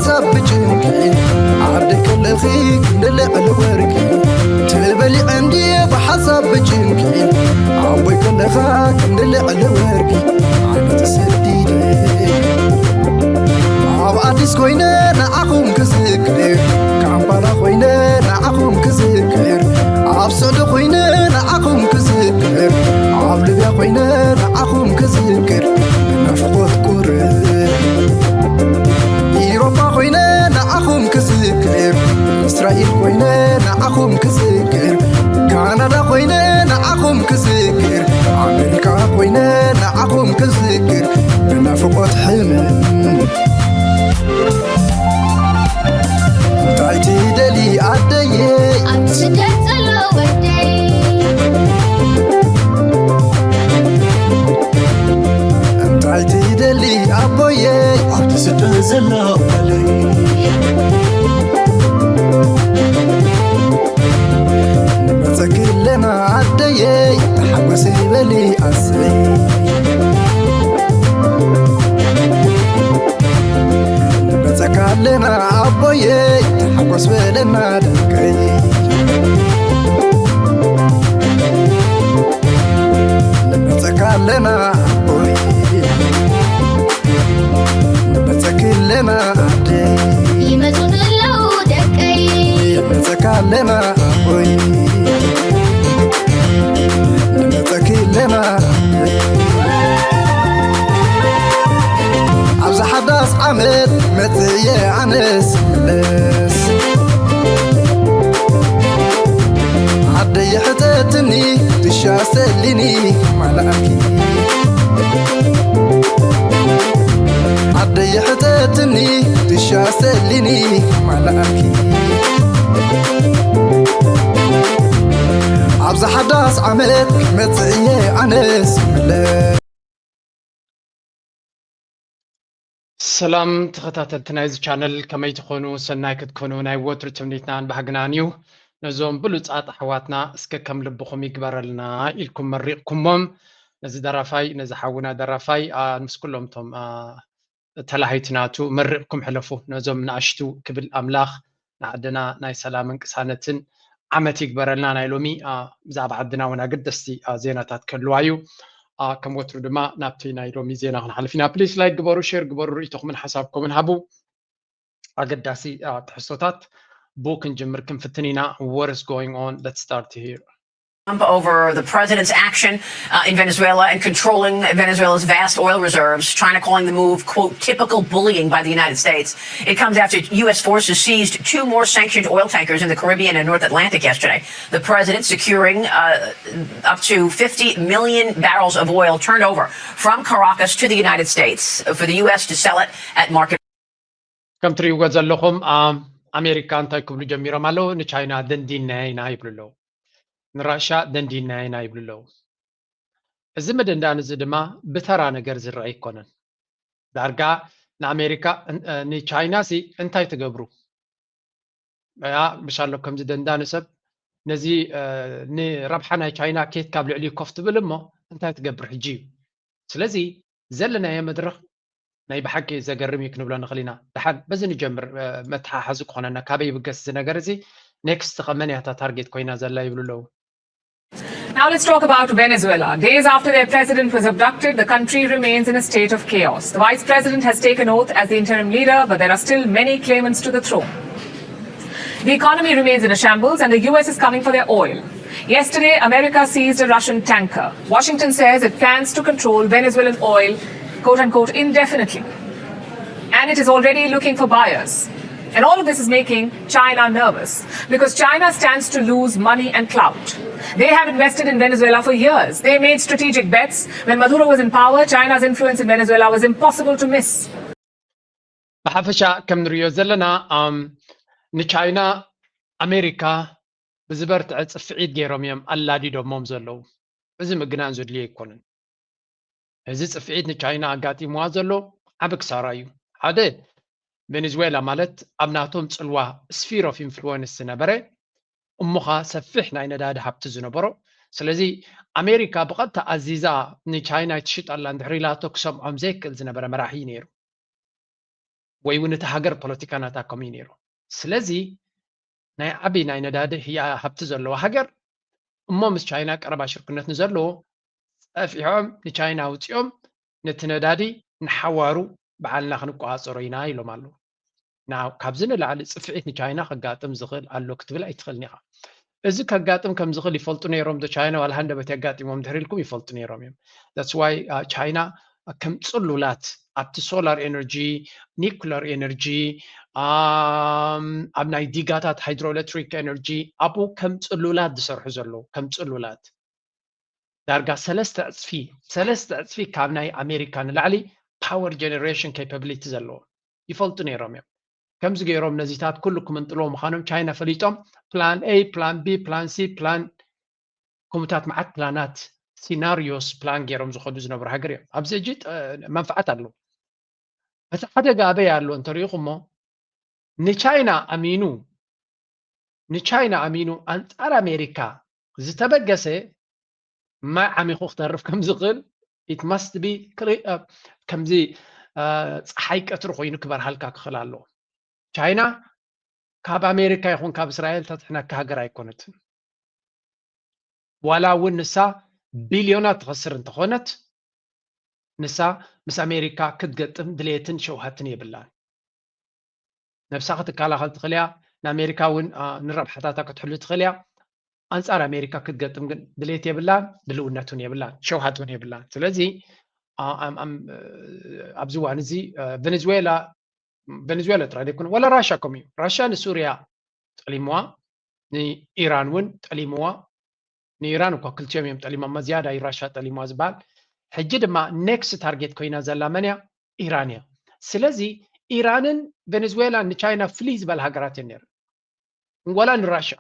ሓሳብ ብጭንቂ ዓደይ ከለኺ ክንዲ ልዕሊ ወርቂ ትበሊዐ እንድየ ብሓሳብ ብጭንቂ ኣቦይ ከለኻ ክንዲ ልዕሊ ወርቂ ዓመት ሰዲደ ኣብ ኣዲስ ኮይነ ንዓኹም ክዝክር ካምፓላ ኮይነ ንዓኹም ክዝክር ኣብ ሱዕዲ ኮይነ ንዓኹም ክዝክር ኣብ ሊብያ ኮይነ ንዓኹም ክዝክር ብናፍቆት ቁርብ ኢሮፓ ኮይነ ንዓኹም ክዝክር እስራኤል ኮይነ ንዓኹም ክዝክር ካናዳ ኮይነ ንዓኹም ክዝክር ኣሜሪካ ኮይነ ንዓኹም ክዝክር ብናፍቆት ሕምም እንታይ ትደሊ ኣደየ ኣብ ስደት ዘሎ ወደይ እንታይ ትደሊ ኣቦየ ኣብቲ ስደት ዘሎ ወደይ ንመፀኪ ኣለና ኣደየ ተሓጎሲ በሊ ኣሰይ ንመፀካ ኣለና ኣቦየ ተሓጎስ በለና ደቀይ ንመፀካ ኣለና ኣቦየ ንመፀኪ ኣለና ኣደይ ይመፁ ንለው ደቀይ ንመፀካ ኣለና ኣቦየ ንመፀኪ ኣለና ኣብዚ ሓዳስ ዓመት መፅየ ኣነስ መለስ ኣደይ ሕተትኒ ትሻሰሊኒ ማላኣኪ ኣደይ ሕተትኒ ትሻሰሊኒ ማላኣኪ ኣብዚ ሓዳስ ዓመት መፅእየ ኣነስ ምለስ ሰላም ተኸታተልቲ ናይዚ ቻነል ከመይ ትኾኑ? ሰናይ ክትኮኑ ናይ ወትሩ ትምኒትናን ባህግናን እዩ። ነዞም ብሉጻት ኣሕዋትና እስከ ከም ልብኹም ይግበረልና ኢልኩም መሪቕኩሞም። ነዚ ደራፋይ ነዚ ሓውና ደራፋይ ምስ ኩሎም እቶም ተላሃይቲ ናቱ መሪቕኩም ሕለፉ። ነዞም ንኣሽቱ ክብል ኣምላኽ ንዓድና ናይ ሰላምን ቅሳነትን ዓመት ይግበረልና። ናይ ሎሚ ብዛዕባ ዓድና እውን ኣገደስቲ ዜናታት ክህልዋ እዩ። ከም ወትሩ ድማ ናብቲ ናይ ሎሚ ዜና ክንሓልፍ ኢና። ፕሊስ ላይክ ግበሩ፣ ሼር ግበሩ፣ ርእይቶኹምን ሓሳብኩምን ሃቡ። ኣገዳሲ ትሕዝቶታት ብኡ ክንጅምር ክንፍትን ኢና። What is going on? Let's start here. Trump over the president's action uh, in Venezuela and controlling Venezuela's vast oil reserves. China calling the move, quote, typical bullying by the United States. It comes after U S forces seized two more sanctioned oil tankers in the Caribbean and North Atlantic yesterday. The president securing uh, up to fifty million barrels of oil turned over from Caracas to the United States for the U S to sell it at market. ከም ትሪእዎ ዘለኹም ኣሜሪካ እንታይ ክብሉ ጀሚሮም ኣለዉ? ንቻይና ደንዲናያ ኢና ይብሉ ኣለዉ። ንራሻ ደንዲናያ ኢና ይብሉ ኣለዉ። እዚ ምድንዳን እዚ ድማ ብተራ ነገር ዝረአ ኣይኮነን። ዳርጋ ንኣሜሪካ ንቻይና ሲ እንታይ ትገብሩ? ያ ብሻሎ ከምዚ ደንዳኒ ሰብ ነዚ ንረብሓ ናይ ቻይና ኬት ካብ ልዕሊኡ ኮፍ ትብል እሞ እንታይ ትገብር ሕጂ እዩ። ስለዚ ዘለናዮ መድረኽ ናይ ብሓቂ ዘገርም እዩ ክንብሎ ንኽእል ኢና። ደሓን በዚ ንጀምር መተሓሓዚ ክኾነና ካበይ ይብገስ እዚ ነገር እዚ? ኔክስት ከ መን እያ እታ ታርጌት ኮይና ዘላ ይብሉ ኣለዉ። Now let's talk about Venezuela. Days after their president was abducted, the country remains in a state of chaos. The vice president has taken oath as the interim leader, but there are still many claimants to the throne. The economy remains in a shambles, and the U S is coming for their oil. Yesterday, America seized a Russian tanker. Washington says it plans to control Venezuelan oil, quote unquote, indefinitely. And it is already looking for buyers. And all of this is making China nervous because China stands to lose money and clout. They have invested in Venezuela for years. They made strategic bets. When Maduro was in power, China's influence in Venezuela was impossible to miss. ብሓፈሻ ከም ንሪኦ ዘለና ንቻይና ኣሜሪካ ብዝበርትዐ ፅፍዒት ገይሮም እዮም ኣላዲዶሞም ዘለዉ። እዚ ምግናን ዘድልዮ ኣይኮነን። እዚ ፅፍዒት ንቻይና ኣጋጢምዋ ዘሎ ዓቢ ክሳራ እዩ። ሓደ ቬኔዝዌላ ማለት ኣብ ናቶም ፅልዋ ስፊር ኦፍ ኢንፍሉወንስ ዝነበረ እሞኻ ሰፊሕ ናይ ነዳዲ ሃብቲ ዝነበሮ፣ ስለዚ ኣሜሪካ ብቐጥታ ኣዚዛ ንቻይና ኣይትሽጠላ እንድሕር ኢላቶ ክሰምዖም ዘይክእል ዝነበረ መራሒ እዩ ነይሩ። ወይ እውን እቲ ሃገር ፖለቲካ ናታ ከምኡ እዩ ነይሩ። ስለዚ ናይ ዓቢ ናይ ነዳዲ ህያ ሃብቲ ዘለዎ ሃገር እሞ ምስ ቻይና ቀረባ ሽርክነት ንዘለዎ ጸፊዖም ንቻይና ኣውጺኦም ነቲ ነዳዲ ንሓዋሩ ባዕልና ክንቆጻጸሮ ኢና ኢሎም ኣለዉ። ናው ካብዚ ንላዕሊ ጽፍዒት ንቻይና ከጋጥም ዝኽእል ኣሎ ክትብል ኣይትኽእልን ኢኻ። እዚ ከጋጥም ከም ዝኽእል ይፈልጡ ነይሮም ዶ ቻይና? ዋላ ሃንደበት የጋጢሞም ድሕሪ ኢልኩም ይፈልጡ ነይሮም እዮም። That's why ቻይና ከም ጽሉላት ኣብቲ ሶላር ኤነርጂ፣ ኒኩለር ኤነርጂ፣ ኣብ ናይ ዲጋታት ሃይድሮኤሌክትሪክ ኤነርጂ ኣብኡ ከም ጽሉላት ዝሰርሑ ዘለዉ ከም ጽሉላት ዳርጋ ሰለስተ ዕፅፊ ሰለስተ ዕፅፊ ካብ ናይ ኣሜሪካ ንላዕሊ ፓወር ጀነሬሽን ኬፓብሊቲ ዘለዎም ይፈልጡ ነይሮም እዮም። ከምዚ ገይሮም ነዚታት ኩሉ ክምንጥልዎ ምዃኖም ቻይና ፈሊጦም ፕላን ኤ፣ ፕላን ቢ፣ ፕላን ሲ፣ ፕላን ከምኡታት መዓት ፕላናት ሲናሪዮስ ፕላን ገይሮም ዝኸዱ ዝነበሩ ሃገር እዮም። ኣብዚ ሕጂ መንፍዓት ኣለዎ። እቲ ሓደጋ ኣበይ ኣሎ እንተሪኢኹሞ ንቻይና ኣሚኑ ንቻይና ኣሚኑ ኣንጻር ኣሜሪካ ዝተበገሰ ማይ ዓሚኹ ክተርፍ ከም ዝኽእል it must be ከምዚ ፀሓይ ቀትሪ ኮይኑ ክበርሃልካ ክኽእል ኣለዎ። ቻይና ካብ ኣሜሪካ ይኹን ካብ እስራኤል ተትሕነካ ሃገር ኣይኮነትን። ዋላ እውን ንሳ ቢልዮናት ትኸስር እንተኾነት ንሳ ምስ ኣሜሪካ ክትገጥም ድሌትን ሸውሃትን የብላን። ነብሳ ክትከላኸል ትኽእል እያ። ንኣሜሪካ እውን ንረብሓታታ ክትሕሉ ትኽእል እያ። ኣንጻር ኣሜሪካ ክትገጥም ግን ድሌት የብላን፣ ድልውነት እውን የብላን፣ ሸውሃት እውን የብላን። ስለዚ ኣብዚ እዋን እዚ ቬኔዙዌላ ቬኔዙዌላ ጥራይ ዘይኮነ ዋላ ራሻ ከምኡ እዩ። ራሻ ንሱርያ ጠሊምዋ፣ ንኢራን እውን ጠሊምዋ። ንኢራን እኳ ክልቲኦም እዮም ጠሊሞማ፣ ዝያዳ እዩ ራሻ ጠሊምዋ ዝበሃል። ሕጂ ድማ ኔክስት ታርጌት ኮይና ዘላ መን እያ? ኢራን እያ። ስለዚ ኢራንን ቬኔዙዌላን ንቻይና ፍልይ ዝበላ ሃገራት እየን ነይረን፣ ዋላ ንራሻ።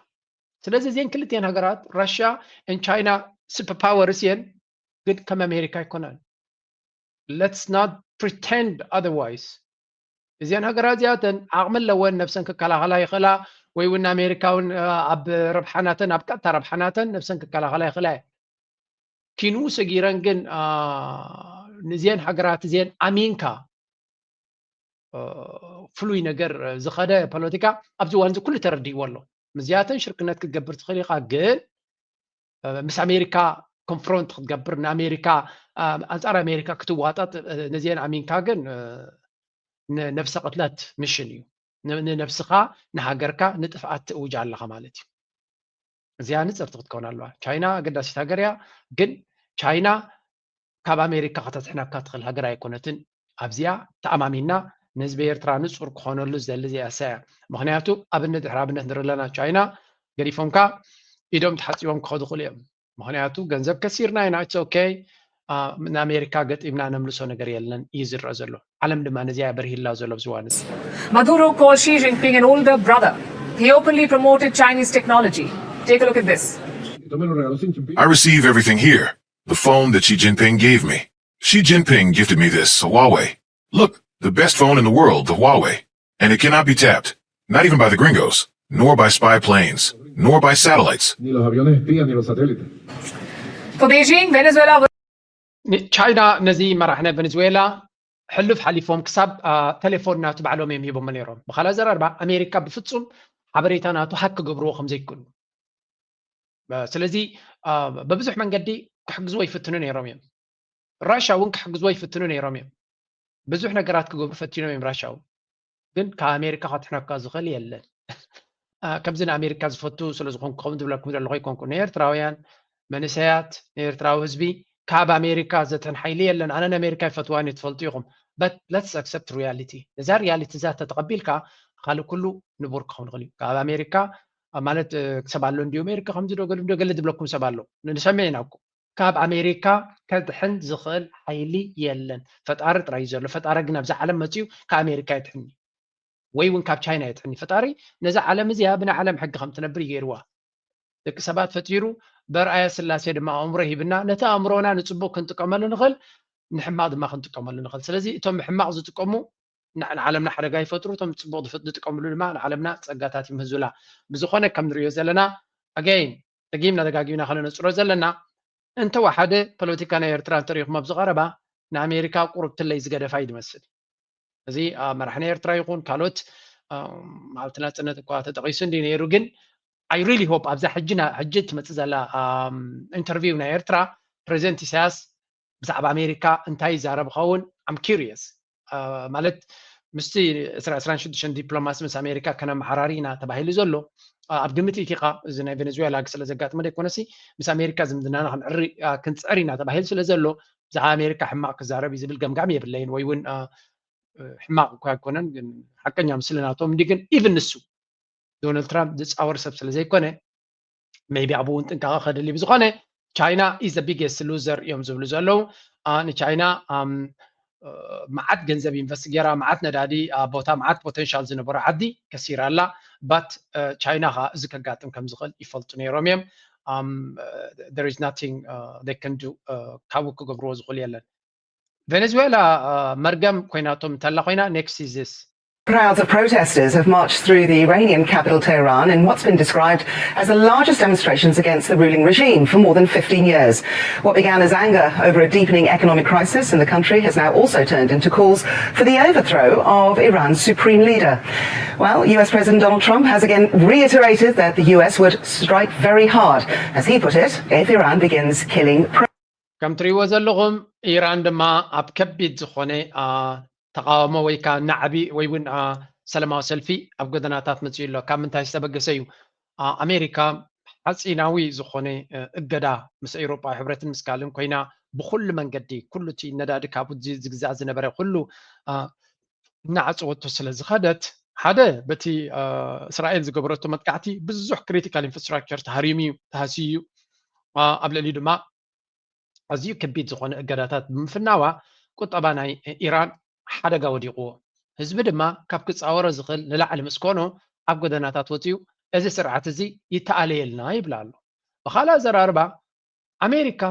ስለዚ እዚአን ክልቲአን ሃገራት ራሻ ን ቻይና ሱፐር ፓወርስ እየን፣ ግን ከም ኣሜሪካ ኣይኮናን። Let's not pretend otherwise። እዚአን ሃገራት እዚኣተን ዓቕሚ ኣለወን፣ ነብሰን ክከላኸላ ይኽእላ፣ ወይ እውን ኣሜሪካ እውን ኣብ ረብሓናተን ኣብ ቀጥታ ረብሓናተን ነብሰን ክከላኸላ ይኽእላ እየ። ኪንኡ ሰጊረን ግን ንዚአን ሃገራት እዚአን ኣሚንካ ፍሉይ ነገር ዝኸደ ፖለቲካ ኣብዚ እዋን እዚ ኩሉ ተረዲእዎ ኣሎ። ምስዚኣተን ሽርክነት ክትገብር ትኽእል ኢኻ፣ ግን ምስ ኣሜሪካ ኮንፍሮንት ክትገብር ንኣሜሪካ ኣንጻር ኣሜሪካ ክትዋጣጥ ነዚአን ኣሚንካ ግን ንነብሰ ቅትለት ምሽን እዩ። ንነብስኻ ንሃገርካ ንጥፍኣት ትእውጅ ኣለኻ ማለት እዩ። እዚኣ ንጽርቲ ክትከውን ኣለዋ። ቻይና ኣገዳሲት ሃገር እያ፣ ግን ቻይና ካብ ኣሜሪካ ከተድሕነካ ትኽእል ሃገር ኣይኮነትን። ኣብዚኣ ተኣማሚና ንህዝቢ ኤርትራ ንጹር ክኾነሉ ዝደሊ እዚኣ እያ። ምኽንያቱ ኣብነት ድሕሪ ኣብነት ንርኢ ኣለና። ቻይና ገዲፎምካ ኢዶም ተሓጺቦም ክኸዱ ይኽእሉ እዮም። ምኽንያቱ ገንዘብ ከሲርና ኢና። It's okay። ንኣሜሪካ ገጢምና ነምልሶ ነገር የለን እዩ ዝረአ ዘሎ። ዓለም ድማ ነዚኣ በርሂላ ዘሎ ኣብዚ እዋን እዚ። Maduro called Xi Jinping an older brother. He openly promoted Chinese technology. Take a look at this. I receive everything here. The phone that Xi Jinping gave me. Xi Jinping gifted me this Huawei. Look, the best phone in the world, the Huawei. And it cannot be tapped, not even by the gringos, nor by spy planes, nor by satellites. Ni los aviones espías ni los satélites. For Beijing, Venezuela was ቻይና ነዚ መራሕ ናይ ቬኔዙዌላ ሕሉፍ ሓሊፎም ክሳብ ቴሌፎን ናቱ ባዕሎም እዮም ሂቦሞ ነይሮም። ብኻልእ ኣዘራርባ ኣሜሪካ ብፍጹም ሓበሬታ ናቱ ሃክ ክገብርዎ ከም ዘይክእሉ። ስለዚ በብዙሕ መንገዲ ክሕግዝዎ ይፍትኑ ነይሮም እዮም። ራሻ እውን ክሕግዝዎ ይፍትኑ ነይሮም እዮም። ብዙሕ ነገራት ክገብሩ ፈቲኖም እዮም ራሻ እውን። ግን ካብ ኣሜሪካ ከድሕነካ ዝኽእል የለን። ከምዚ ንኣሜሪካ ዝፈቱ ስለዝኾንኩ ከምኡ ዝብለኩም ዘለኹ ኣይኮንኩ። ንኤርትራውያን መንእሰያት ንኤርትራዊ ህዝቢ ካብ ኣሜሪካ ዘድሕን ሓይሊ የለን። ኣነ ንኣሜሪካ ይፈትዋን እዩ ትፈልጡ ኢኹም። But let's accept reality። ነዛ ሪያሊቲ እዛ ተተቐቢልካ ካልእ ኩሉ ንቡር ክኸውን ይኽእል እዩ። ካብ ኣሜሪካ ማለት ሰብ ኣሎ እንዲዩ ኣሜሪካ ከምዚ ዶ ገለ ዶ ገለ ዝብለኩም ሰብ ኣሎ። ንሰምዕ ኢና እኮ። ካብ ኣሜሪካ ከድሕን ዝኽእል ሓይሊ የለን። ፈጣሪ ጥራይ እዩ ዘሎ። ፈጣሪ ግን ኣብዚ ዓለም መፅዩ ካብ ኣሜሪካ የድሕን ወይ እውን ካብ ቻይና የድሕን። ፈጣሪ ነዛ ዓለም እዚኣ ብናይ ዓለም ሕጊ ከም ትነብር ይገይርዋ። ደቂ ሰባት ፈጢሩ በርኣያ ስላሴ ድማ ኣእምሮ ሂብና ነቲ ኣእምሮና ንፅቡቅ ክንጥቀመሉ ንኽእል ንሕማቅ ድማ ክንጥቀመሉ ንኽእል። ስለዚ እቶም ብሕማቅ ዝጥቀሙ ንዓለምና ሓደጋ ይፈጥሩ፣ እቶም ብፅቡቅ ዝጥቀምሉ ድማ ንዓለምና ፀጋታት ይምህዙላ። ብዝኾነ ከም ንሪኦ ዘለና ኣገይን ደጊምና ደጋጊምና ከነነፅሮ ዘለና እንተወሓደ ፖለቲካ ናይ ኤርትራ እንተሪኢኹም ኣብዚ ቀረባ ንኣሜሪካ ቁሩብ ትለይ ዝገደፋ እዩ ዝመስል። እዚ መራሕ ናይ ኤርትራ ይኹን ካልኦት፣ ማለት ናፅነት እኳ ተጠቂሱ እንዲ ነይሩ፣ ግን I really hope ኣብዛ ሕጂ ሕጂ ትመፅእ ዘላ ኢንተርቪው ናይ ኤርትራ ፕሬዚደንት ኢሳያስ ብዛዕባ ኣሜሪካ እንታይ ይዛረብ ኸውን? I'm curious። ማለት ምስቲ ዕስራን ሽዱሽተን ዲፕሎማሲ ምስ ኣሜሪካ ከነመሓራሪ ኢና ተባሂሉ ዘሎ፣ ኣብ ግምት ኢቲኻ እዚ ናይ ቬኔዙዌላ ስለ ዘጋጥመ ደይኮነሲ፣ ምስ ኣሜሪካ ዝምድናና ክንፅዕር ኢና ተባሂሉ ስለ ዘሎ፣ ብዛዕባ ኣሜሪካ ሕማቕ ክዛረብ እዩ ዝብል ገምጋም የብለይን፣ ወይ እውን ሕማቕ እኳ ኣይኮነን፣ ግን ሓቀኛ ምስሊ ናቶም እንዲ ግን ኢቭን ንሱ ዶናልድ ትራምፕ ዝፃወር ሰብ ስለ ዘይኮነ maybe ኣብኡ እውን ጥንቃቐ ከድሊ። ብዝኾነ ቻይና is the biggest loser እዮም ዝብሉ ዘለዉ። ንቻይና መዓት ገንዘብ ኢንቨስት ገይራ፣ መዓት ነዳዲ፣ ቦታ መዓት ፖቴንሻል ዝነበሮ ዓዲ ከሲራ ኣላ። ባት ቻይና ከዓ እዚ ከጋጥም ከም ዝኽእል ይፈልጡ ነይሮም እዮም። There is nothing they can do፣ ካብኡ ክገብርዎ ዝኽእሉ የለን። ቬኔዙዌላ መርገም ኮይናቶም እንተላ ኮይና፣ next is this. Crowds of protesters have marched through the Iranian capital Tehran in what's been described as the largest demonstrations against the ruling regime for more than fifteen years. What began as anger over a deepening economic crisis in the country has now also turned into calls for the overthrow of Iran's supreme leader. Well, U S President Donald Trump has again reiterated that the U S would strike very hard, as he put it, if Iran begins killing. ከም ትሪእዎ ዘለኹም ኢራን ድማ ኣብ ከቢድ ዝኾነ ተቃውሞ ወይ ከዓ ናዕቢ ወይ እውን ሰላማዊ ሰልፊ ኣብ ጎደናታት መፅኡ ኣሎ። ካብ ምንታይ ዝተበገሰ እዩ? ኣሜሪካ ሓፂናዊ ዝኾነ እገዳ ምስ ኤውሮጳዊ ሕብረትን ምስ ካልእን ኮይና ብኩሉ መንገዲ ኩሉ እቲ ነዳዲ ካብኡ ዝግዛእ ዝነበረ ኩሉ እናዓፀወቶ ስለ ዝኸደት፣ ሓደ በቲ እስራኤል ዝገበረቶ መጥቃዕቲ ብዙሕ ክሪቲካል ኢንፍራስትራክቸር ተሃሪሙ እዩ፣ ተሃስዩ እዩ። ኣብ ልዕሊኡ ድማ ኣዝዩ ከቢድ ዝኾነ እገዳታት ብምፍናዋ ቁጠባ ናይ ኢራን ሓደጋ ወዲቕዎ። ህዝቢ ድማ ካብ ክፃወሮ ዝኽእል ንላዕሊ ምስ ኮኖ ኣብ ጎደናታት ወፂኡ እዚ ስርዓት እዚ ይተኣለየልና ይብል ኣሎ። ብኻልእ ኣዘራርባ ኣሜሪካ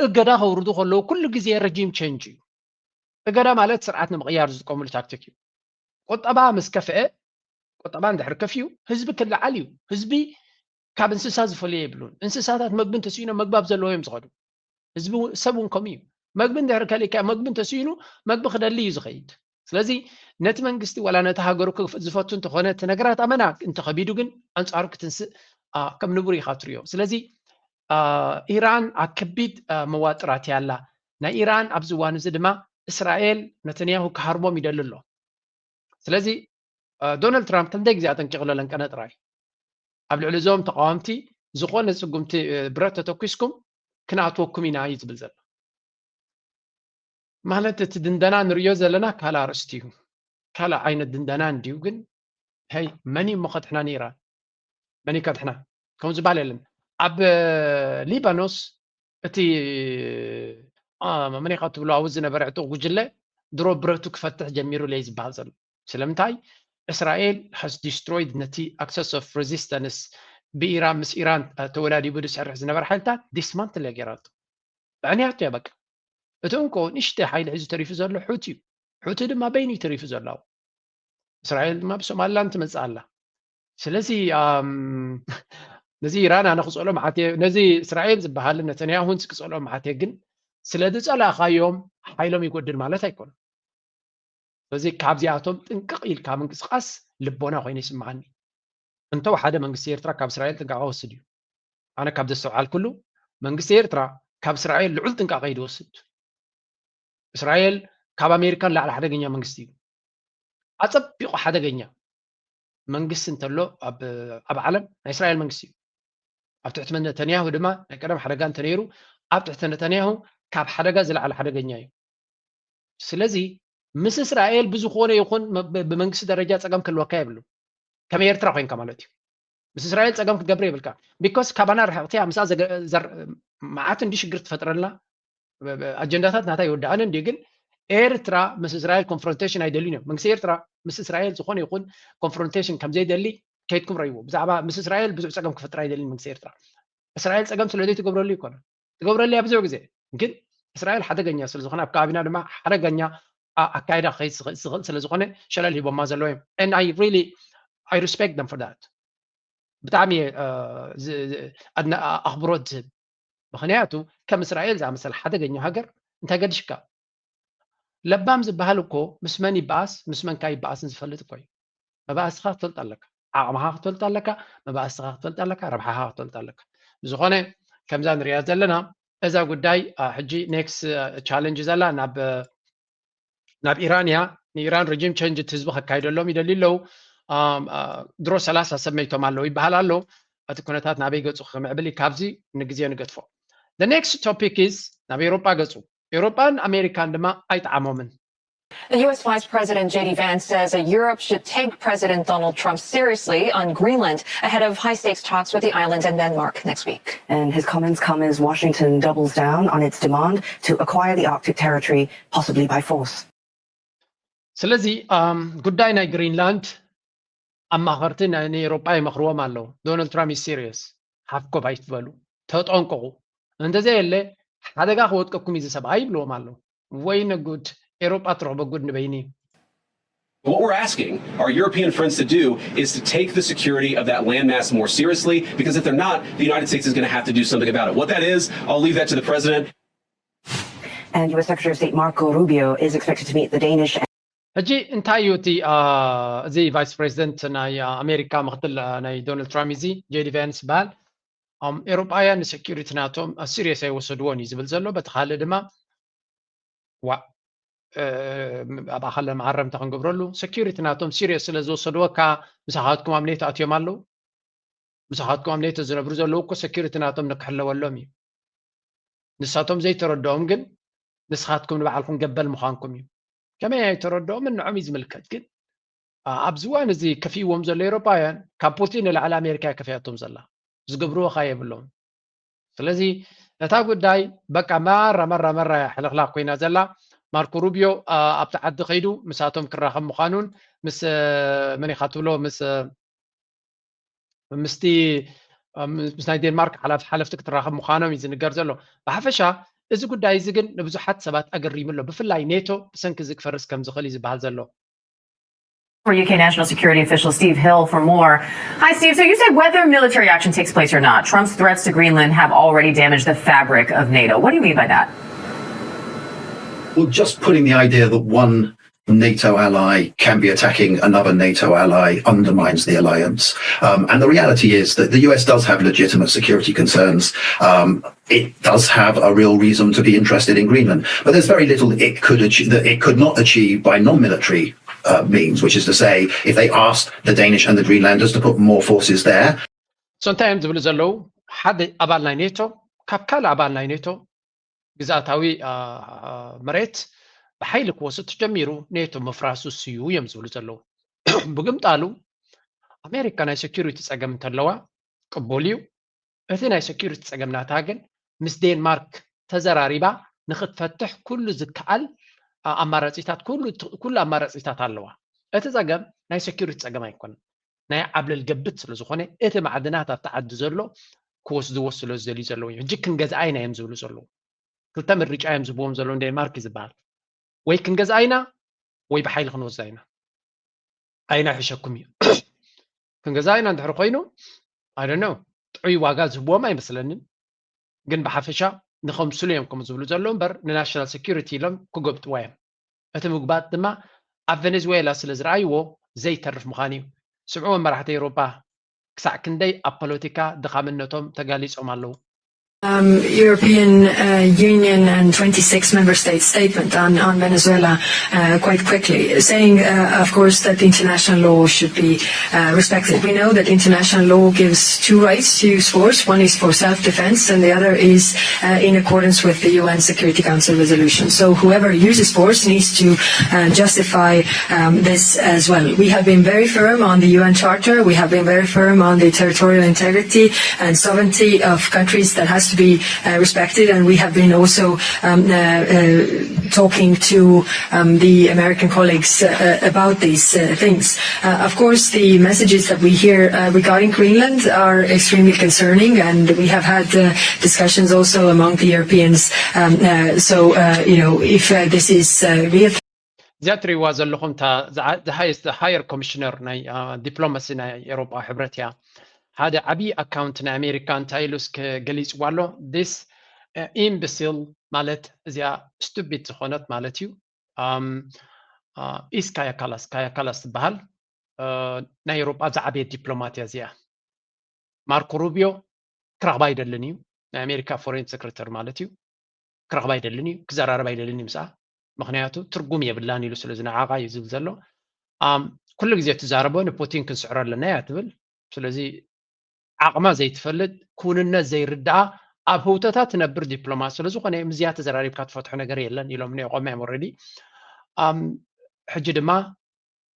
እገዳ ከውርዱ ከለዉ ኩሉ ግዜ ረጂም ቸንጅ እዩ። እገዳ ማለት ስርዓት ንምቕያር ዝጥቀምሉ ታክቲክ እዩ። ቁጠባ ምስ ከፍአ፣ ቁጠባ እንድሕር ከፍዩ ህዝቢ ክለዓል እዩ። ህዝቢ ካብ እንስሳ ዝፈልዮ የብሉን። እንስሳታት መግቢ እንተስኢኖም መግቢ ኣብ ዘለዎ እዮም ዝኸዱ። ህዝቢ ሰብ እውን ከምኡ እዩ። መግቢ እንድሕር ከሊካ መግቢ እንተስኢኑ መግቢ ክደሊ እዩ ዝኸይድ። ስለዚ ነቲ መንግስቲ ዋላ ነቲ ሃገሩ ዝፈቱ እንተኾነ እቲ ነገራት ኣመና እንተኸቢዱ ግን ኣንፃሩ ክትንስእ ከም ንቡር ኢኻ ትሪኦ። ስለዚ ኢራን ኣብ ከቢድ መዋጥራት እያ ኣላ። ናይ ኢራን ኣብዚ እዋን እዚ ድማ እስራኤል ነተንያሁ ክሃርሞም ይደሊ ኣሎ። ስለዚ ዶናልድ ትራምፕ ክንደይ ግዜ ኣጠንቂቑ ለንቀነ ጥራይ ኣብ ልዕሊ እዞም ተቃወምቲ ዝኾነ ስጉምቲ ብረት ተተኩስኩም ክንኣትወኩም ኢና እዩ ዝብል ዘሎ። ማለት እቲ ድንደና ንርእዮ ዘለና ካልእ ኣርእስቲ እዩ። ካልእ ዓይነት ድንደና እንድዩ ግን ሀይ መን እዩ እሞ ከድሕና ንኢራን? መን እዩ ከድሕና? ከምኡ ዝበሃል የለን። ኣብ ሊባኖስ እቲ መን ኢኻ ትብሎ ኣብኡ ዝነበረ ዕጡቕ ጉጅለ ድሮ ብረቱ ክፈትሕ ጀሚሩ ለይ ዝበሃል ዘሎ። ስለምንታይ እስራኤል has destroyed ነቲ access of resistance ብኢራን ምስ ኢራን ተወዳዲቡ ዝሰርሕ ዝነበረ ሓይልታት ዲስማንትል እያ ገይራቶ። ብዕንያቱ እያ በቃ። እቲ እንኮ ንእሽተይ ሓይሊ ሒዙ ተሪፉ ዘሎ ሑቲ እዩ። ሑቲ ድማ በይኑ እዩ ተሪፉ ዘሎ ኣብኡ። እስራኤል ድማ ብሶማሊላንድ ትመፅእ ኣላ። ስለዚ ነዚ ኢራን ኣነ ክፀሎ መዓት እየ፣ ነዚ እስራኤል ዝበሃል ነተንያሁን ክፀሎ መዓት እየ፣ ግን ስለ ዝፀላእኻዮም ሓይሎም ይጎድል ማለት ኣይኮነን። ስለዚ ካብዚኣቶም ጥንቅቕ ኢልካ ምንቅስቃስ ልቦና ኮይኑ ይስምዓኒ። እንተው ሓደ መንግስቲ ኤርትራ ካብ እስራኤል ጥንቃቐ ወስድ እዩ። ኣነ ካብ ዘስተውዓልኩሉ መንግስቲ ኤርትራ ካብ እስራኤል ልዑል ጥንቃቐ እዩ ዝወስድ። እስራኤል ካብ ኣሜሪካ ንላዕሊ ሓደገኛ መንግስቲ እዩ። ኣጸቢቑ ሓደገኛ መንግስቲ እንተሎ ኣብ ዓለም ናይ እስራኤል መንግስቲ እዩ። ኣብ ትሕቲ ነተንያሁ ድማ ናይ ቀደም ሓደጋ እንተነይሩ ኣብ ትሕቲ ነተንያሁ ካብ ሓደጋ ዝለዓለ ሓደገኛ እዩ። ስለዚ ምስ እስራኤል ብዝኾነ ይኹን ብመንግስቲ ደረጃ ጸገም ክህልወካ የብሉ። ከም ኤርትራ ኮይንካ ማለት እዩ። ምስ እስራኤል ጸገም ክትገብር የብልካ። ቢኮስ ካባና ርሕቕቲ እያ፣ ምስኣ መዓት እንዲ ሽግር ትፈጥረልና። ኣጀንዳታት ናታ ይወዳእን እንዲ ግን ኤርትራ ምስ እስራኤል ኮንፍሮንቴሽን ኣይደልዩን እዮም። መንግስቲ ኤርትራ ምስ እስራኤል ዝኾነ ይኹን ኮንፍሮንቴሽን ከምዘይደሊ ከይድኩም ረይዎ። ብዛዕባ ምስ እስራኤል ብዙሕ ጸገም ክፈጥር ኣይደልን መንግስቲ ኤርትራ። እስራኤል ጸገም ስለ ዘይትገብረሉ ይኮነ ትገብረሉ እያ ብዙሕ ግዜ። ግን እስራኤል ሓደገኛ ስለ ዝኾነ ኣብ ከባቢና ድማ ሓደገኛ ኣካይዳ ክኸይድ ዝኽእል ስለ ዝኾነ ሸለል ሂቦማ ዘለዉ እዮም። And I really I respect them for that። ብጣዕሚ ኣኽብሮት ዝህብ። ምኽንያቱ ከም እስራኤል ዝኣመሰለ ሓደገኛ ሃገር እንታይ ገድሽካ? ለባም ዝበሃል እኮ ምስ መን ይበኣስ ምስ መን ከይበኣስን ዝፈልጥ እኮ እዩ። መባእስትኻ ክትፈልጥ ኣለካ፣ ዓቕምኻ ክትፈልጥ ኣለካ፣ መባእስትኻ ክትፈልጥ ኣለካ፣ ረብሓኻ ክትፈልጥ ኣለካ። ብዝኾነ ከምዛ ንሪኣ ዘለና እዛ ጉዳይ ሕጂ next challenge ዘላ ናብ ናብ ኢራን እያ። ንኢራን regime change እቲ ህዝቢ ከካይደሎም ይደልዩ ኣለዉ። ድሮ ሰላሳ ሰብ መይቶም ኣለዉ ይበሃል ኣሎ። እቲ ኩነታት ናበይ ገፁ ክምዕብል እዩ? ካብዚ ንግዜ ንገድፎ። The next topic is ናብ ኤውሮጳ ገፁ። ኤውሮጳን ኣሜሪካን ድማ ኣይጠዓሞምን። The U S Vice President J D Vance says that Europe should take President Donald Trump seriously on Greenland ahead of high stakes talks with the island and Denmark next week. And his comments come as Washington doubles down on its demand to acquire the Arctic territory, possibly by force. ስለዚ ጉዳይ ናይ ግሪንላንድ ኣማኸርቲ ናይ ኤውሮጳ ይመኽርዎም ኣለዉ። ዶናልድ ትራምፕ is serious፣ ሓፍኮብ ኣይትበሉ፣ ተጠንቀቑ፣ እንተዘየለ ሓደጋ ክወድቀኩም እዩ እዚ ሰብኣይ ይብልዎም ኣለዉ። ወይነ ጉድ፣ ኤውሮጳ ትረኽቦ ጉድ ንበይኒ። What we're asking our European friends to do is to take the security of that landmass more seriously, because if they're not, the United States is going to have to do something about it. What that is, I'll leave that to the president. And U S Secretary of State Marco Rubio is expected to meet the Danish ሕጂ እንታይ እዩ እቲ እዚ ቫይስ ፕሬዚደንት ናይ ኣሜሪካ ምክትል ናይ ዶናልድ ትራምፕ እዚ ጄዲ ቫንስ ይበሃል። ኤውሮጳውያን ንሴኪሪቲ ናቶም ሲሪየስ ኣይወሰድዎን እዩ ዝብል ዘሎ። በቲ ካልእ ድማ ዋ ኣብ ኣኻለ መዓረምታ ክንገብረሉ ሴኪሪቲ ናቶም ሲሪየስ ስለ ዝወሰድዎ እካ ምሳኻትኩም ኣብ ኔቶ ኣትዮም ኣለዉ። ምሳኻትኩም ኣብ ኔቶ ዝነብሩ ዘለዉ እኮ ሴኪሪቲ ናቶም ንክሕለወሎም እዩ። ንሳቶም ዘይተረድኦም ግን ንስኻትኩም ንባዕልኩም ገበል ምዃንኩም እዩ። ከመይ ኣይተረድኦምን ንዖም እዩ ዝምልከት። ግን ኣብዚ እዋን እዚ ከፊእዎም ዘሎ ኤውሮጳውያን ካብ ፑቲን ንላዕሊ ኣሜሪካ እያ ከፊኣቶም ዘላ። ዝገብርዎ ካ የብሎም። ስለዚ እታ ጉዳይ በቃ መራ መራ መራ እያ ሕልኽላኽ ኮይና ዘላ። ማርኮ ሩቢዮ ኣብቲ ዓዲ ከይዱ ምሳቶም ክራኸብ ምዃኑን ምስ መን ኢኻ ትብሎ ምስ ምስቲ ምስ ናይ ዴንማርክ ሓለፍቲ ክትራኸብ ምዃኖም እዩ ዝንገር ዘሎ። ብሓፈሻ እዚ ጉዳይ እዚ ግን ንብዙሓት ሰባት ኣገሪሙ ኣሎ። ብፍላይ ኔቶ ብሰንኪ እዚ ክፈርስ ከም ዝኽእል እዩ ዝበሃል ዘሎ። For U K National Security official Steve Hill for more. Hi, Steve. So you said whether military action takes place or not, Trump's threats to Greenland have already damaged the fabric of NATO. What do you mean by that? Well, just putting the idea that one NATO ally can be attacking another NATO ally undermines the alliance. Um, and the reality is that the U S does have legitimate security concerns. Um, it does have a real reason to be interested in Greenland. But there's very little it could achieve, that it could not achieve by non-military uh, means, which is to say, if they asked the Danish and the Greenlanders to put more forces there. So እንታይ እዮም ዝብሉ ዘለዉ? ሓደ ኣባል ናይ ኔቶ ካብ ካልእ ኣባል ናይ ኔቶ ግዝኣታዊ መሬት ብሓይሊ ክወስድ ተጀሚሩ ኔቶ ምፍራሱ ስዩ እዮም ዝብሉ ዘለዉ። ብግምጣሉ ኣሜሪካ ናይ ሴኪሪቲ ፀገም እንተለዋ ቅቡል እዩ። እቲ ናይ ሴኪሪቲ ፀገም ናታ ግን ምስ ዴንማርክ ተዘራሪባ ንክትፈትሕ ኩሉ ዝከኣል ኣማራፂታት ኩሉ ኣማራፂታት ኣለዋ። እቲ ፀገም ናይ ሴኪሪቲ ፀገም ኣይኮነን። ናይ ዓብለል ገብት ስለ ዝኾነ እቲ ማዕድናት ኣብቲ ዓዲ ዘሎ ክወስድዎ ስለ ዝደልዩ ዘለዉ እዮም። ሕጂ ክንገዝኣ ኢና እዮም ዝብሉ ዘለዉ። ክልተ ምርጫ እዮም ዝብዎም ዘለዉ ንዴንማርክ እዩ ዝበሃል። ወይ ክንገዝኣ ኢና ወይ ብሓይሊ ክንወስዳ ኢና። ኣይና ይሕሸኩም እዩ። ክንገዝኣ ኢና እንድሕር ኮይኑ I don't know ጥዑይ ዋጋ ዝህብዎም ኣይመስለንን። ግን ብሓፈሻ ንኸምስሉ እዮም ከም ዝብሉ ዘለዉ እምበር ንናሽናል ሴኪሪቲ ኢሎም ክጎብጥዋ እዮም። እቲ ምግባጥ ድማ ኣብ ቨነዝዌላ ስለ ዝረኣይዎ ዘይተርፍ ምዃኑ እዩ። ስምዕዎም መራሕቲ ኤውሮጳ ክሳዕ ክንደይ ኣብ ፖለቲካ ድኻምነቶም ተጋሊጾም ኣለዉ። Um, European uh, Union and twenty-six member states statement on, on Venezuela uh, quite quickly, saying, uh, of course, that international law should be uh, respected. We know that international law gives two rights to use force. One is for self-defense, and the other is uh, in accordance with the U N Security Council resolution. So whoever uses force needs to uh, justify um, this as well. We have been very firm on the U N Charter. We have been very firm on the territorial integrity and sovereignty of countries that has to be uh, respected. And we have been also um, uh, uh, talking to um, the American colleagues uh, about these uh, things. Uh, of course, the messages that we hear uh, regarding Greenland are extremely concerning, and we have had uh, discussions also among the Europeans. Um, uh, so, uh, you know, if uh, this is uh, real. እዚኣ ትሪእዋ ዘለኹም እታ the highest higher commissioner ናይ ዲፕሎማሲ ናይ ኤውሮጳ ሕብረት እያ። ሓደ ዓብዪ ኣካውንት ናይ ኣሜሪካ እንታይ ኢሉ እስከ ገሊፅዋ ኣሎ? This imbecile ማለት እዚኣ ስቱፒድ ዝኾነት ማለት እዩ። ኢስ ካያ ካላስ፣ ካያ ካላስ ትበሃል ናይ ኤውሮጳ ዝዓበየት ዲፕሎማት እያ እዚኣ። ማርኮ ሩቢዮ ክረኽባ ኣይደልን እዩ። ናይ ኣሜሪካ ፎሬን ሴክሬተሪ ማለት እዩ። ክረኽባ ኣይደልን እዩ፣ ክዘራረብ ኣይደልን እዩ ምስኣ። ምኽንያቱ ትርጉም የብላን ኢሉ ስለ ዝነዓቓ እዩ ዝብል ዘሎ። ኩሉ ግዜ ትዛረቦ ንፑቲን ክንስዕሮ ኣለና እያ ትብል። ስለዚ ዓቕማ ዘይትፈልጥ፣ ክውንነት ዘይርድኣ፣ ኣብ ህውተታ ትነብር ዲፕሎማት ስለ ዝኾነ ምስዚኣ ተዘራሪብካ ትፈትሖ ነገር የለን ኢሎም ነይቆማ እዮም። ኦረዲ ሕጂ ድማ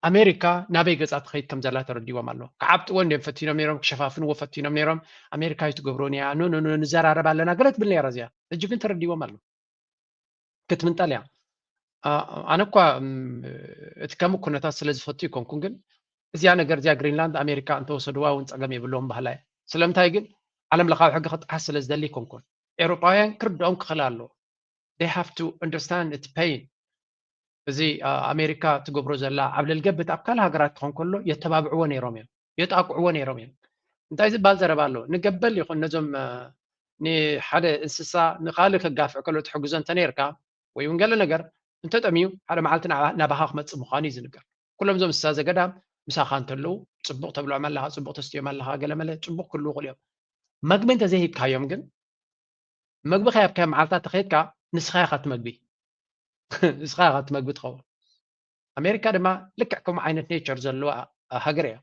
ኣሜሪካ ናበይ ገጻ ትኸይድ ከም ዘላ ተረዲዎም ኣሎ። ክዓብጥዎ እንዲዮም ፈቲኖም ነይሮም፣ ክሸፋፍንዎ ፈቲኖም ነይሮም። ኣሜሪካ ኣይትገብሮን እያ፣ ኖ ኖ ኖ ንዘራረብ ኣለና ገለ ትብል ነይራ እዚኣ። ሕጂ ግን ተረዲዎም ኣሎ። ክትምንጠል እያ። ኣነ እኳ እቲ ከምኡ ኩነታት ስለ ዝፈቱ ይኮንኩን፣ ግን እዚኣ ነገር እዚኣ ግሪንላንድ ኣሜሪካ እንተወሰድዋ እውን ጸገም የብለዎም ባህላ እየ። ስለምንታይ ግን ዓለም ለኻዊ ሕጊ ክጥሓስ ስለ ዝደሊ ይኮንኩን። ኤውሮጳውያን ክርድኦም ክኽእል ኣለዎ። They have to understand its pain። እዚ ኣሜሪካ ትገብሮ ዘላ ኣብ ለልገብት ኣብ ካልእ ሃገራት ክኾን ከሎ የተባብዕዎ ነይሮም እዮም፣ የጣቅዕዎ ነይሮም እዮም። እንታይ ዝበሃል ዘረባ ኣሎ? ንገበል ይኹን ነዞም ንሓደ እንስሳ ንኻልእ ከጋፍዕ ከሎ ትሕግዞ እንተነይርካ ወይ እውን ገለ ነገር እንተጠምዩ ሓደ መዓልቲ ናባኻ ክመፅእ ምዃኑ እዩ ዝንገር። ኩሎም እዞም እንስሳ ዘገዳም ምሳኻ እንተለዉ ፅቡቕ ተብሎም ኣለኻ፣ ፅቡቕ ተስትዮም ኣለኻ፣ ገለመለ ፅቡቕ ክህልዉ ይኽእሉ እዮም። መግቢ እንተዘይሂብካዮም ግን መግቢ ከያብካዮም መዓልታት ተኸይድካ ንስኻ ኢኻ ትመግቢ፣ ንስኻ ኢኻ ትመግቢ ትኸውን። ኣሜሪካ ድማ ልክዕ ከምኡ ዓይነት ኔቸር ዘለዋ ሃገር እያ።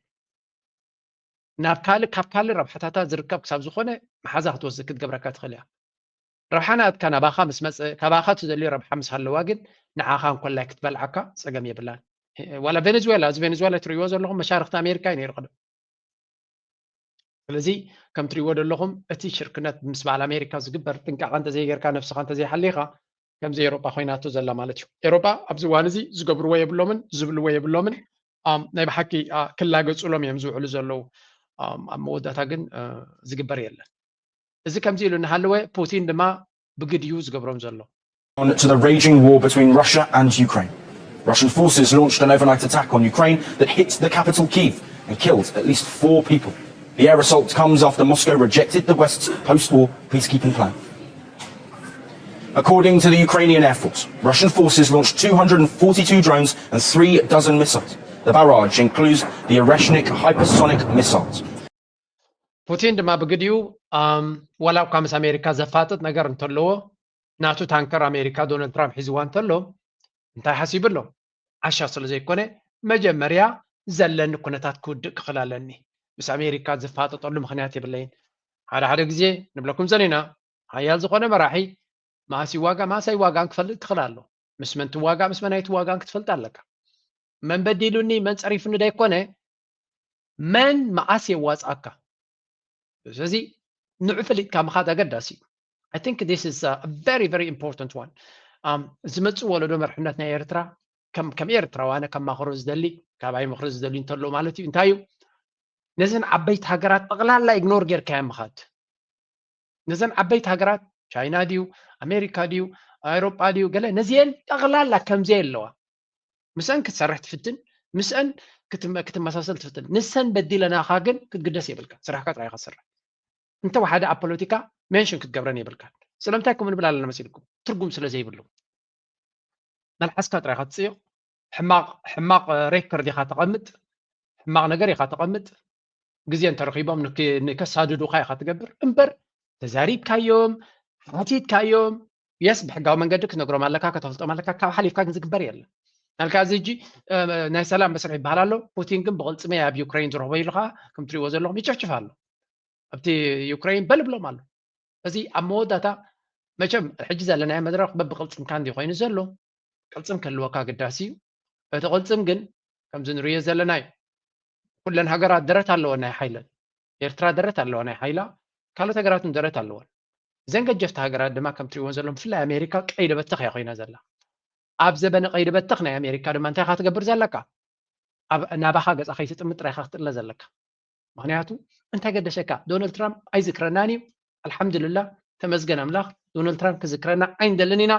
ናብ ካልእ ካብ ካልእ ረብሓታታ ዝርከብ ክሳብ ዝኾነ መሓዛ ክትወስድ ክትገብረካ ትኽእል እያ። ረብሓ ናትካ ናባኻ ምስ መፀ ካባኻ ትደልዮ ረብሓ ምስ ሃለዋ ግን ንዓኻ እንኮላይ ክትበልዓካ ፀገም የብላን። ዋላ ቬኔዙዌላ፣ እዚ ቬኔዙዌላ ትርእይዎ ዘለኹም መሻርክቲ ኣሜሪካ እዩ ነይሩ ቅድም። ስለዚ ከም ትርእይዎ ዘለኹም እቲ ሽርክነት ምስ በዓል ኣሜሪካ ዝግበር ጥንቃቐ እንተዘይጌርካ ነብስኻ እንተዘይሓሊኻ ከምዚ ኤሮጳ ኮይናቶ ዘላ ማለት እዩ። ኤሮጳ ኣብዚ እዋን እዚ ዝገብርዎ የብሎምን ዝብልዎ የብሎምን። ናይ ብሓቂ ክላገፁሎም እዮም ዝውዕሉ ዘለዉ። ኣብ መወዳእታ ግን ዝግበር የለን። እዚ ከምዚ ኢሉ እናሃለወ ፑቲን ድማ ብግድ እዩ ዝገብሮም ዘሎ። On to the raging war between Russia and Ukraine. Russian forces launched an overnight attack on Ukraine that hit the capital Kyiv and killed at least four people. The air assault comes after Moscow rejected the West's post-war peacekeeping plan. According to the Ukrainian Air Force, Russian forces launched two hundred forty-two drones and three dozen missiles. The barrage includes the Oreshnik hypersonic missiles. ፑቲን ድማ ብግዲኡ ዋላ እኳ ምስ ኣሜሪካ ዘፋጥጥ ነገር እንተለዎ ናቱ ታንከር ኣሜሪካ ዶናልድ ትራምፕ ሒዝዋ እንተሎ እንታይ ሓሲቡ ኣሎ? ዓሻ ስለ ዘይኮነ መጀመርያ ዘለኒ ኩነታት ክውድእ ክኽእል ኣለኒ። ምስ ኣሜሪካ ዝፋጠጠሉ ምኽንያት የብለይን። ሓደ ሓደ ግዜ ንብለኩም ዘለና ሓያል ዝኾነ መራሒ መኣስ ይዋጋእ መኣስ ኣይዋጋእን ክፈልጥ ክኽእል ኣሎ። ምስ መን ትዋጋእ ምስ መን ኣይትዋጋእን ክትፈልጥ ኣለካ። መን በዲሉኒ መን ጸሪፉኒ ደይኮነ መን መኣስ የዋጽኣካ። ስለዚ ንዑ ፈሊጥካ ምኻድ ኣገዳሲ እዩ። I think this is a very very important one. ዝመፅእ ወለዶ መርሕነት ናይ ኤርትራ ከም ኤርትራዊ ኣነ ከማኽሮ ዝደሊ ካባይ ምኽሪ ዝደሊ እንተሎ ማለት እዩ እንታይ እዩ ነዘን ዓበይቲ ሃገራት ጠቕላላ ኢግኖር ጌርካዮ ምኻድ። ነዘን ዓበይቲ ሃገራት ቻይና ድዩ ኣሜሪካ ድዩ ኣውሮጳ ድዩ ገለ ነዚአን ጠቕላላ ከምዘይ ኣለዋ ምስአን ክትሰርሕ ትፍትን ምስአን ክትመሳሰል ትፍትን ንሰን በዲለናኻ ግን ክትግደስ የብልካ ስራሕካ ጥራይ ኢኻ ትሰርሕ። እንተ ሓደ ኣብ ፖለቲካ ሜንሽን ክትገብረን የብልካ። ስለምንታይ ከምኡ ንብል ኣለና መሲልኩም? ትርጉም ስለ ዘይብሉ መልሓስካ ጥራይ ኢኻ ትፅይቕ። ሕማቕ ሕማቕ ሬከርድ ኢኻ ተቐምጥ፣ ሕማቕ ነገር ኢኻ ተቐምጥ። ግዜ እንተረኺቦም ንከሳድዱኻ ኢኻ ትገብር እምበር ተዛሪብካዮም ሓቲትካዮም የስ ብሕጋዊ መንገዲ ክትነግሮም ኣለካ ከተፍልጦም ኣለካ ካብ ሓሊፍካ ግን ዝግበር የለን። ናልካ እዚ ሕጂ ናይ ሰላም መስርሕ ይበሃል ኣሎ። ፑቲን ግን ብቕልፅመይ ኣብ ዩክሬን ዝረኽቦ ኢሉ ከዓ ከም ትሪእዎ ዘለኹም ይጭፍጭፍ ኣሎ። ኣብቲ ዩክሬን በልብሎም ኣሎ። እዚ ኣብ መወዳእታ መቸም ሕጂ ዘለናዮ መድረኽ በብቕልፅምካ እንዲ ኮይኑ ዘሎ ቅልፅም ክህልወካ ግዳሲ እዩ። እቲ ቅልፅም ግን ከምዚ ንሪኦ ዘለና እዩ። ኩለን ሃገራት ደረት ኣለወን ናይ ሓይለን። ኤርትራ ደረት ኣለዋ ናይ ሓይላ፣ ካልኦት ሃገራት እውን ደረት ኣለወን። እዘን ገጀፍቲ ሃገራት ድማ ከም ትሪእወን ዘለኹም ብፍላይ ኣሜሪካ ቀይዲ በተኽ እያ ኮይና ዘላ። ኣብ ዘበነ ቀይዲ በተኽ ናይ ኣሜሪካ ድማ እንታይ ኢኻ ትገብር ዘለካ? ኣብ ናባኻ ገጻ ከይትጥምት ጥራይ ኢኻ ክትጥለ ዘለካ። ምኽንያቱ እንታይ ገደሰካ? ዶናልድ ትራምፕ ኣይዝክረናን እዩ። ኣልሓምዱልላህ ተመስገን ኣምላኽ ዶናልድ ትራምፕ ክዝክረና ኣይንደልን ኢና።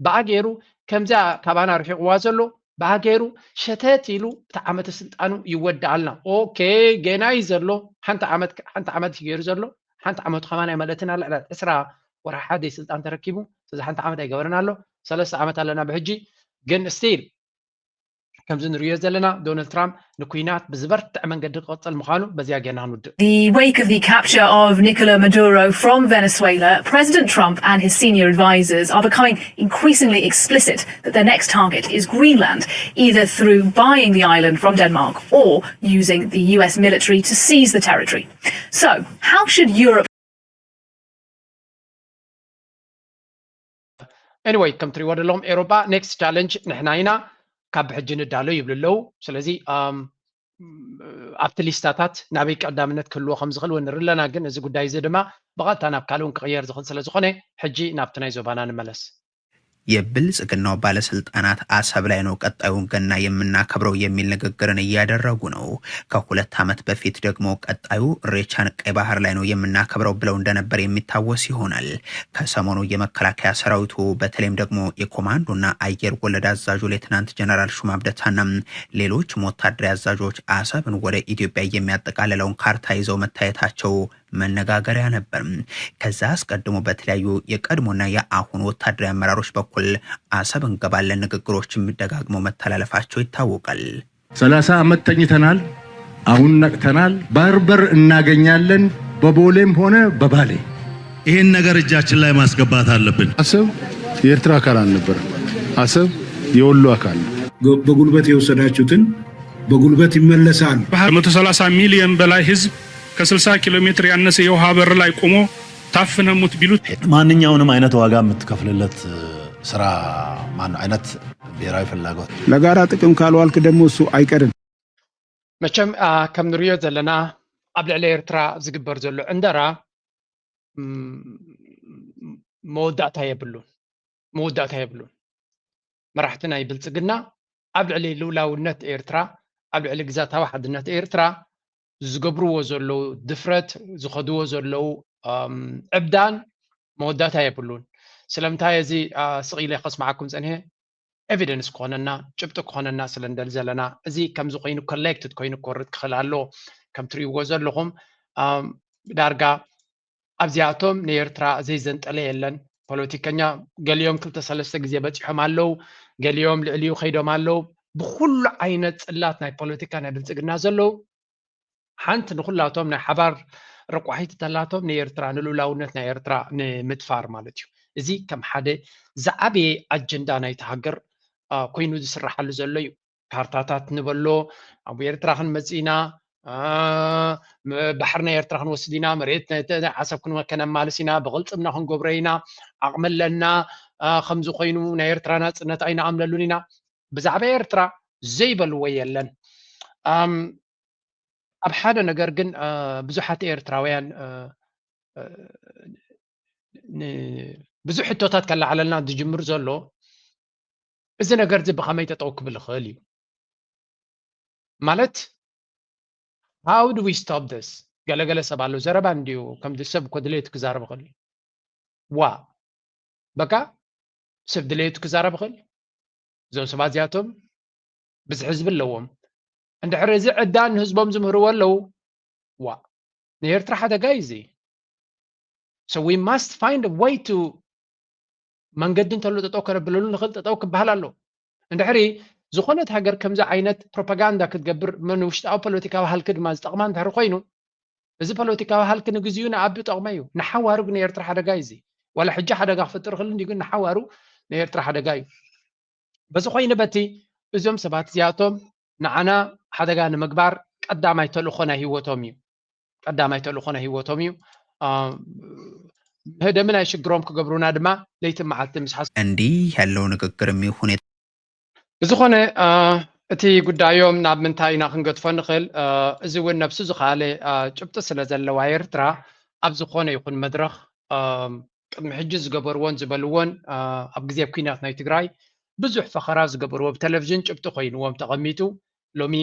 ብኣ ገይሩ ከምዚኣ ካባና ርሒቕዋ ዘሎ ብኣ ገይሩ ሸተት ኢሉ እቲ ዓመተ ስልጣኑ ይወድኣልና። ኦኬ ገና እዩ ዘሎ ሓንቲ ዓመት ሓንቲ ዓመት እዩ ገይሩ ዘሎ ሓንቲ ዓመቱ ከማን ኣይመለትን ኣላ ዕስራ ወርሒ ሓደ ስልጣን ተረኪቡ ስለዚ ሓንቲ ዓመት ኣይገበረን ኣሎ ሰለስተ ዓመት ኣለና ብሕጂ ግን ስቲል ከምዚ ንሪኦ ዘለና ዶናልድ ትራምፕ ንኩናት ብዝበርትዐ መንገዲ ክቕፅል ምዃኑ በዚኣ ጌርና ክንውድእ። The wake of the capture of Nicolas Maduro from Venezuela, President Trump and his senior advisors are becoming increasingly explicit that their next target is Greenland, either through buying the island from Denmark or using the U S military to seize the territory. So, how should Europe Anyway, ከም ትሪእዎ ዘለኹም ኤሮጳ ኔክስት ቻለንጅ ንሕና ኢና፣ ካብ ሕጂ ንዳሎ ይብሉ ኣለዉ። ስለዚ ኣብቲ ሊስታታት ናበይ ቀዳምነት ክህልዎ ከም ዝኽእል እውን ንርኢ ኣለና። ግን እዚ ጉዳይ እዚ ድማ ብቐጥታ ናብ ካልእ እውን ክቕየር ዝኽእል ስለ ዝኾነ ሕጂ ናብቲ ናይ ዞባና ንመለስ። የብልጽግናው ባለስልጣናት አሰብ ላይ ነው ቀጣዩን ገና የምናከብረው የሚል ንግግርን እያደረጉ ነው። ከሁለት ዓመት በፊት ደግሞ ቀጣዩ እሬቻን ቀይ ባህር ላይ ነው የምናከብረው ብለው እንደነበር የሚታወስ ይሆናል። ከሰሞኑ የመከላከያ ሰራዊቱ በተለይም ደግሞ የኮማንዶና አየር ወለድ አዛዡ ሌትናንት ጀነራል ሹማ አብደታና ሌሎችም ወታደራዊ አዛዦች አሰብን ወደ ኢትዮጵያ የሚያጠቃልለውን ካርታ ይዘው መታየታቸው መነጋገሪያ ነበር። ከዛ አስቀድሞ በተለያዩ የቀድሞና የአሁን ወታደራዊ አመራሮች በኩል አሰብ እንገባለን ንግግሮች የሚደጋግመው መተላለፋቸው ይታወቃል። ሰላሳ ዓመት ተኝተናል። አሁን ነቅተናል። ባህር በር እናገኛለን፣ በቦሌም ሆነ በባሌ። ይህን ነገር እጃችን ላይ ማስገባት አለብን። አሰብ የኤርትራ አካል አልነበረም። አሰብ የወሎ አካል ነው። በጉልበት የወሰዳችሁትን በጉልበት ይመለሳል። ከመቶ ሠላሳ ሚሊዮን በላይ ህዝብ ከ ስልሳ ኪሎ ሜትር ያነሰ የውሃ በር ላይ ቆሞ ታፍነ ሙት ቢሉት ማንኛውንም አይነት ዋጋ የምትከፍልለት ስራ ማን አይነት ብሔራዊ ፍላጎት ለጋራ ጥቅም ካልዋልክ ደግሞ እሱ አይቀርም። መቸም ከም ንሪኦ ዘለና ኣብ ልዕሊ ኤርትራ ዝግበር ዘሎ ዕንደራ መወዳእታ የብሉን፣ መወዳእታ የብሉን። መራሕቲ ናይ ብልጽግና ኣብ ልዕሊ ልኡላውነት ኤርትራ፣ ኣብ ልዕሊ ግዛታዊ ሓድነት ኤርትራ ዝገብርዎ ዘለዉ ድፍረት፣ ዝኸድዎ ዘለዉ ዕብዳን መወዳእታ የብሉን። ስለምንታይ እዚ ስቕ ኢለ ከስምዓኩም ጸኒሐ? ኤቪደንስ ክኾነና፣ ጭብጢ ክኾነና ስለ እንደሊ ዘለና። እዚ ከምዚ ኮይኑ ኮሌክትድ ኮይኑ ክወርድ ክኽእል ኣለዎ። ከም ትሪእዎ ዘለኹም ዳርጋ ኣብዚኣቶም ንኤርትራ ዘይዘንጠለ የለን። ፖለቲከኛ ገሊኦም ክልተ ሰለስተ ግዜ በጺሖም ኣለዉ፣ ገሊኦም ልዕሊኡ ከይዶም ኣለዉ። ብኹሉ ዓይነት ጽላት ናይ ፖለቲካ ናይ ብልጽግና ዘለዉ ሓንቲ ንኹላቶም ናይ ሓባር ረቋሒት ተላቶም ንኤርትራ ንልኡላውነት ናይ ኤርትራ ንምድፋር ማለት እዩ። እዚ ከም ሓደ ዝዓበየ ኣጀንዳ ናይቲ ሃገር ኮይኑ ዝስራሓሉ ዘሎ እዩ። ካርታታት ንበሎ ኣብ ኤርትራ ክንመጽእ ኢና፣ ባሕሪ ናይ ኤርትራ ክንወስድ ኢና፣ መሬት ዓሰብ ከነማልስ ኢና፣ ብቕልጽምና ክንገብሮ ኢና፣ ዓቕሚ ኣለና፣ ከምዚ ኮይኑ ናይ ኤርትራ ናጽነት ኣይንኣምነሉን ኢና። ብዛዕባ ኤርትራ ዘይበልዎ የለን። ኣብ ሓደ ነገር ግን ብዙሓት ኤርትራውያን ብዙሕ ሕቶታት ከለዓለልና ዝጅምር ዘሎ እዚ ነገር እዚ ብኸመይ ጠጠው ክብል ይኽእል እዩ ማለት how do we stop this? ገለገለ ሰብ ኣሎ ዘረባ እንዲዩ ከምዚ ሰብ እኮ ድሌቱ ክዛረብ ይኽእል ዋ በቃ ሰብ ድሌቱ ክዛረብ ይኽእል። እዞም ሰባት እዚኣቶም ብዙሕ ህዝቢ ኣለዎም። እንድሕር እዚ ዕዳን ንህዝቦም ዝምህርዎ ኣለዉ ዋ ንኤርትራ ሓደጋ እዩ እዚ። So we must find a way to መንገዲ እንተሎ ጠጠው ከነብለሉ ንኽእል ጠጠው ክበሃል ኣሎ። እንድሕሪ ዝኾነት ሃገር ከምዚ ዓይነት ፕሮፓጋንዳ ክትገብር መን ውሽጣዊ ፖለቲካዊ ሃልኪ ድማ ዝጠቕማ እንድሕሪ ኮይኑ እዚ ፖለቲካዊ ሃልኪ ንግዚኡ ንኣቢ ጠቕመ እዩ። ንሓዋሩ ግን ንኤርትራ ሓደጋ እዩ እዚ። ዋላ ሕጂ ሓደጋ ክፈጥር ይኽእል እንዲ ግን ንሓዋሩ ንኤርትራ ሓደጋ እዩ። በዚ ኮይኑ በቲ እዞም ሰባት እዚኣቶም ንዓና ሓደጋ ንምግባር ቀዳማይ ተልእኾ ናይ ህይወቶም እዩ። ቀዳማይ ተልእኾ ናይ ህይወቶም እዩ። ምህደሚ ናይ ሽግሮም ክገብሩና ድማ ለይቲ መዓልቲ ምስ ሓስ እንዲህ ያለው ንግግርም ይሁን ብዝኾነ እቲ ጉዳዮም ናብ ምንታይ ኢና ክንገድፎ ንኽእል? እዚ እውን ነብሱ ዝኸኣለ ጭብጢ ስለ ዘለዋ ኤርትራ ኣብ ዝኾነ ይኹን መድረኽ ቅድሚ ሕጂ ዝገበርዎን ዝበልዎን ኣብ ግዜ ኩናት ናይ ትግራይ ብዙሕ ፈኸራ ዝገበርዎ ብቴሌቭዥን ጭብጢ ኮይንዎም ተቐሚጡ ሎሚ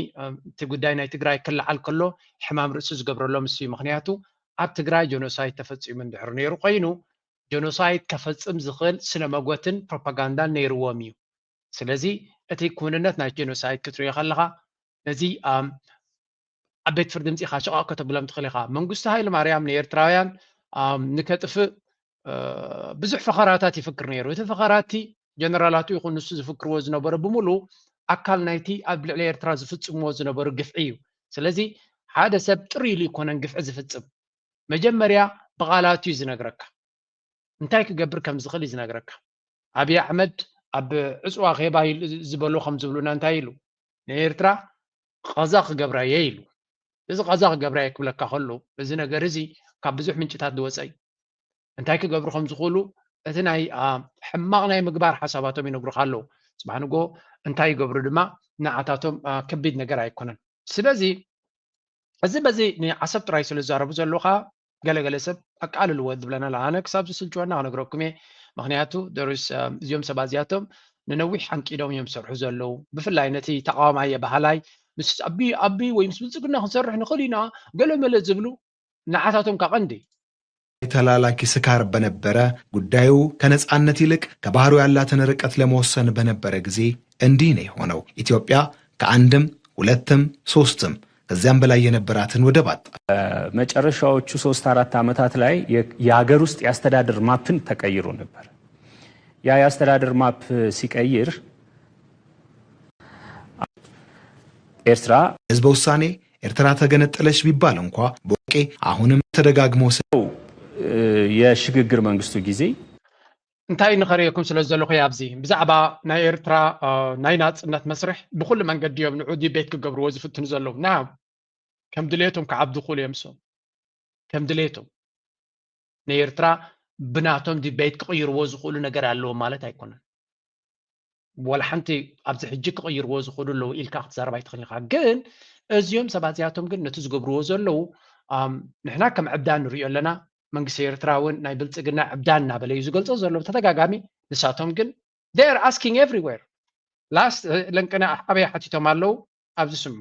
እቲ ጉዳይ ናይ ትግራይ ክለዓል ከሎ ሕማም ርእሱ ዝገብረሎም እሱ እዩ። ምኽንያቱ ኣብ ትግራይ ጀኖሳይድ ተፈፂሙ እንድሕር ነይሩ ኮይኑ ጀኖሳይድ ከፈፅም ዝኽእል ስነ መጎትን ፕሮፓጋንዳን ነይርዎም እዩ። ስለዚ እቲ ክውንነት ናይ ጀኖሳይድ ክትሪኦ ከለኻ ነዚ ኣብ ቤት ፍርዲ ምፂኻ ሽቓቕ ከተብሎም ትኽእል ኢኻ። መንግስቱ ሃይለ ማርያም ንኤርትራውያን ንከጥፍእ ብዙሕ ፈኸራታት ይፍክር ነይሩ። እቲ ፈኸራቲ ጀነራላቱ ይኹን ንሱ ዝፍክርዎ ዝነበሩ ብምሉእ ኣካል ናይቲ ኣብ ልዕሊ ኤርትራ ዝፍጽምዎ ዝነበሩ ግፍዒ እዩ። ስለዚ ሓደ ሰብ ጥሪ ኢሉ ይኮነን ግፍዒ ዝፍጽም። መጀመርያ ብቓላቱ እዩ ዝነግረካ። እንታይ ክገብር ከም ዝኽእል እዩ ዝነግረካ። ኣብይ ኣሕመድ ኣብ ዕጽዋ ኼባ ኢሉ ዝበሎ ከም ዝብሉና እንታይ ኢሉ? ንኤርትራ ቐዛ ክገብራ እየ ኢሉ። እዚ ቐዛ ክገብራ እየ ክብለካ ከሎ፣ እዚ ነገር እዚ ካብ ብዙሕ ምንጭታት ዝወጸ እዩ። እንታይ ክገብሩ ከም ዝኽእሉ፣ እቲ ናይ፣ አ፣ ሕማቕ ናይ ምግባር ሓሳባቶም ይነግሩኻ ኣለዉ። ጽባሕ ንግሆ እንታይ ይገብሩ ድማ ንዓታቶም፣ አ፣ ከቢድ ነገር ኣይኮነን። ስለዚ፣ እዚ በዚ ንዓሰብ ጥራይ ስለ ዝዛረቡ ዘለዉ ኸኣ፣ ገለገለ ሰብ ኣቃልልዎ ዝብለና ኣሎ። ኣነ ክሳብ ዝስልችወና ክነግረኩም እየ። ምኽንያቱ፣ there is፣ አ፣ እዚኦም ሰባት እዚኣቶም ንነዊሕ ሓንቂዶም እዮም ዝሰርሑ ዘለዉ። ብፍላይ ነቲ ተቓዋማይ እየ በሃላይ፣ ምስ ኣቢ፣ ኣቢ ወይ ምስ ብልጽግና ክንሰርሕ ንኽእል ኢና፣ ገለ መለ ዝብሉ ንዓታቶም ከኣ ቀንዲ። ተላላኪ ስካር በነበረ፣ ጉዳዩ ከነጻነት ይልቅ ከባህሩ ያላትን ርቀት ለመወሰን በነበረ ጊዜ እንዲህ ነው የሆነው። ኢትዮጵያ ከአንድም ሁለትም ሶስትም ከዚያም በላይ የነበራትን ወደብ አጣ። መጨረሻዎቹ ሶስት አራት ዓመታት ላይ የ-፣ የሀገር ውስጥ የአስተዳደር ማፕን ተቀይሮ ነበር። ያ የአስተዳደር ማፕ ሲቀይር ኤርትራ ህዝበ ውሳኔ ኤርትራ ተገነጠለች ቢባል እንኳ ቦቄ አሁንም ተደጋግሞ ስ- የሽግግር መንግስቱ ጊዜ እንታይ ንኸርእየኩም ስለ ዘለኹ እየ ኣብዚ። ብዛዕባ ናይ ኤርትራ፣ አ፣ ናይ ናጽነት መስርሕ ብኹሉ መንገዲ እዮም ንዑ ዲቤት ክገብርዎ ዝፍትኑ ዘለዉ። ና ከም ድሌቶም ክዓብዱ ክእሉ እዮም እሶም። ከም ድሌቶም። ንኤርትራ ብናቶም ዲቤት ክቕይርዎ ዝኽእሉ ነገር ኣለዎም ማለት ኣይኮነን። ወላ ሓንቲ ኣብዚ ሕጂ ክቕይርዎ ዝኽእሉ ኣለዉ ኢልካ ክትዛረብ ኣይትኽእልን ኢኻ። ግን እዚኦም ሰባት እዚኣቶም ግን ነቲ ዝገብርዎ ዘለዉ፣ ኣም፣ ንሕና ከም ዕብዳን ንሪኦ ኣለና። መንግስቲ ኤርትራ እውን ናይ ብልጽግና ዕብዳን እናበለ እዩ ዝገልጾ ዘሎ ብተደጋጋሚ። ንሳቶም ግን they are asking everywhere. Last፣ እ፣ ለንቅና ኣበይ ሓቲቶም ኣለዉ? ኣብዚ ስሙ።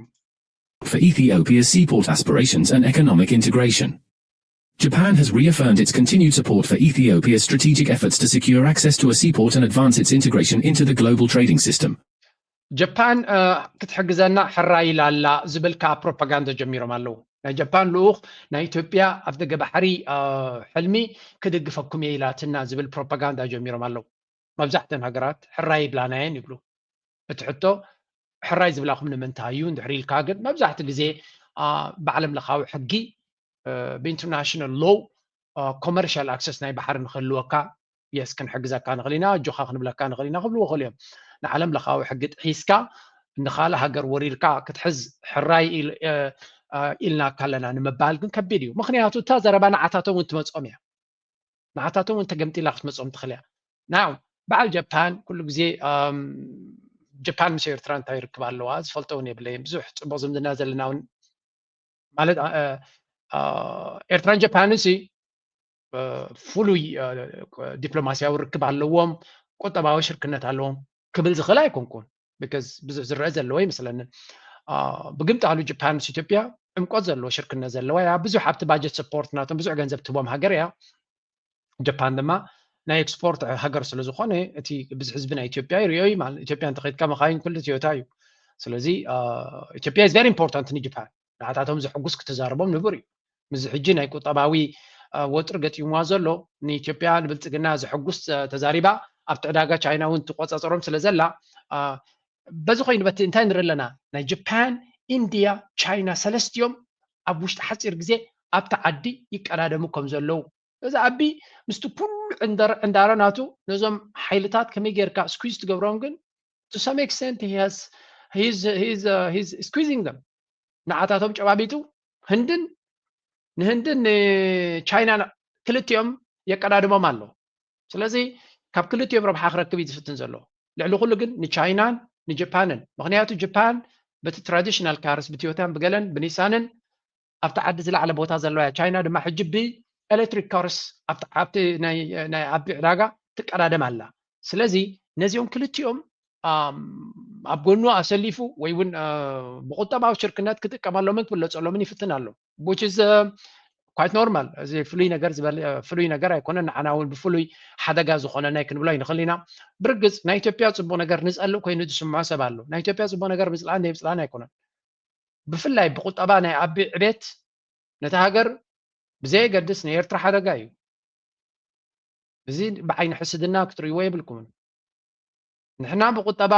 For Ethiopia's seaport aspirations and economic integration, Japan has reaffirmed its continued support for Ethiopia's strategic efforts to secure access to a seaport and advance its integration into the global trading system. ጀፓን፣ እ፣ ክትሕግዘና ሕራይ ኢላ ኣላ ዝብል ከኣ ፕሮፓጋንዳ ጀሚሮም ኣለዉ። ናይ ጀፓን ልኡኽ ናይ ኢትዮጵያ ኣፍደገ ባሕሪ፣ እ፣ ሕልሚ ክድግፈኩም እየ ኢላትና ዝብል ፕሮፓጋንዳ ጀሚሮም ኣለዉ። መብዛሕተን ሃገራት ሕራይ ይብላና እየን ይብሉ። እቲ ሕቶ ሕራይ ዝብላኹም ንምንታይ እዩ እንድሕር ኢልካ ግን መብዛሕትኡ ግዜ፣ አ፣ ብዓለም ለኻዊ ሕጊ፣ እ፣ ብኢንተርናሽናል ሎው፣ እ፣ ኮመርሻል ኣክሰስ ናይ ባሕሪ ንክህልወካ የስ ክንሕግዘካ ንኽእል ኢና፣ ኣጆኻ ክንብለካ ንኽእል ኢና ክብልዎ ይኽእሉ እዮም። ንዓለም ለኻዊ ሕጊ ጥሒስካ ንኻልእ ሃገር ወሪርካ ክትሕዝ ሕራይ ኢል-፣ እ፣ እ፣ ኢልናካ ኣለና ንምባል ግን ከቢድ እዩ። ምኽንያቱ እታ ዘረባ ንዓታቶም እውን ትመጾም እያ። ንዓታቶም እውን ተገምጢላ ክትመጾም ትኽእል እያ። ናው በዓል ጀፓን ኩሉ ግዜ፣ ኣም፣ ጀፓን ምስ ኤርትራ እንታይ ርክብ ኣለዋ ዝፈልጦ እውን የብለይን። ብዙሕ ጽቡቕ ዝምድና ዘለና እውን ማለት፣ እ፣ እ፣ ኤርትራን ጀፓንን ሲ፣ እ፣ ፍሉይ፣ እ፣ ዲፕሎማስያዊ ርክብ ኣለዎም፣ ቁጠባዊ ሽርክነት ኣለዎም ክብል ዝኽእል ኣይኮንኩን። ቢካዝ ብዙሕ ዝረአ ዘለዎ ይመስለንን። እ፣ ብግምጣሉ ጀፓን ምስ ኢትዮጵያ ዕምቆት ዘለዎ ሽርክነት ዘለዋ እያ። ብዙሕ ኣብቲ ባጀት ሰፖርት ናቶም ብዙሕ ገንዘብ ትህቦም ሃገር እያ። ጀፓን ድማ ናይ ኤክስፖርት ሃገር ስለ ዝኾነ እቲ ብዙሕ ህዝቢ ናይ ኢትዮጵያ ይርእዮ እዩ ማለት። ኢትዮጵያ እንተኸይድካ መኻይን ኩሉ ቶዮታ እዩ። ስለዚ፣ እ፣ ኢትዮጵያ is very important ንጀፓን። ንዓታቶም ዘሐጉስ ክትዛረቦም ንቡር እዩ። ምስዚ ሕጂ ናይ ቁጠባዊ፣ እ፣ ወጥሪ ገጢምዋ ዘሎ ንኢትዮጵያ ንብልጽግና ዘሐጉስ፣ እ፣ ተዛሪባ ኣብቲ ዕዳጋ ቻይና እውን ትቆጻጸሮም ስለ ዘላ፣ እ፣ በዚ ኮይኑ በቲ እንታይ ንርኢ ኣለና? ናይ ጀፓን፣ ኢንድያ፣ ቻይና ሰለስቲኦም ኣብ ውሽጢ ሓጺር ግዜ ኣብቲ ዓዲ ይቀዳደሙ ከም ዘለዉ። እዚ ኣቢ ምስቲ ኩሉ ዕንደር-፣ ዕንዳረ ናቱ ነዞም ሓይልታት ከመይ ጌርካ ስኩዝ ትገብሮም ግን to some extent he has, he is, he is, uh, he is squeezing them። ንዓታቶም ጨባቢጡ ህንድን፣ ንህንድን ንቻይናን ክልቲኦም የቀዳድሞም ኣሎ። ስለዚ ካብ ክልቲኦም ረብሓ ክረክብ እዩ ዝፍትን ዘሎ። ልዕሊ ኩሉ ግን ንቻይናን ንጀፓንን። ምኽንያቱ ጀፓን በቲ ትራዲሽናል ካርስ ብቶዮታን ብገለን ብኒሳንን ኣብቲ ዓዲ ዝለዓለ ቦታ ዘለዋ እያ። ቻይና ድማ ሕጂ ብኤሌክትሪክ ካርስ ኣብቲ፣ ኣብቲ ናይ፣ ናይ ዓቢ ዕዳጋ ትቀዳደም ኣላ። ስለዚ ነዚኦም ክልቲኦም፣ ኣም፣ ኣብ ጎኑ ኣሰሊፉ ወይ እውን፣ እ፣ ብቁጠባዊ ሽርክነት ክጥቀመሎምን ክብለጸሎምን ይፍትን ኣሎ። Which is, እ፣ quite normal። እዚ ፍሉይ ነገር ዝበል-፣ እ፣ ፍሉይ ነገር ኣይኮነን። ንዓና እውን ብፍሉይ ሓደጋ ዝኾነ ናይ ክንብሎ ኣይንኽእል ኢና። ብርግጽ ናይ ኢትዮጵያ ጽቡቕ ነገር ንጸልእ ኮይኑ ዝስምዖ ሰብ ኣሎ። ናይ ኢትዮጵያ ጽቡቕ ነገር ምጽላእን ዘይምጽላእን ኣይኮነን። ብፍላይ ብቁጠባ ናይ ኣቢ ዕቤት ነታ ሃገር ብዘየገድስ ንኤርትራ ሓደጋ እዩ። እዚ ብዓይኒ ሕስድና ክትርእይዎ የብልኩምን። ንሕና ብቁጠባ፣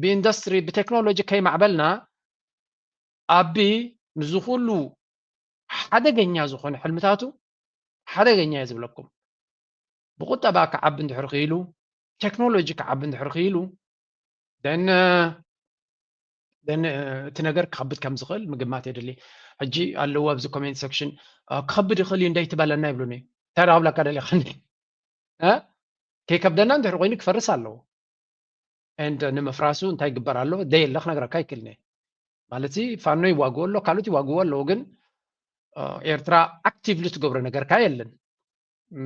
ብኢንዱስትሪ፣ ብቴክኖሎጂ ከይማዕበልና ኣቢ ምስዚ ኩሉ ሓደገኛ ዝኾነ ሕልምታቱ ሓደገኛ እየ ዝብለኩም። ብቁጠባ ክዓቢ እንድሕር ክኢሉ፣ ቴክኖሎጂ ክዓቢ እንድሕር ክኢሉ፣ then then እቲ ነገር ክኸብድ ከም ዝኽእል ምግማት የድሊ። ሕጂ ኣለዉ ኣብዚ ኮሜንት ሴክሽን ክኸብድ ይኽእል እዩ እንዳይትበለና ይብሉኒ። እንታይ ዳ ክብለካ ደሊኻ ከይከብደና እንድሕር ኮይኑ ክፈርስ ኣለዎ። And ንምፍራሱ እንታይ ይግበር ኣሎ ደየለ ክነግረካ ይክልኒ። ማለት ፋኖ ይዋግዎ ኣሎ፣ ካልኦት ይዋግዎ ኣለዉ፣ ግን ኤርትራ ኣክቲቭሊ ትገብሮ ነገር ከኣ የለን።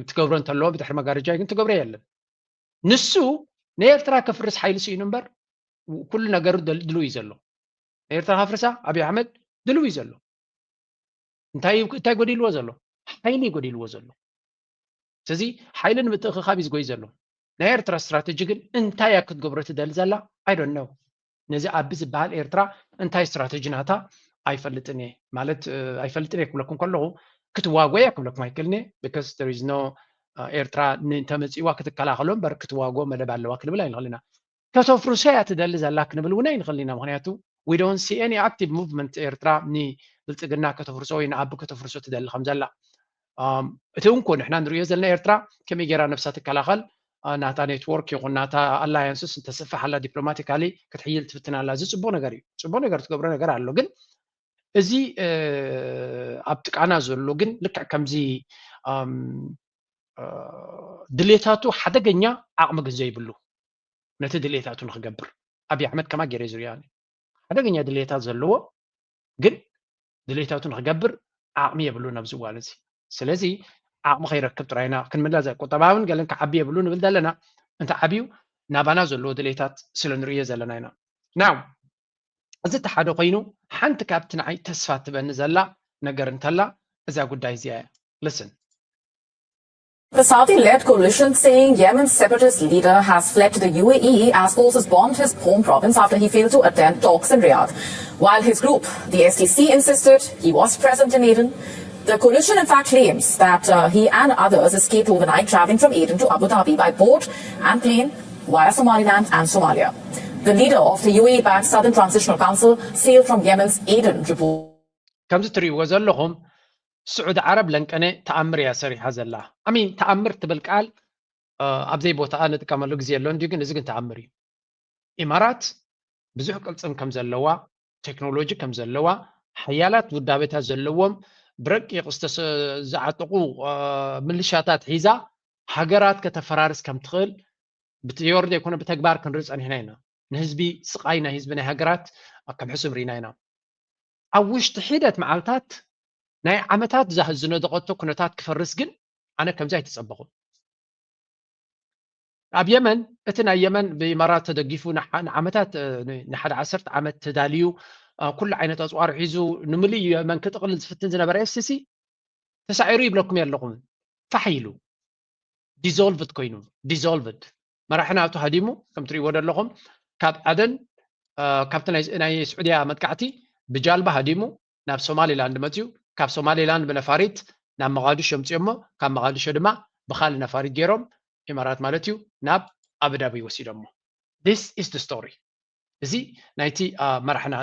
ትገብሮ እንተለዎ ብድሕሪ መጋረጃ ግን ትገብሮ የለን። ንሱ ንኤርትራ ከፍርስ ሓይሊ ስኢኑ እምበር ኩሉ ነገሩ ድልው እዩ ዘሎ። ንኤርትራ ከፍርሳ ኣብይ ኣሕመድ ድልው እዩ ዘሎ። እንታይ እንታይ ጎዲልዎ ዘሎ? ሓይሊ ጎዲልዎ ዘሎ። ስለዚ ሓይሊ ንምትእኽኻብ እዩ ዝጎይ ዘሎ። ናይ ኤርትራ ስትራተጂ ግን እንታይ እያ ክትገብሮ ትደሊ ዘላ? I don't know። ነዚ ኣቢ ዝበሃል ኤርትራ እንታይ ስትራተጂ ናታ ኣይፈልጥን እየ። ማለት ኣይፈልጥን እየ ክብለኩም ከለኹ ክትዋጎ እያ ክብለኩም ኣይክእልን እየ። Because there is no ኤርትራ እንተመፂእዋ ክትከላኸሎ እምበር ክትዋጎ መደብ ኣለዋ ክንብል ኣይንኽእል ኢና። ከተፍርሶ እያ ትደሊ ዘላ ክንብል እውን ኣይንኽእል ኢና። ምክንያቱ we don't see any active movement ኤርትራ ንብልፅግና ከተፍርሶ ወይ ንኣቢ ከተፍርሶ ትደሊ ከም ዘላ። እቲ እንኮ ንሕና ንሪኦ ዘለና ኤርትራ ከመይ ገይራ ነብሳ ትከላኸል፣ ናታ ኔትወርክ ይኹን ናታ ኣላያንስስ እንተስፍሕ ኣላ፣ ዲፕሎማቲካሊ ክትሕይል ትፍትን ኣላ። እዚ ፅቡቅ ነገር እዩ። ፅቡቅ ነገር ትገብሮ ነገር ኣሎ። ግን እዚ ኣብ ጥቃና ዘሎ ግን ልክዕ ከምዚ ድሌታቱ ሓደገኛ ዓቕሚ ግን ዘይብሉ ነቲ ድሌታቱ ንክገብር ኣብይ ኣሕመድ ከማ ገይረ ዝሪኦ ሓደገኛ ድሌታት ዘለዎ ግን ድሌታቱ ንክገብር ዓቕሚ የብሉን ኣብዚ እዋን እዚ። ስለዚ ዓቕሚ ከይረክብ ጥራይና ክንምለዘ ቁጠባውን ገለን ክዓቢ የብሉ ንብል ዘለና። እንተ ዓብዩ ናባና ዘለዎ ድሌታት ስለ ንርእዮ ዘለና ኢና። ናው እዚ ተሓደ ኮይኑ ሓንቲ ካብቲ ንዓይ ተስፋ ትበኒ ዘላ ነገር እንተላ እዛ ጉዳይ እዚኣ እያ። Listen. The Saudi-led coalition saying Yemen's separatist leader has fled to the U A E as forces bombed his home province after he failed to attend talks in Riyadh. While his group, the S T C, insisted he was present in Aden, the coalition in fact claims that uh, he and others escaped overnight, traveling from Aden to Abu Dhabi by boat and plane via Somaliland and Somalia. The leader of the U A E-backed Southern Transitional Council sailed from Yemen's Aden, report. ከምዚ ትርእይዎ ዘለኹም ስዑዲ ዓረብ ለንቀነ ተኣምር እያ ሰሪሓ ዘላ። ኣሚን ተኣምር ትብል ቃል ኣብ ዘይቦታኣ ንጥቀመሉ ግዜ ኣሎ እንዲዩ፣ ግን እዚ ግን ተኣምር እዩ። ኢማራት ብዙሕ ቅልፅም ከም ዘለዋ፣ ቴክኖሎጂ ከም ዘለዋ፣ ሓያላት ውዳቤታት ዘለዎም ብረቂቕ ዝተሰ- ዝዓጠቑ ምልሻታት ሒዛ ሃገራት ከተፈራርስ ከም ትኽእል ብትዮሪ ዘይኮነ ብተግባር ክንርኢ ፀኒሕና ኢና። ንህዝቢ ስቓይ ናይ ህዝቢ ናይ ሃገራት ከም ሕሱም ርኢና ኢና። ኣብ ውሽጢ ሒደት መዓልታት ናይ ዓመታት ዝነደቐቶ ኩነታት ክፈርስ ግን ኣነ ከምዚ ኣይተፀበኹን። ኣብ የመን እቲ ናይ የመን ብኢማራት ተደጊፉ ንዓመታት ንሓደ ዓሰርተ ዓመት ተዳልዩ ኩሉ ዓይነት ኣፅዋር ሒዙ ንምልእ የመን ክጥቕልል ዝፍትን ዝነበረ ኤስሲ ተሳዒሩ ይብለኩም ኣለኹም። ፋሕ ኢሉ ዲዞልቭድ ኮይኑ ዲዞልቭድ መራሒ ናቱ ሃዲሙ ከም ትሪእዎ ዘለኹም ካብ ዓደን ካብቲ ናይ ስዑድያ መጥቃዕቲ ብጃልባ ሃዲሙ ናብ ሶማሊላንድ መፅዩ ካብ ሶማሊላንድ ብነፋሪት ናብ መቓድሾ ምፅዮሞ ካብ መቓድሾ ድማ ብኻሊ ነፋሪት ገይሮም ኢማራት ማለት እዩ ናብ ኣቡዳቢ ወሲዶሞ። This is the story። እዚ ናይቲ መራሕና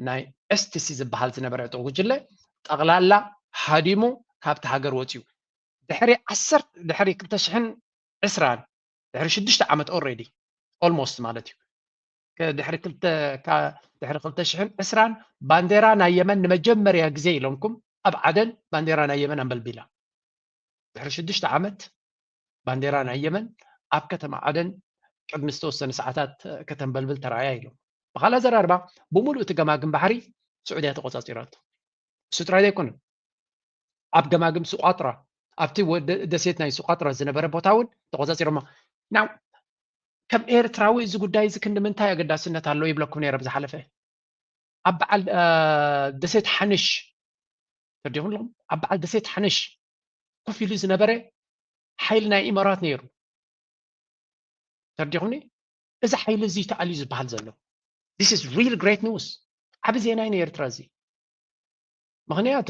ናይ ኤስቲሲ ዝበሃል ዝነበረ ዕጡቕ ጉጅለ ጠቕላላ ሃዲሙ ካብቲ ሃገር ወፅዩ ድሕሪ ዓሰርተ ድሕሪ ክልተ ሽሕን ዕስራን ድሕሪ ሽዱሽተ ዓመት already almost ማለት እዩ ድሕሪ ክልተ ድሕሪ ክልተ ሽሕን ዕስራን ባንዴራ ናይ የመን ንመጀመርያ ግዜ ኢሎምኩም ኣብ ዓደን ባንዴራ ናይ የመን ኣንበልቢላ ድሕሪ ሽዱሽተ ዓመት ባንዴራ ናይ የመን ኣብ ከተማ ዓደን ቅድሚ ዝተወሰነ ሰዓታት ከተንበልብል ተራእያ ኢሎም። ብኻልእ ኣዘራርባ ብምሉእ እቲ ገማግም ባሕሪ ስዑድያ ተቆፃፂራቶ። እሱ ጥራይ ዘይኮነን ኣብ ገማግም ሱቋጥራ ኣብቲ ደሴት ናይ ሱቋጥራ ዝነበረ ቦታ እውን ተቆፃፂሮሞ። ናው ከም ኤርትራዊ እዚ ጉዳይ እዚ ክንዲ ምንታይ ኣገዳስነት ኣለዎ ይብለኩም ነይረ ብዝሓለፈ ኣብ በዓል ደሴት ሓንሽ ተርዲኹም ኣለኹም ኣብ በዓል ደሴት ሓንሽ ኮፍ ኢሉ ዝነበረ ሓይሊ ናይ ኢማራት ነይሩ። ተርዲኹምኒ እዚ ሓይሊ እዚ ተኣልዩ ዝበሃል ዘሎ this is real great news። ዓብ ዜና እዩ ንኤርትራ እዚ። ምክንያቱ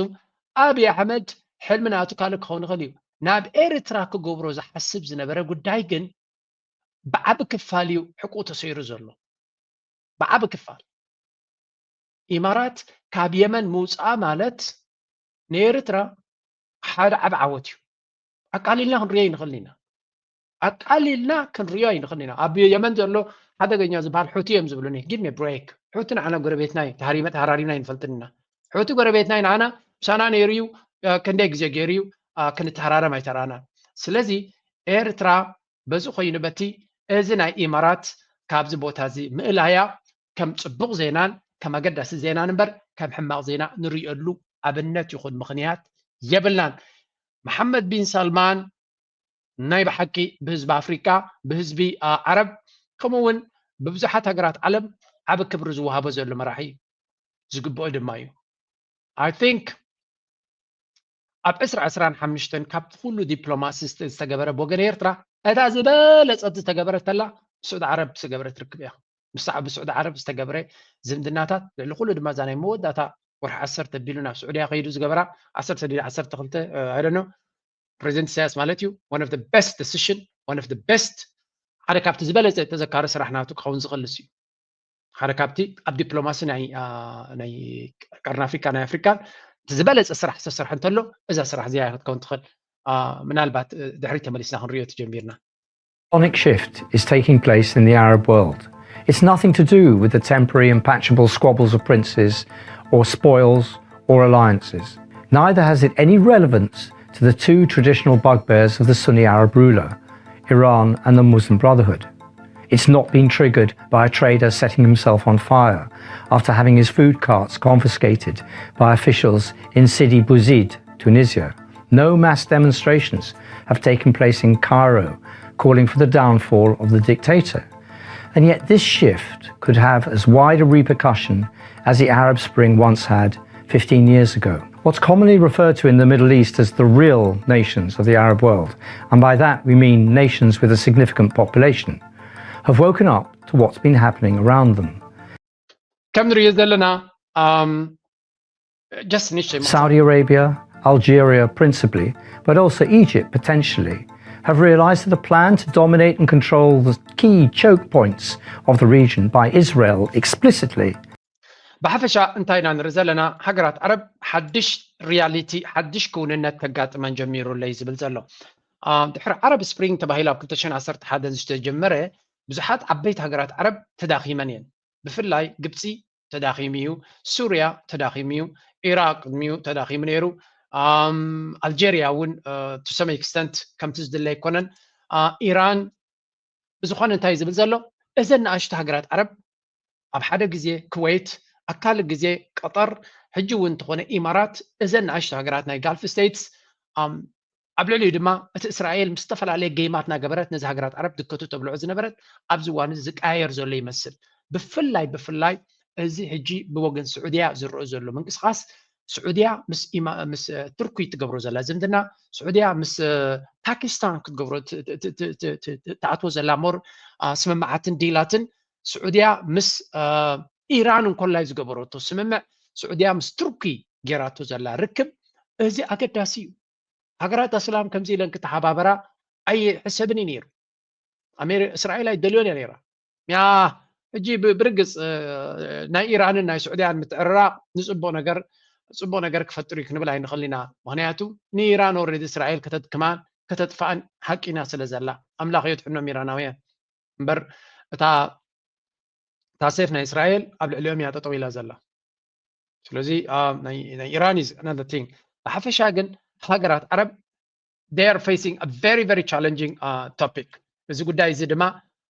ኣብይ ኣሕመድ ሕልሚ ናቱ ካልእ ክኸውን ይኽእል እዩ። ናብ ኤርትራ ክገብሮ ዝሓስብ ዝነበረ ጉዳይ ግን ብዓቢ ክፋል እዩ ሕቁ ተሰይሩ ዘሎ። ብዓቢ ክፋል ኢማራት ካብ የመን ምውፅኣ ማለት ንኤርትራ ሓደ ዓቢ ዓወት እዩ። ኣቃሊልና ክንሪኦ ይንኽእል ኢና። ኣቃሊልና ክንሪኦ ይንኽእል ኢና። ኣብ የመን ዘሎ ሓደገኛ ዝበሃል ሑቲ እዮም ዝብሉኒ። ጊቭ ሚ ብሬክ። ሑቲ ንዓና ጎረቤትና እዩ። ተሃሪመ ተሃራሪምና ይንፈልጥን ኢና። ሑቲ ጎረቤትና እዩ። ንዓና ምሳና ነይሩ እዩ። እ፣ ክንደይ ግዜ ገይሩ እዩ። እ፣ ክንተሃራረም ኣይተራእናን። ስለዚ ኤርትራ በዚ ኮይኑ በቲ እዚ ናይ ኢማራት ካብዚ ቦታ እዚ ምእላያ ከም ጽቡቕ ዜናን ከም ኣገዳሲ ዜናን እምበር ከም ሕማቕ ዜና ንርእየሉ ኣብነት ይኹን ምኽንያት የብልናን። መሓመድ ቢን ሳልማን ናይ ብሓቂ ብህዝቢ ኣፍሪቃ፣ ብህዝቢ፣ አ፣ ዓረብ፣ ከምኡ እውን ብብዙሓት ሃገራት ዓለም ዓቢ ክብሪ ዝወሃቦ ዘሎ መራሒ እዩ። ዝግብኦ ድማ እዩ። I think ኣብ ዕስራ ዕስራን ሓሙሽተን ካብቲ ኩሉ ዲፕሎማሲ ዝተ-፣ ዝተገበረ ብወገን ኤርትራ እታ ዝበለጸት ዝተገበረት ተላ ብስዑዲ ዓረብ ዝተገበረት ርክብ እያ። ምስ ብስዑዲ ዓረብ ዝተገብረ ዝምድናታት ልዕሊ ኩሉ ድማ እዛ ናይ መወዳእታ ወርሒ ዓሰርተ ኣቢሉ ናብ ስዑድያ ከይዱ ዝገበራ ዓሰርተ ድዩ ዓሰርተ ክልተ፣ እ፣ I don't know፣ ፕሬዚደንት ኢሳያስ ማለት እዩ። One of the best decision፣ one of the best፣ ሓደ ካብቲ ዝበለጸ ተዘካሪ ስራሕ ናቱ ክኸውን ዝኽእል እዩ። ሓደ ካብቲ ኣብ ዲፕሎማሲ ናይ፣ አ፣ ናይ ቀርኒ ኣፍሪካ፣ ናይ ኣፍሪካን እቲ ዝበለጸ ስራሕ ዝተሰርሐ እንተሎ እዛ ስራሕ እዚኣ ክትከውን ትኽእል። አ፣ ምናልባት፣ እ፣ ድሕሪት ተመሊስና ክንሪኦ ተጀሚርና። Tectonic shift is taking place in the Arab world. It's nothing to do with the temporary and patchable squabbles of princes, or spoils, or alliances. Neither has it any relevance to the two traditional bugbears of the Sunni Arab ruler, Iran and the Muslim Brotherhood. It's not been triggered by a trader setting himself on fire after having his food carts confiscated by officials in Sidi Bouzid, Tunisia. No mass demonstrations have taken place in Cairo calling for the downfall of the dictator. And yet, this shift could have as wide a repercussion as the Arab Spring once had fifteen years ago. What's commonly referred to in the Middle East as the real nations of the Arab world, and by that we mean nations with a significant population, have woken up to what's been happening around them. ከም ንሪኦ ዘለና፣ um, just ንእሽተይ Saudi Arabia, Algeria principally, but also Egypt potentially, have realized that a plan to dominate and control the key choke points of the region by Israel explicitly. ብሓፈሻ እንታይ ኢና ንርኢ ዘለና? ሃገራት ዓረብ ሓድሽ ሪያሊቲ፣ ሓድሽ ክውንነት ከጋጥመን ጀሚሩ ኣለይ ዝብል ዘሎ። አ፣ ድሕሪ ዓረብ ስፕሪንግ ተባሂሉ ኣብ ክልተ ሽሕን ዓሰርተ ሓደን ዝተጀመረ ብዙሓት ዓበይቲ ሃገራት ዓረብ ተዳኺመን እየን። ብፍላይ ግብፂ ተዳኺሙ እዩ፣ ሱርያ ተዳኺሙ እዩ፣ ኢራቅ ቅድሚኡ ተዳኺሙ ነይሩ። ኣም፣ ኣልጀርያ እውን፣ እ፣ to some extent ከምቲ ዝድለ ኣይኮነን። አ፣ ኢራን ብዝኾነ እንታይ ዝብል ዘሎ እዘን ንኣሽቱ ሃገራት ዓረብ ኣብ ሓደ ግዜ ኩወይት፣ ኣብ ካልእ ግዜ ቀጠር፣ ሕጂ እውን እንተኾነ ኢማራት፣ እዘን ንኣሽቱ ሃገራት ናይ ጋልፍ ስቴትስ፣ ኣም፣ ኣብ ልዕሊኡ ድማ እቲ እስራኤል ምስ ዝተፈላለየ ጌማት እናገበረት ነዚ ሃገራት ዓረብ ድከቱ ተብልዖ ዝነበረት ኣብዚ እዋን እዚ ዝቀያየር ዘሎ ይመስል። ብፍላይ ብፍላይ እዚ ሕጂ ብወገን ስዑድያ ዝረአ ዘሎ ምንቅስቃስ ስዑድያ ምስ ኢማ-፣ ምስ፣ እ፣ ቱርኪ ትገብሮ ዘላ ዝምድና፣ ስዑድያ ምስ፣ እ፣ ፓኪስታን ክትገብሮ ት-፣ ት-፣ ት-፣ ት-፣ ት-፣ ት-፣ ትኣትዎ ዘላ ሞር፣ አ፣ ስምምዓትን ዲላትን ስዑድያ ምስ፣ እ፣ ኢራን እንኮላይ ዝገበረቶ ስምምዕ ስዑድያ ምስ ቱርኪ ጌራቶ ዘላ ርክብ እዚ ኣገዳሲ እዩ። ሃገራት ኣስላም ከምዚ ኢለን ክተሓባበራ ኣይሕሰብን እዩ ነይሩ። ኣሜሪ-፣ እስራኤል ኣይደልዮን እያ ነይራ። ያ ሕጂ ብ-፣ ብርግጽ፣ እ፣ ናይ ኢራንን ናይ ስዑድያን ምትዕርራቕ ንጽቡቕ ነገር፣ ጽቡቕ ነገር ክፈጥር እዩ ክንብል ኣይንኽእል ኢና። ምኽንያቱ ንኢራን ኦልሬዲ እስራኤል ከተድክማን ከተጥፍኣን ሓቂና ስለ ዘላ። ኣምላኽ የድሕኖም ኢራናውያን። እምበር እታ፣ እታ ሴፍ ናይ እስራኤል ኣብ ልዕሊኦም እያ ጠጠው ኢላ ዘላ። ስለዚ፣ አ፣ ናይ፣ ናይ ኢራን is another thing። ብሓፈሻ ግን ሃገራት ዓረብ they are facing a very, very challenging, አ፣ topic። እዚ ጉዳይ እዚ ድማ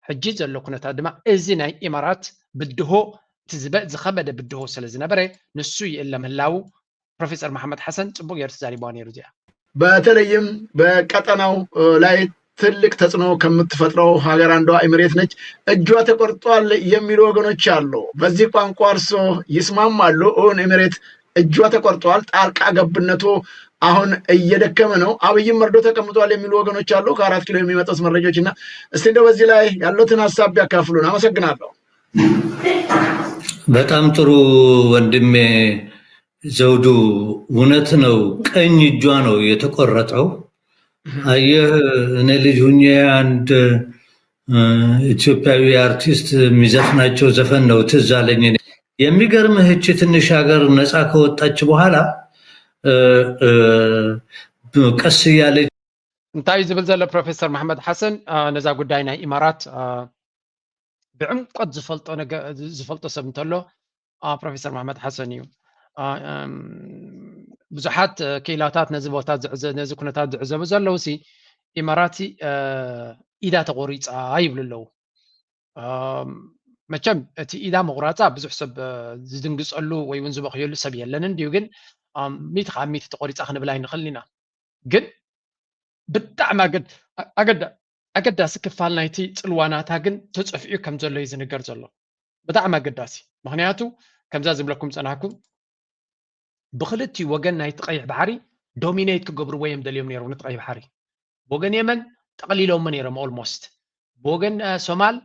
ሕጂ ዘሎ ኩነታት ድማ እዚ ናይ ኢማራት ብድሆ እቲ ዝበ-፣ ዝኸበደ ብድሆ ስለ ዝነበረ ንሱ ይእለ ምህላዉ ፕሮፌሰር መሓመድ ሓሰን ጽቡቅ ገይሩ ተዛሪብዋ ነይሩ እዚኣ። በተለይም በቀጠናው፣ እ፣ ላይ ትልቅ ተጽዕኖ ከምትፈጥረው ሀገር አንዷ ኤሚሬት ነች። እጇ ተቆርጧል የሚሉ ወገኖች አሉ። በዚህ ቋንቋ እርሶ ይስማማሉ? እውን ኤሚሬት እጇ ተቆርጧል፣ ጣልቃ ገብነቱ አሁን እየደከመ ነው፣ አብይም መርዶ ተቀምጧል የሚሉ ወገኖች አሉ። ከአራት ኪሎ የሚመጡት መረጃዎች እና እስቲ እንደው በዚህ ላይ ያሉትን ሀሳብ ቢያካፍሉን። አመሰግናለሁ። በጣም ጥሩ ወንድሜ ዘውዱ፣ እውነት ነው። ቀኝ እጇ ነው የተቆረጠው። አየህ፣ እኔ ልጅ ሁኜ አንድ ኢትዮጵያዊ አርቲስት የሚዘፍናቸው ዘፈን ነው ትዝ አለኝ። የሚገርምህ እቺ ትንሽ ሀገር ነፃ ከወጣች በኋላ ቀስ እያለች እንታይ እዩ ዝብል ዘሎ ፕሮፌሰር መሓመድ ሓሰን ነዛ ጉዳይ ናይ ኢማራት ብዕምቆት ዝፈልጦ ዝፈልጦ ሰብ እንተሎ ፕሮፌሰር መሓመድ ሓሰን እዩ። ብዙሓት ክኢላታት ነዚ ቦታ ነዚ ኩነታት ዝዕዘቡ ዘለዉ ሲ ኢማራት ኢዳ ተቆሪፃ ይብሉ ኣለዉ። መቸም እቲ ኢዳ ምቑራፃ ብዙሕ ሰብ ዝድንግፀሉ ወይ እውን ዝበኽየሉ ሰብ የለን እንድዩ። ግን ሚእቲ ካብ ሚእቲ ተቆሪፃ ክንብል ኣይንኽእልን ኢና። ግን ብጣዕሚ ኣገዳሲ ክፋል ናይቲ ፅልዋ ናታ ግን ተፀፊዑ ከም ዘሎ እዩ ዝንገር ዘሎ። ብጣዕሚ ኣገዳሲ። ምኽንያቱ ከምዛ ዝብለኩም ፀናሕኩም ብክልቲኡ ወገን ናይቲ ቀይሕ ባሕሪ ዶሚኔት ክገብርዎ እዮም ደልዮም ነይሮም ነቲ ቀይሕ ባሕሪ። ብወገን የመን ጠቕሊሎሞ ነይሮም ኦልሞስት። ብወገን ሶማል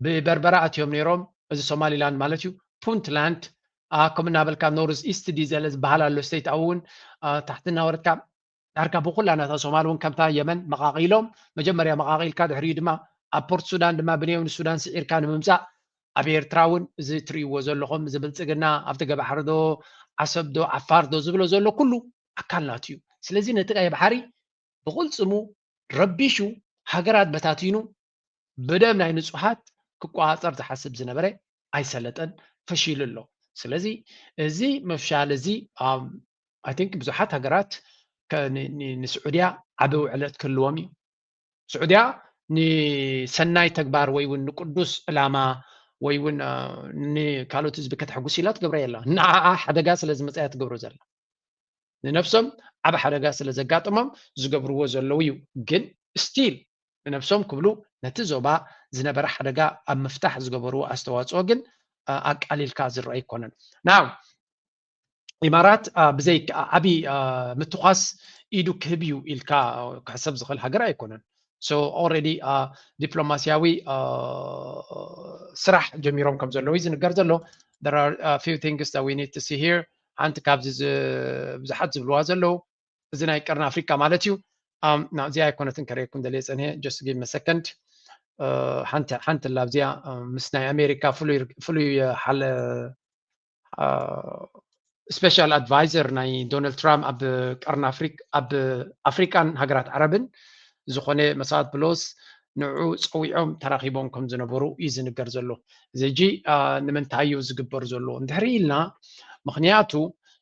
ብበርበራ ኣትዮም ነይሮም። እዚ ሶማሊላንድ ማለት እዩ። ፑንትላንድ ከምኡ እናበልካ ኖርዝ ኢስት ዲዘለ ዝበሃል ኣሎ ስቴት ኣብኡ እውን ታሕቲ እናወረድካ ዳርጋ ብኩላ ናታ ሶማል እውን ከምታ የመን መቓቒሎም መጀመርያ መቓቒልካ ድሕሪኡ ድማ ኣብ ፖርት ሱዳን ድማ ብንየው ንሱዳን ስዒርካ ንምምፃእ ኣብ ኤርትራ እውን እዚ ትርእይዎ ዘለኹም እዚ ብልፅግና ኣብቲ ገባሕሪ ዶ ዓሰብ ዶ ዓፋር ዶ ዝብሎ ዘሎ ኩሉ ኣካል ናቱ እዩ። ስለዚ ነቲ ቀይ ባሕሪ ብቕልፅሙ ረቢሹ ሃገራት በታቲኑ ብደም ናይ ንፁሃት ክቆፃፀር ዝሓስብ ዝነበረ ኣይሰለጠን፣ ፈሺሉ ኣሎ። ስለዚ እዚ ምፍሻል እዚ I think ብዙሓት ሃገራት ንስዑድያ ዓቢ ውዕለት ክህልዎም እዩ። ስዑድያ ንሰናይ ተግባር ወይ እውን ንቅዱስ ዕላማ ወይ እውን ንካልኦት ህዝቢ ከተሐጉስ ኢላ ትገብረ የላ። ንዓኣ ሓደጋ ስለ ዝመፅኣ እያ ትገብሮ ዘላ። ንነብሶም ዓቢ ሓደጋ ስለ ዘጋጠሞም ዝገብርዎ ዘለዉ እዩ። ግን ስቲል ንነብሶም ክብሉ ነቲ ዞባ ዝነበረ ሓደጋ ኣብ ምፍታሕ ዝገበርዎ ኣስተዋፅኦ ግን ኣቃሊልካ ዝረአ ኣይኮነን። ናው ኢማራት ብዘይ ዓቢ ምትኳስ ኢዱ ክህብ እዩ ኢልካ ክሕሰብ ዝኽእል ሃገር ኣይኮነን። So already ዲፕሎማስያዊ ስራሕ ጀሚሮም ከም ዘለዉ እዩ ዝንገር ዘሎ። There are a few things that we need to see here. ሓንቲ ካብዚ ብዙሓት ዝብልዋ ዘለዉ እዚ ናይ ቀርኒ ኣፍሪቃ ማለት እዩ። እዚኣ ኣይኮነትን ከርእየኩም ደልየ ፀኒሐ just give me a second። ሓንቲ ሓንቲ ላብዚኣ ምስ ናይ ኣሜሪካ ፍሉይ ፍሉይ ሓለ ስፔሻል ኣድቫይዘር ናይ ዶናልድ ትራምፕ ኣብ ቀርኒ ኣብ ኣፍሪቃን ሃገራት ዓረብን ዝኾነ መሳት ብሎስ ንዑ ፀዊዖም ተራኺቦም ከም ዝነበሩ እዩ ዝንገር ዘሎ። እዚ ሕጂ ንምንታይ እዩ ዝግበር ዘሎ እንድሕሪ ኢልና ምኽንያቱ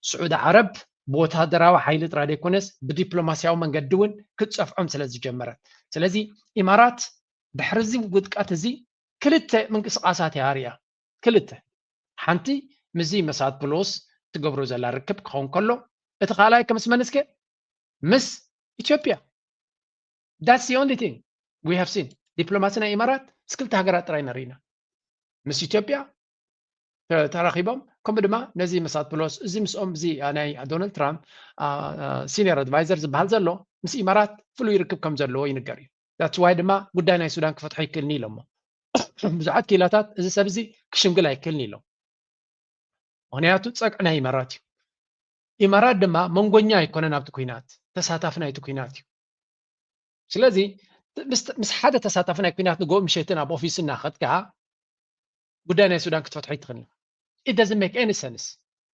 ስዑዲ ዓረብ ብወታደራዊ ሓይሊ ጥራይ ዘይኮነስ ብዲፕሎማስያዊ መንገዲ እውን ክትፀፍዖም ስለ ዝጀመረት። ስለዚ ኢማራት ድሕሪ እዚ ውድቀት እዚ ክልተ ምንቅስቃሳት እያ ኣርእያ። ክልተ ሓንቲ ምስዚ መሳት ብሎስ ትገብሮ ዘላ ርክብ ክኸውን ከሎ እቲ ካልኣይ ከምስ መንስከ ምስ ኢትዮጵያ። That's the only thing we have seen. ዲፕሎማሲ ናይ ኢማራት ምስ ክልተ ሃገራት ጥራይ ኢና ርኢና። ምስ ኢትዮጵያ ተራኺቦም ከምኡ ድማ ነዚ መሳት ፕሎስ እዚ ምስኦም እዚ ናይ ዶናልድ ትራምፕ ሲኒየር ኣድቫይዘር ዝበሃል ዘሎ ምስ ኢማራት ፍሉይ ርክብ ከም ዘለዎ ይንገር እዩ። That's why ድማ ጉዳይ ናይ ሱዳን ክፈትሖ ይክእልኒ ኢሎሞ። ብዙሓት ክኢላታት እዚ ሰብ እዚ ክሽምግል ኣይክእልን ኢሎም። ምክንያቱ ፀግዒ ናይ ኢማራት እዩ። ኢማራት ድማ መንጎኛ ኣይኮነን ኣብቲ ኩናት፣ ተሳታፊ ናይቲ ኩናት እዩ። ስለዚ ምስ ሓደ ተሳታፊ ናይ ኩናት ንጎ ምሸትን ኣብ ኦፊስ እናኸድካ ጉዳይ ናይ ሱዳን ክትፈትሖ ይትኽእል። It doesn't make any sense.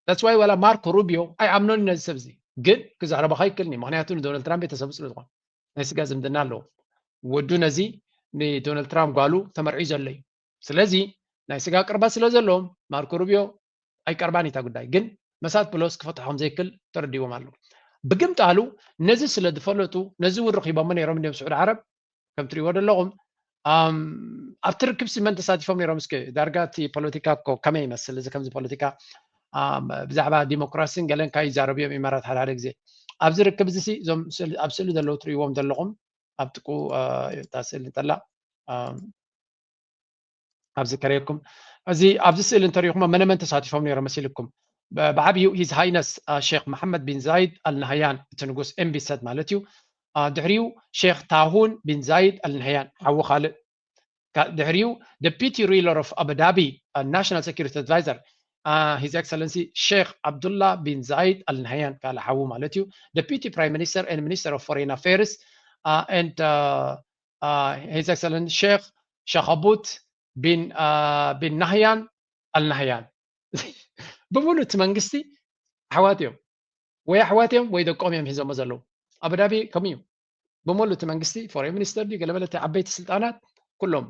That's why ዋላ ማርኮ ሩቢዮ ኣይኣምኖን ነዚ ሰብ እዚ ግን ክዛረበኻ ይክእልኒ። ምክንያቱ ንዶናልድ ትራምፕ ቤተሰቡ ስለ ዝኾነ ናይ ስጋ ዝምድና ኣለዎ። ወዱ ነዚ ንዶናልድ ትራምፕ ጓሉ ተመርዒ ዘሎ እዩ። ስለዚ ናይ ስጋ ቅርበት ስለ ዘለዎም ማርኮ ሩቢዮ ኣይቀርባን እታ ጉዳይ ግን መሳት ፕሎስ ክፈትሖ ከም ዘይክል ተረዲዎም ኣለዉ። ብግምጣሉ ነዚ ስለ ዝፈለጡ ነዚ እውን ረኺቦሞ ነይሮም እንዲዮም ስዑድ ዓረብ ከም ትሪእዎ ዘለኹም ኣብቲ ርክብ ሲ መን ተሳቲፎም ነይሮም? እስኪ ዳርጋ እቲ ፖለቲካ እኮ ከመይ ይመስል? እዚ ከምዚ ፖለቲካ ብዛዕባ ዲሞክራሲን ገለን ካብ ይዛረቡ እዮም ኢማራት ሓደ ሓደ ግዜ። ኣብዚ ርክብ እዚ ሲ እዞም ኣብ ስእሊ ዘለዉ ትሪእዎም ዘለኹም ኣብ ጥቁ እታ ስእሊ እንተላ ኣብዚ ከረየኩም እዚ ኣብዚ ስእሊ እንተሪኢኹሞ መነመን ተሳቲፎም ነይሮም መሲልኩም? ብዓብዩ ሂዝ ሃይነስ ሼክ መሐመድ ቢን ዛይድ ኣልናህያን እቲ ንጉስ ኤምቢሰት ማለት እዩ። ድሕሪኡ ሼክ ታሁን ቢን ዛይድ ኣልናህያን ሓዊ ካልእ ድሕሪኡ deputy ruler of Abu Dhabi national security advisor his excellency ሼክ ዓብዱላ ቢን ዛይድ ኣልናህያን ካልእ ሓዊ ማለት እዩ። Deputy prime minister and minister of foreign affairs and his excellency ሼክ ሸኸቡት ቢን ናህያን ኣልናህያን ብምሉእ እቲ መንግስቲ ኣሕዋት እዮም። ወይ ኣሕዋት እዮም ወይ ደቆም እዮም ሒዞሞ ዘለዉ። ኣቡዳቢ ከምኡ እዩ። ብምሉእ እቲ መንግስቲ ፎሬን ሚኒስተር ድዩ ገለመለ እቲ ዓበይቲ ስልጣናት ኩሎም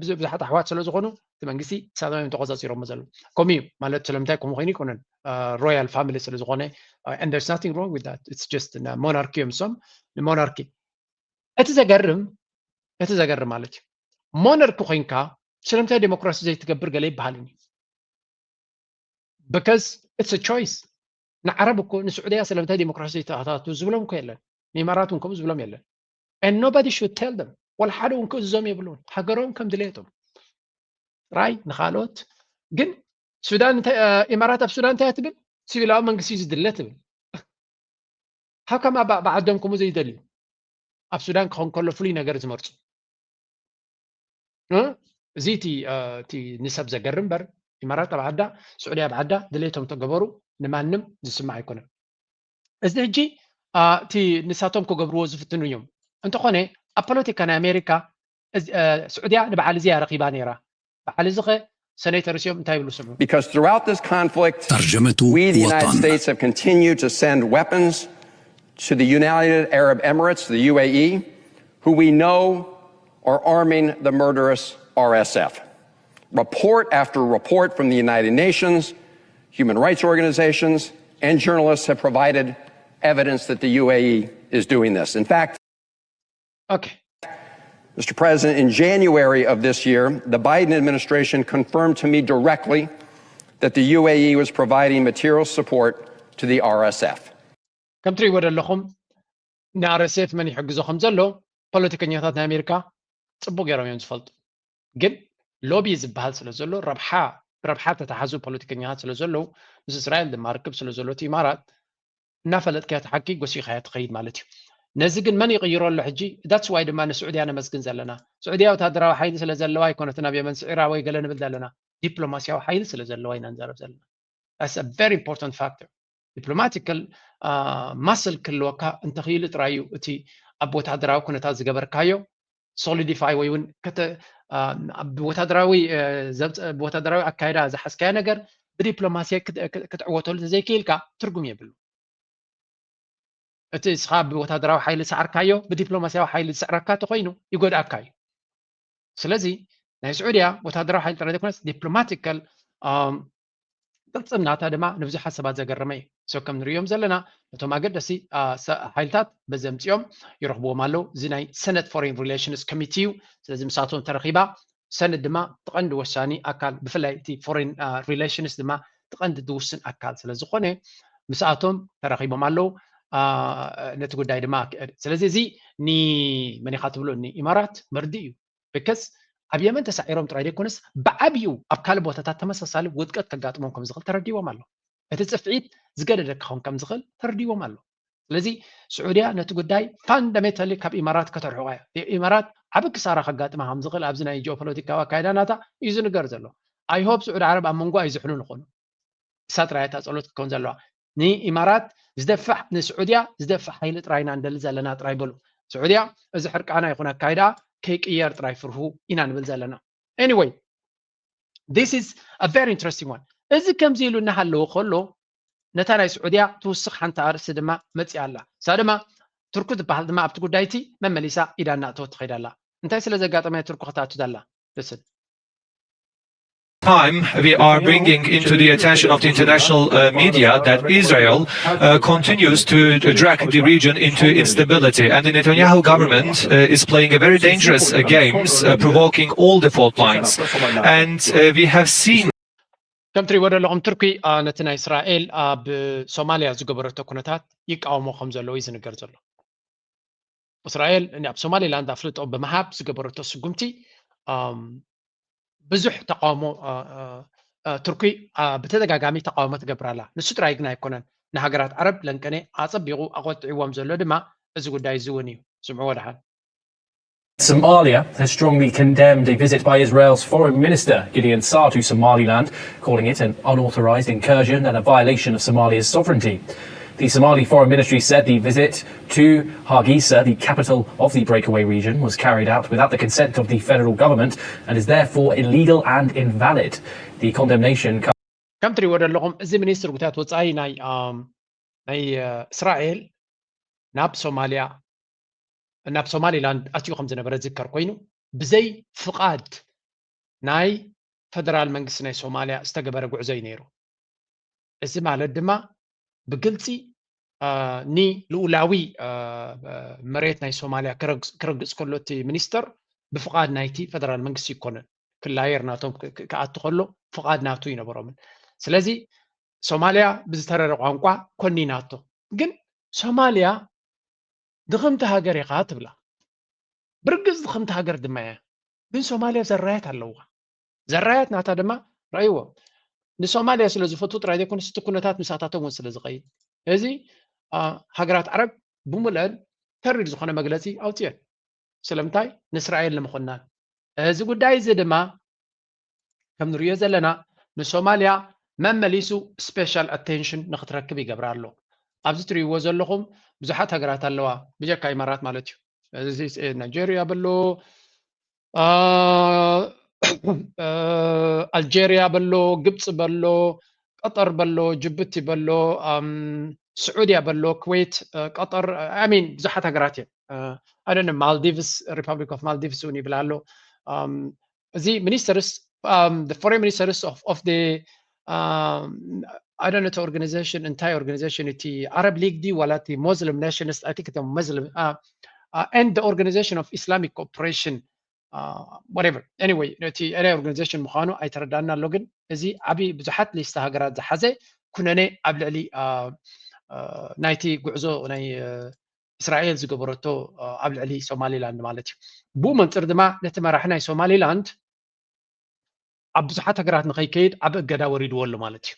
ብዙሓት ኣሕዋት ስለ ዝኾኑ እቲ መንግስቲ ንሳቶም እዮም ተቆፃፂሮሞ ዘለዉ። ከምኡ እዩ ማለት ስለምንታይ ከምኡ ኮይኑ ይኮነን። ሮያል ፋሚሊ ስለ ዝኾነ and there's nothing wrong with that, it's just ሞናርኪ እዮም እሶም ንሞናርኪ። እቲ ዘገርም እቲ ዘገርም ማለት እዩ ሞናርኪ ኮይንካ ስለምንታይ ዴሞክራሲ ዘይትገብር ገለ ይበሃል እዩ። Because it's a choice። ንዓረብ እኮ ንስዑድያ ስለምንታይ ዴሞክራሲ ዘይተኣታቱ ዝብሎም እኮ የለን። ንኢማራት እውን ከምኡ ዝብሎም የለን። And nobody should tell them። ወላ ሓደ እውን ክእዝዞም የብሉን። ሃገሮም ከም ድሌቶም ጥራይ ንኻልኦት ግን ሱዳን ኢማራት ኣብ ሱዳን እንታይ ትብል? ሲቪላዊ መንግስቲ ዝድለ ትብል። ሃው ከም ኣብ ዓዶም ከምኡ ዘይደልዩ ኣብ ሱዳን ክኸውን ከሎ ፍሉይ ነገር ዝመርፁ እዚ እቲ ንሰብ ዘገርም እምበር ኢማራት ኣብ ዓዳ ስዑዲ ኣብ ዓዳ ድሌቶም ተገበሩ ንማንም ዝስማዕ ኣይኮነን። እዚ ሕጂ እቲ ንሳቶም ክገብርዎ ዝፍትኑ እዮም። እንተኾነ ኣብ ፖለቲካ ናይ ኣሜሪካ ስዑድያ ንበዓል እዚ እያ ረኺባ ነይራ። በዓል እዚ ኸ ሰነይተር ሲኦም እንታይ ይብሉ ስምዑ። Because throughout this conflict, ترجمة we, the United وطن. States, have continued to send weapons to the United Arab Emirates, the U A E, who we know are arming the murderous R S F. Report after report from the United Nations, human rights organizations, and journalists have provided evidence that the U A E is doing this. In fact, Okay. Mister President, in January of this year, the Biden administration confirmed to me directly that the U A E was providing material support to the R S F. ከም ትሪእዎ ዘለኹም ን R S F መን ይሕግዞ ከም ዘሎ ፖለቲከኛታት ናይ ኣሜሪካ ፅቡቅ ገይሮም እዮም ዝፈልጡ። ግን ሎቢ ዝበሃል ስለ ዘሎ ረብሓ ብረብሓ ተተሓዙ ፖለቲከኛታት ስለ ዘለዉ ምስ እስራኤል ድማ ርክብ ስለ ዘሎ እቲ ኢማራት እናፈለጥካዮ እቲ ሓቂ ጎሲኻዮ ትኸይድ ማለት እዩ። ነዚ ግን መን ይቕይሮ ኣሎ ሕጂ? That's why ድማ ንስዑድያ ነመስግን ዘለና። ስዑድያ ወታደራዊ ሓይሊ ስለ ዘለዋ ኣይኮነትን ኣብ የመን ስዒራ ወይ ገለ ንብል ዘለና፣ ዲፕሎማስያዊ ሓይሊ ስለ ዘለዋ ኢና ንዛረብ ዘለና። That's a very important factor. Diplomatical muscle ክህልወካ እንተኽኢሉ ጥራይ እዩ እቲ ኣብ ወታደራዊ ኩነታት ዝገበርካዮ solidify ወይ እውን ወታደራዊ ኣካይዳ ዝሓዝካዮ ነገር ብዲፕሎማሲ ክትዕወተሉ ተዘይክኢልካ ትርጉም የብሉ። እቲ እስኻ ብወታደራዊ ሓይሊ ዝሰዓርካዮ ብዲፕሎማስያዊ ሓይሊ ዝስዕረካ ተኮይኑ ይጎድኣካ እዩ። ስለዚ ናይ ስዑድያ ወታደራዊ ሓይሊ ጥራይ ዘይኮነስ ዲፕሎማቲካል ቅልፅምናታ ድማ ንብዙሓት ሰባት ዘገረመ እዩ። So ከም ንሪኦም ዘለና ነቶም ኣገደሲ ሓይልታት በዚ ኣምፂኦም ይረኽብዎም ኣለዉ። እዚ ናይ ሰነት ፎሬን ሪሌሽንስ ኮሚቲ እዩ። ስለዚ ምሳቶም ተረኺባ ሰነት ድማ ትቐንዲ ወሳኒ ኣካል ብፍላይ እቲ ፎሬን ሪሌሽንስ ድማ ትቐንዲ ዝውስን ኣካል ስለ ዝኾነ ምስኣቶም ተረኺቦም ኣለዉ። ነቲ ጉዳይ ድማ ስለዚ እዚ ንመን ኢኻ ትብሎ ንኢማራት መርዲ እዩ። ብከስ ኣብ የመን ተሳዒሮም ጥራይ ዘይኮነስ ብዓብዩ ኣብ ካልእ ቦታታት ተመሳሳሊ ውድቀት ከጋጥሞም ከም ዝኽእል ተረዲዎም ኣሎ። እቲ ፅፍዒት ዝገደደ ክኸውን ከም ዝኽእል ተረዲዎም ኣሎ። ስለዚ ስዑድያ ነቲ ጉዳይ ፋንዳሜንታሊ ካብ ኢማራት ከተርሕቆ እያ። ኢማራት ዓቢ ክሳራ ከጋጥማ ከም ዝኽእል ኣብዚ ናይ ጂኦፖለቲካዊ ኣካይዳ ናታ እዩ ዝንገር ዘሎ። I hope ስዑዲ ዓረብ ኣብ መንጎ ኣይዝሕሉን ይኾኑ። እሳ ጥራይ እታ ጸሎት ክትከውን ዘለዋ። ንኢማራት ዝደፍዕ ንስዑድያ ዝደፍዕ ሓይሊ ጥራይ ኢና ንደሊ ዘለና ጥራይ በሉ። ስዑድያ እዚ ሕርቃና ይኹን ኣካይዳ ከይቅየር ጥራይ ፍርሁ ኢና ንብል ዘለና። Anyway, this is a very interesting one. እዚ ከምዚ ኢሉ እናሃለወ ከሎ ነታ ናይ ስዑድያ ትውስኽ ሓንቲ ኣርእስቲ ድማ መፂኣ ኣላ። እሳ ድማ ቱርኩ ትበሃል ድማ ኣብቲ ጉዳይ እቲ መመሊሳ ኢዳ እናእተወት ትኸይድ ኣላ። እንታይ ስለ ዘጋጠመ ቱርኩ ክትኣቱ ዘላ? Listen. Time, we are bringing into the attention of the international uh, media that Israel uh, continues to drag the region into instability, and the Netanyahu government uh, is playing a very dangerous uh, games, uh, provoking all the fault lines. And uh, we have seen ከም ትሪእዎ ዘለኹም ቱርኪ ነቲ ናይ እስራኤል ኣብ ሶማልያ ዝገበረቶ ኩነታት ይቃወሞ ከም ዘለዎ እዩ ዝንገር ዘሎ። እስራኤል ኣብ ሶማሊላንድ ኣፍልጦ ብምሃብ ዝገበረቶ ስጉምቲ ብዙሕ ተቃውሞ ቱርኪ ብተደጋጋሚ ተቃውሞ ትገብር ኣላ። ንሱ ጥራይ ግን ኣይኮነን፣ ንሃገራት ዓረብ ለንቀኔ ኣጸቢቑ ኣቆጢዕዎም ዘሎ ድማ እዚ ጉዳይ እዚ እውን እዩ። ስምዕዎ ደሓን። Somalia has strongly condemned a visit by Israel's Foreign Minister Gideon Saar to Somaliland, calling it an unauthorized incursion and a violation of Somalia's sovereignty. The Somali Foreign Ministry said the visit to Hargeisa, the capital of the breakaway region, was carried out without the consent of the federal government and is therefore illegal and invalid. The condemnation ከም ትሪእዎ ዘለኹም እዚ ሚኒስትር ጉዳያት ወፃኢ ናይ ናይ እስራኤል ናብ ሶማሊያ ናብ ሶማሊላንድ ኣትዩ ከም ዝነበረ ዝከር ኮይኑ ብዘይ ፍቓድ ናይ ፈደራል መንግስቲ ናይ ሶማሊያ ዝተገበረ ጉዕዞ እዩ ነይሩ። እዚ ማለት ድማ ብግልፂ ንልኡላዊ መሬት ናይ ሶማሊያ ክረግፅ ከሎ እቲ ሚኒስተር ብፍቓድ ናይቲ ፈደራል መንግስቲ ይኮነን። ክላየር ናቶም ክኣቱ ከሎ ፍቓድ ናቱ ይነበሮምን። ስለዚ ሶማሊያ ብዝተረረ ቋንቋ ኮኒናቶ። ግን ሶማሊያ ድኽምቲ ሃገር ኢኻ ትብላ። ብርግፅ ድኽምቲ ሃገር ድማ እያ። ግን ሶማሊያ ዘራያት ኣለዋ። ዘራያት ናታ ድማ ረእይዎ። ንሶማሊያ ስለ ዝፈቱ ጥራይ ዘይኮነ ስቲ ኩነታት ምሳታቶም እውን ስለ ዝኸይድ እዚ ሃገራት ዓረብ ብምልአን ተሪር ዝኾነ መግለፂ ኣውፅየን። ስለምንታይ? ንእስራኤል ንምኹናን። እዚ ጉዳይ እዚ ድማ ከም ንሪኦ ዘለና ንሶማሊያ መመሊሱ special attention ንክትረክብ ይገብራ ኣሎ። ኣብዚ ትሪእዎ ዘለኹም ብዙሓት ሃገራት ኣለዋ፣ ብጀካ ኢማራት ማለት እዩ። ናይጀርያ በሎ፣ ኣልጀርያ በሎ፣ ግብፂ በሎ፣ ቀጠር በሎ፣ ጅቡቲ በሎ፣ ስዑድያ በሎ፣ ኩዌት፣ ቀጠር፣ ሚን ብዙሓት ሃገራት እየን። ኣደነ ማልዲቭስ፣ ሪፐብሊክ ኦፍ ማልዲቭስ እውን ይብል ኣሎ። እዚ ሚኒስተርስ ፎሬን ሚኒስተርስ ኦፍ ኦፍ ኣደነ ኦርጋናይዜሽን እንታይ ኦርጋናይዜሽን እቲ ኣረብ ሊግ ዲ ዋላ እቲ ሙስሊም ናሽንስ ኣይ ቲንክ ቶም ሙስሊም and ኦርጋናይዜሽን ኦፍ ኢስላሚክ ኮኦፕሬሽን whatever anyway ነቲ ኤሪያ ኦርጋናይዜሽን ምዃኑ ኣይተረዳና ኣሎ። ግን እዚ ዓብዪ ብዙሓት ሊስታ ሃገራት ዝሓዘ ኩነኔ ኣብ ልዕሊ ናይቲ ጉዕዞ ናይ እስራኤል ዝገበረቶ ኣብ ልዕሊ ሶማሊላንድ ማለት እዩ። ብኡ መንፅር ድማ ነቲ መራሒ ናይ ሶማሊላንድ ኣብ ብዙሓት ሃገራት ንኸይከይድ ዓቢ እገዳ ወሪድዎ ኣሎ ማለት እዩ።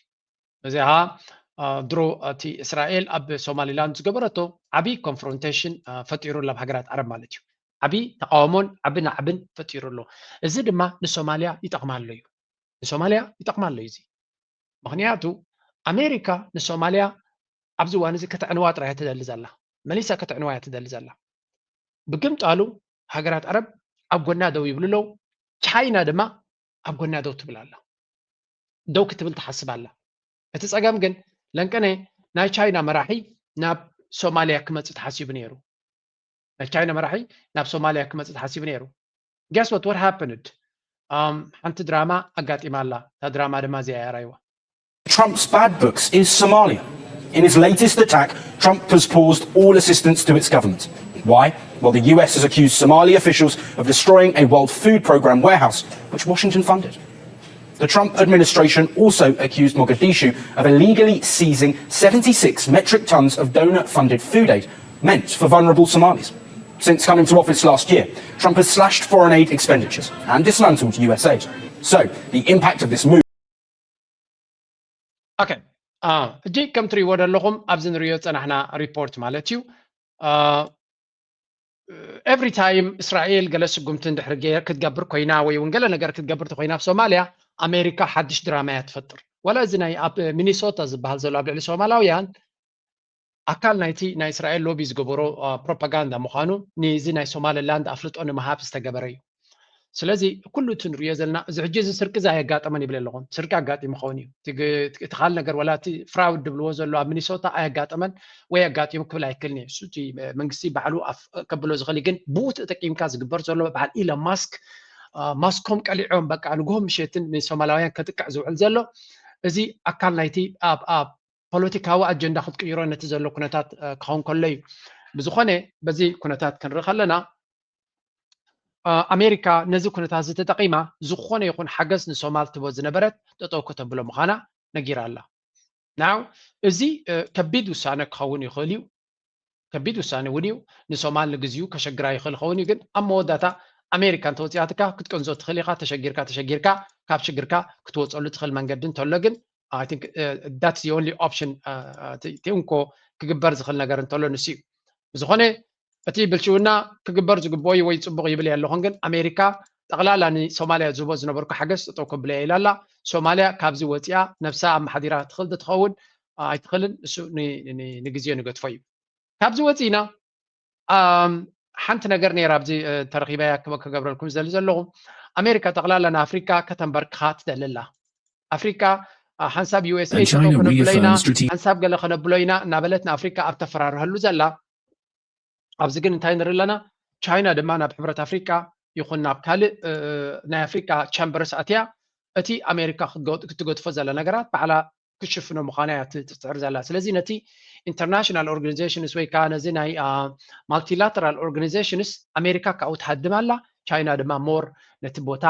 እዚ ኸዓ ድሮ እቲ እስራኤል ኣብ ሶማሊላንድ ዝገበረቶ ዓቢ ኮንፍሮንቴሽን ፈጢሩ ኣብ ሃገራት ዓረብ ማለት እዩ። ዓቢ ተቃውሞን ዓቢ ናዕብን ፈጢሩ ኣሎ። እዚ ድማ ንሶማሊያ ይጠቕማ ኣሎ እዩ። ንሶማሊያ ይጠቕማ ኣሎ እዩ እዚ። ምኽንያቱ ኣሜሪካ ንሶማሊያ ኣብዚ እዋን እዚ ከተዕንዋ ጥራይ እያ ትደሊ ዘላ። መሊሳ ከተዕንዋ እያ ትደሊ ዘላ። ብግምጣሉ ሃገራት ዓረብ ኣብ ጎና ደው ይብሉ ኣለዉ። ቻይና ድማ ኣብ ጎና ደው ትብል ኣላ። ደው ክትብል ትሓስብ ኣላ። እቲ ጸገም ግን ለንቀነ ናይ ቻይና መራሒ ናብ ሶማሊያ ክመጽእ ተሓሲቡ ነይሩ። ናይ ቻይና መራሒ ናብ ሶማሊያ ክመጽእ ተሓሲቡ ነይሩ። Guess what? What happened? ሓንቲ ድራማ ኣጋጢማ ኣላ። እታ ድራማ ድማ እዚኣ እያ ራይዋ። Trump's bad books is Somalia. In his latest attack, Trump has paused all assistance to its government. Why? Well, the U S has accused Somali officials of destroying a World Food Programme warehouse, which Washington funded. The Trump administration also accused Mogadishu of illegally seizing seventy-six metric tons of donor funded food aid meant for vulnerable Somalis. Since coming to office last year, Trump has slashed foreign aid expenditures and dismantled U S aid. So, the impact of this move. Okay. ሕጂ ከም ትሪእዎ ዘለኹም ኣብዚ ንሪኦ ዝፀናሕና ሪፖርት ማለት እዩ። Every time እስራኤል ገለ ስጉምቲ እንድሕር ክትገብር ኮይና ወይ እውን ገለ ነገር ክትገብር ተኮይና ኣብ ሶማሊያ ኣሜሪካ ሓድሽ ድራማ እያ ትፈጥር። ዋላ እዚ ናይ ኣብ ሚኒሶታ ዝበሃል ዘሎ ኣብ ልዕሊ ሶማላውያን ኣካል ናይቲ ናይ እስራኤል ሎቢ ዝገበሮ ፕሮፓጋንዳ ምዃኑ ንዚ ናይ ሶማሊላንድ ኣፍልጦ ንምሃብ ዝተገበረ እዩ። ስለዚ ኩሉ እቲ ንሪኦ ዘለና እዚ ሕጂ እዚ ስርቂ እዚ ኣየጋጠመን ይብል ኣለኹም። ስርቂ ኣጋጢሙ ክኸውን እዩ። እቲ ካልእ ነገር ዋላ እቲ ፍራውድ ድብልዎ ዘሎ ኣብ ሚኒሶታ ኣየጋጠመን ወይ ኣጋጢሙ ክብል ኣይክልን እየ። እሱ እቲ መንግስቲ ባዕሉ ኣፍ ከብሎ ዝኽእል እዩ። ግን ብኡ ተጠቂምካ ዝግበር ዘሎ በዓል ኢሎን ማስክ ማስኮም ቀሊዖም በቃ ንግሆ ምሸትን ንሶማላውያን ከጥቅዕ ዝውዕል ዘሎ እዚ ኣካል ናይቲ ኣብ ኣብ ፖለቲካዊ ኣጀንዳ ክትቅይሮ ነቲ ዘሎ ኩነታት ክኸውን ከሎ እዩ። ብዝኾነ በዚ ኩነታት ክንርኢ ከለና ኣሜሪካ ነዚ ኩነታት እዚ ተጠቒማ ዝኾነ ይኹን ሓገዝ ንሶማል ትቦ ዝነበረት ጠጠው ከተብሎ ምዃና ነጊራ ኣላ። ናው እዚ ከቢድ ውሳነ ክኸውን ይኽእል እዩ። ከቢድ ውሳነ እውን እዩ። ንሶማል ንግዚኡ ከሸግራ ይኽእል ኸውን እዩ። ግን ኣብ መወዳእታ ኣሜሪካ እንተወፂኣትካ ክትቀንዞ ትኽእል ኢኻ። ተሸጊርካ ተሸጊርካ ካብ ሽግርካ ክትወፀሉ ትኽእል መንገዲ እንተሎ ግን I think that's the only option ቲንኮ ክግበር ዝኽእል ነገር እንተሎ ንሱ እዩ። ብዝኾነ እቲ ብልሽውና ክግበር ዝግብኦ እዩ ወይ ፅቡቕ ይብል እየ ኣለኹን ግን ኣሜሪካ ጠቕላላ ንሶማልያ ዝህቦ ዝነበርኩ ሓገዝ ጠጠው ከብለያ ኢላ ኣላ። ሶማልያ ካብዚ ወፂኣ ነብሳ ኣመሓዲራ ትኽእል ዶ ትኸውን? ኣይትኽእልን። እሱ ንግዜኡ ንገድፎ እዩ። ካብዚ ወፂእና ሓንቲ ነገር ነይራ ኣብዚ ተረኺባያ ክገብረልኩም ዝደሊ ዘለኹ፣ ኣሜሪካ ጠቕላላ ንኣፍሪካ ከተንበርክኻ ትደሊ ኣላ። ኣፍሪካ ሓንሳብ USA ከነብሎ ኢና፣ ሓንሳብ ገለ ከነብሎ ኢና እናበለት ንኣፍሪካ ኣብ ተፈራርሀሉ ዘላ። ኣብዚ ግን እንታይ ንርኢ ኣለና? ቻይና ድማ ናብ ሕብረት ኣፍሪቃ ይኹን ናብ ካልእ ናይ ኣፍሪቃ ቻምበርስ ኣትያ እቲ ኣሜሪካ ክትገድፎ ዘላ ነገራት ባዕላ ክሽፍኖ ምዃና እያ ትፅዕር ዘላ። ስለዚ ነቲ ኢንተርናሽናል ኦርጋኒዜሽንስ ወይ ከዓ ነዚ ናይ ማልቲላተራል ኦርጋኒዜሽንስ ኣሜሪካ ካብኡ ትሃድም ኣላ። ቻይና ድማ ሞር ነቲ ቦታ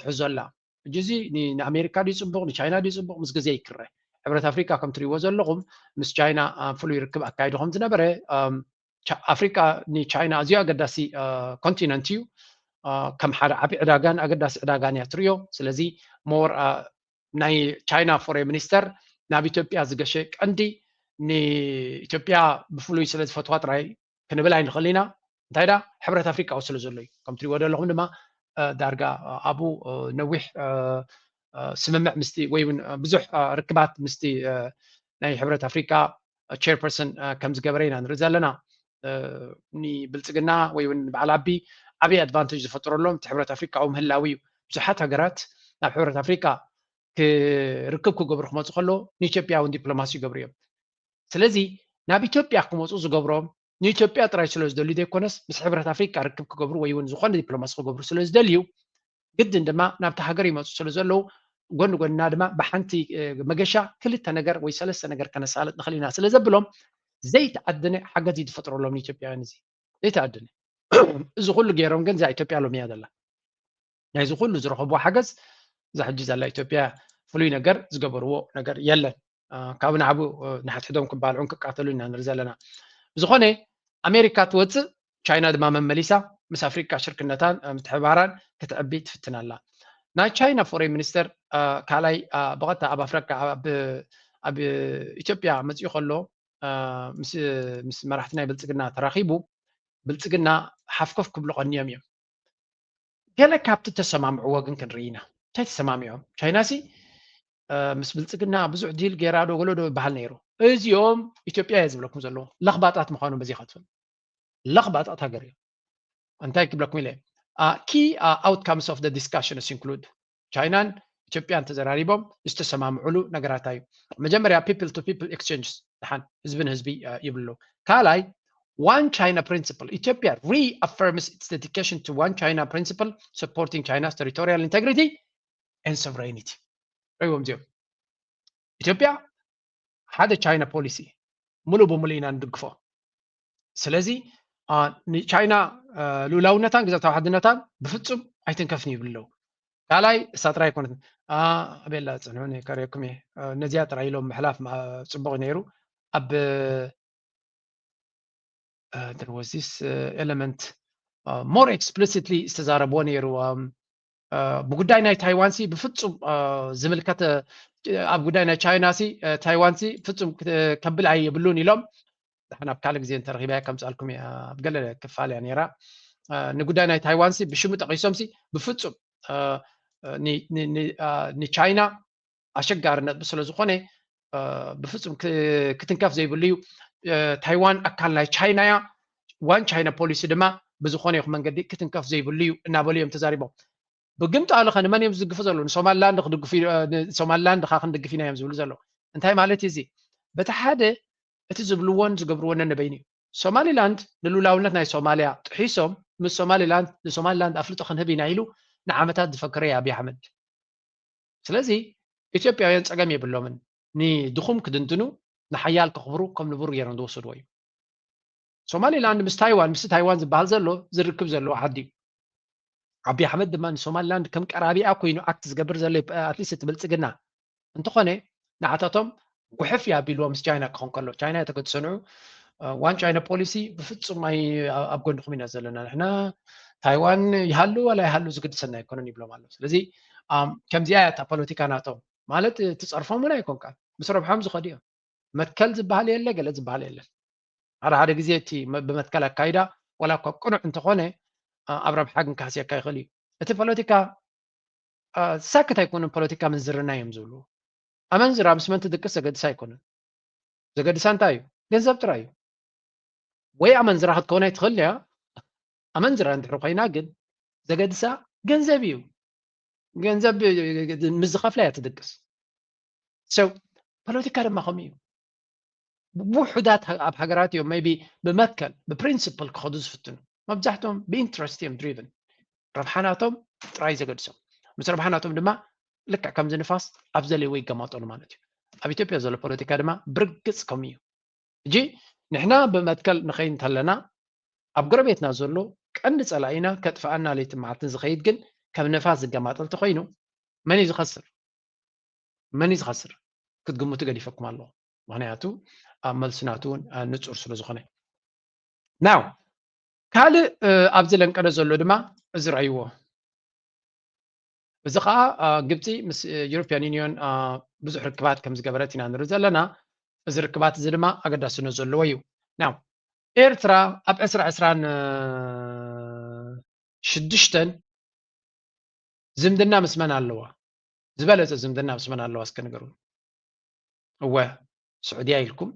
ትሕዞ ኣላ። ሕጂ እዚ ንኣሜሪካ ድዩ ፅቡቕ ንቻይና ድዩ ፅቡቕ ምስ ግዜ ይክረ። ሕብረት ኣፍሪካ ከም ትሪእዎ ዘለኹም ምስ ቻይና ፍሉይ ርክብ ኣካይዱ ከም ዝነበረ፣ ኣፍሪካ ንቻይና ኣዝዩ ኣገዳሲ ኮንቲነንት እዩ። ከም ሓደ ዓቢ ዕዳጋን ኣገዳሲ ዕዳጋን እያ ትሪኦ። ስለዚ ሞር ናይ ቻይና ፎሬን ሚኒስተር ናብ ኢትዮጵያ ዝገሸ ቀንዲ ንኢትዮጵያ ብፍሉይ ስለ ዝፈትዋ ጥራይ ክንብል ኣይንኽእል ኢና። እንታይ ዳ ሕብረት ኣፍሪቃ ስለ ዘሎ እዩ። ከም ትሪእዎ ዘለኹም ድማ ዳርጋ ኣብኡ ነዊሕ ስምምዕ ምስቲ ወይ እውን ብዙሕ ርክባት ምስቲ ናይ ሕብረት ኣፍሪቃ ቸርፐርሰን ከም ዝገበረ ኢና ንርኢ ዘለና። ንብልፅግና ወይ እውን ንበዓል ኣቢ ዓብዪ ኣድቫንቴጅ ዝፈጠረሎም እቲ ሕብረት ኣፍሪቃ ኣብኡ ምህላው እዩ። ብዙሓት ሃገራት ናብ ሕብረት ኣፍሪቃ ክርክብ ክገብሩ ክመፁ ከለዉ ንኢትዮጵያ እውን ዲፕሎማሲ ይገብሩ እዮም። ስለዚ ናብ ኢትዮጵያ ክመፁ ዝገብሮም ንኢትዮጵያ ጥራይ ስለ ዝደልዩ ዘይኮነስ ምስ ሕብረት ኣፍሪቃ ርክብ ክገብሩ ወይ እውን ዝኾነ ዲፕሎማሲ ክገብሩ ስለ ዝደልዩ ግድን ድማ ናብቲ ሃገር ይመፁ ስለ ዘለዉ ጎኒ ጎንና ድማ ብሓንቲ መገሻ ክልተ ነገር ወይ ሰለስተ ነገር ከነሳልጥ ንኽእል ኢና ስለ ዘብሎም ዘይተኣደነ ሓገዝ እዩ ዝፈጥረሎም ንኢትዮጵያውያን። እዚ ዘይተኣደነ እዚ ኩሉ ገይሮም ግን እዛ ኢትዮጵያ ሎሚ እያ ዘላ። ናይዚ ኩሉ ዝረኸብዎ ሓገዝ እዛ ሕጂ ዘላ ኢትዮጵያ ፍሉይ ነገር ዝገበርዎ ነገር የለን። ካብ ንዓቡ ንሓድሕዶም ክባልዑን ክቃተሉ ኢና ንርኢ ዘለና። ብዝኾነ ኣሜሪካ ትወፅእ ቻይና ድማ መመሊሳ ምስ ኣፍሪቃ ሽርክነታን ምትሕባራን ክትዕቢ ትፍትን ኣላ። ናይ ቻይና ፎሬን ሚኒስተር ካልኣይ ብቐጥታ ኣብ ኣፍሪቃ ኣብ ኢትዮጵያ መፅኡ ከሎ ምስ መራሕቲ ናይ ብልፅግና ተራኺቡ ብልፅግና ሓፍኮፍ ክብሉ ቀንዮም እዮም። ገለ ካብቲ ተሰማምዕዎ ግን ክንርኢ ኢና። እንታይ ተሰማሚዖም? ቻይና ሲ ምስ ብልፅግና ብዙሕ ዲል ገይራ ዶ ገሎ ዶ ይበሃል ነይሩ። እዚኦም ኢትዮጵያ እየ ዝብለኩም ዘለዉ ለኽባጣት ምዃኑ በዚ ከትፍል ለኽባጣት ሃገር እዮም። እንታይ ክብለኩም ኢለ ኪ ኣውትካምስ ኦፍ ዲስካሽንስ ኢንክሉድ ቻይናን ኢትዮጵያን ተዘራሪቦም ዝተሰማምዕሉ ነገራት እዩ። መጀመርያ people to people exchanges ደሓን ህዝቢ ንህዝቢ ይብሉ። ካልኣይ one China principle ኢትዮጵያ reaffirms its dedication to one China principle supporting China's territorial integrity and sovereignty። ሪዎም እዚኦም ኢትዮጵያ ሓደ ቻይና ፖሊሲ ሙሉእ ብሙሉእ ኢና ንድግፎ። ስለዚ ንቻይና ልኡላውነታን ግዛታዊ ሓድነታን ብፍፁም ኣይትንከፍን ይብሉ ኣለዉ። ካልኣይ እሳ ጥራይ ኣይኮነት ኣበላ ፅንዑ ከርእየኩም እየ። ነዚኣ ጥራይ ኢሎም ምሕላፍ ፅቡቅ ነይሩ። ኣብ there was this element more explicitly ዝተዛረብዎ ነይሩ። ብጉዳይ ናይ ታይዋን ሲ ብፍፁም ዝምልከተ ኣብ ጉዳይ ናይ ቻይና ሲ ታይዋን ሲ ፍፁም ከብል ኣይብሉን ኢሎም። ድሓን ኣብ ካልእ ግዜ እንተረኺባያ ከምፅኣልኩም እየ። ኣብ ገለ ክፋል እያ ነይራ። ንጉዳይ ናይ ታይዋን ሲ ብሽሙ ጠቒሶም ሲ ብፍፁም ንቻይና ኣሸጋሪ ነጥቢ ስለ ዝኾነ ብፍፁም ክትንከፍ ዘይብሉ እዩ። ታይዋን ኣካል ናይ ቻይና እያ። ዋን ቻይና ፖሊሲ ድማ ብዝኾነ ይኹን መንገዲ ክትንከፍ ዘይብሉ እዩ እናበሉ እዮም ተዛሪቦም። ብግምጣሉ ከ ንመን እዮም ዝድግፉ ዘለዉ? ንሶማሊላንድ ክድግፉ ሶማሊላንድ ካ ክንድግፍ ኢና እዮም ዝብሉ ዘለዉ። እንታይ ማለት እዩ እዚ? በቲ ሓደ እቲ ዝብልዎን ዝገብርዎን ነንበይኑ እዩ። ሶማሊላንድ ንልኡላውነት ናይ ሶማልያ ጥሒሶም ምስ ሶማሊላንድ ንሶማሊላንድ ኣፍልጦ ክንህብ ኢና ኢሉ ንዓመታት ዝፈከረ እዩ ኣብይ ኣሕመድ። ስለዚ ኢትዮጵያውያን ፀገም የብሎምን። ንድኹም ክድንድኑ ንሓያል ከኽብሩ ከም ንቡር ገይሮም ዝወሰድዎ እዩ። ሶማሊላንድ ምስ ታይዋን ምስ ታይዋን ዝበሃል ዘሎ ዝርክብ ዘለዎ ዓዲ እዩ። ኣብይ ኣሕመድ ድማ ንሶማሊላንድ ከም ቀራቢኣ ኮይኑ ኣክት ዝገብር ዘሎ ኣትሊስት እቲ ብልፅግና እንተኾነ ንዓታቶም ጉሕፍ እዩ ኣቢልዎ ምስ ቻይና ክኾን ከሎ ቻይና እየ ተገድሰንዑ ዋን ቻይና ፖሊሲ ብፍፁም ኣብ ጎንኹም ኢና ዘለና ንሕና ታይዋን ይሃሉ ዋላ ይሃሉ ዝግድሰና ኣይኮነን ይብሎም ኣሎ። ስለዚ ከምዚኣ እያ እታ ፖለቲካ ናቶም ማለት ትፀርፎም እውን ኣይኮንካን ምስ ረብሖም ዝኸዱ እዮም። መትከል ዝበሃል የለ ገለ ዝበሃል የለን። ሓደ ሓደ ግዜ እቲ ብመትከል ኣካይዳ ዋላ እኳ ቅኑዕ እንተኾነ ኣብ ረብሓ ግን ካሕስየካ ይኽእል እዩ። እቲ ፖለቲካ ሳክት ኣይኮኑን ፖለቲካ ምንዝርና እዮም ዝብሉ። ኣመንዝራ ምስ መን ትድቅስ ዘገድስ ኣይኮነን። ዘገድሳ እንታይ እዩ? ገንዘብ ጥራይ እዩ። ወይ ኣመንዝራ ክትከውን ኣይትኽእል እያ። ኣመንዝራ እንድሕር ኮይና ግን ዘገድሳ ገንዘብ እዩ። ገንዘብ ምስ ዝኸፍላ እያ ትድቅስ። So ፖለቲካ ድማ ከምኡ እዩ። ውሑዳት ኣብ ሃገራት እዮም maybe ብመትከል ብፕሪንስፕል ክኸዱ ዝፍትኑ። መብዛሕትኦም ብኢንትረስት እዮም ድሪቭን። ረብሓናቶም ጥራይ ዘገድሶም። ምስ ረብሓናቶም ድማ ልክዕ ከምዚ ንፋስ ኣብ ዘልዎ ይገማጠሉ ማለት እዩ። ኣብ ኢትዮጵያ ዘሎ ፖለቲካ ድማ ብርግጽ ከምኡ እዩ። ሕጂ ንሕና ብመትከል ንኸይድ እንተለና ኣብ ጎረቤትና ዘሎ ቀንዲ ጸላኢና ከጥፍኣና ለይትን መዓልትን ዝኸይድ ግን ከም ንፋስ ዝገማጠል ተኾይኑ መን እዩ ዝኸስር? መን እዩ ዝኸስር? ክትግምቱ ገዲፈኩም ኣለኹ። ምኽንያቱ ኣብ መልሲ ናቱ እውን ንጹር ስለ ዝኾነ። ናው ካልእ ኣብዚ ለንቀደ ዘሎ ድማ እዚ ረእይዎ። እዚ ከዓ ግብፂ ምስ ዩሮፒያን ዩኒዮን ብዙሕ ርክባት ከም ዝገበረት ኢና ንርኢ ዘለና። እዚ ርክባት እዚ ድማ ኣገዳስነት ዘለዎ እዩ። ናው ኤርትራ ኣብ ዕስራ ዕስራን ሽዱሽተን ዝምድና ምስ መን ኣለዋ? ዝበለፀ ዝምድና ምስ መን ኣለዋ? እስከ ንገሩ። እወ ስዑድያ ኢልኩም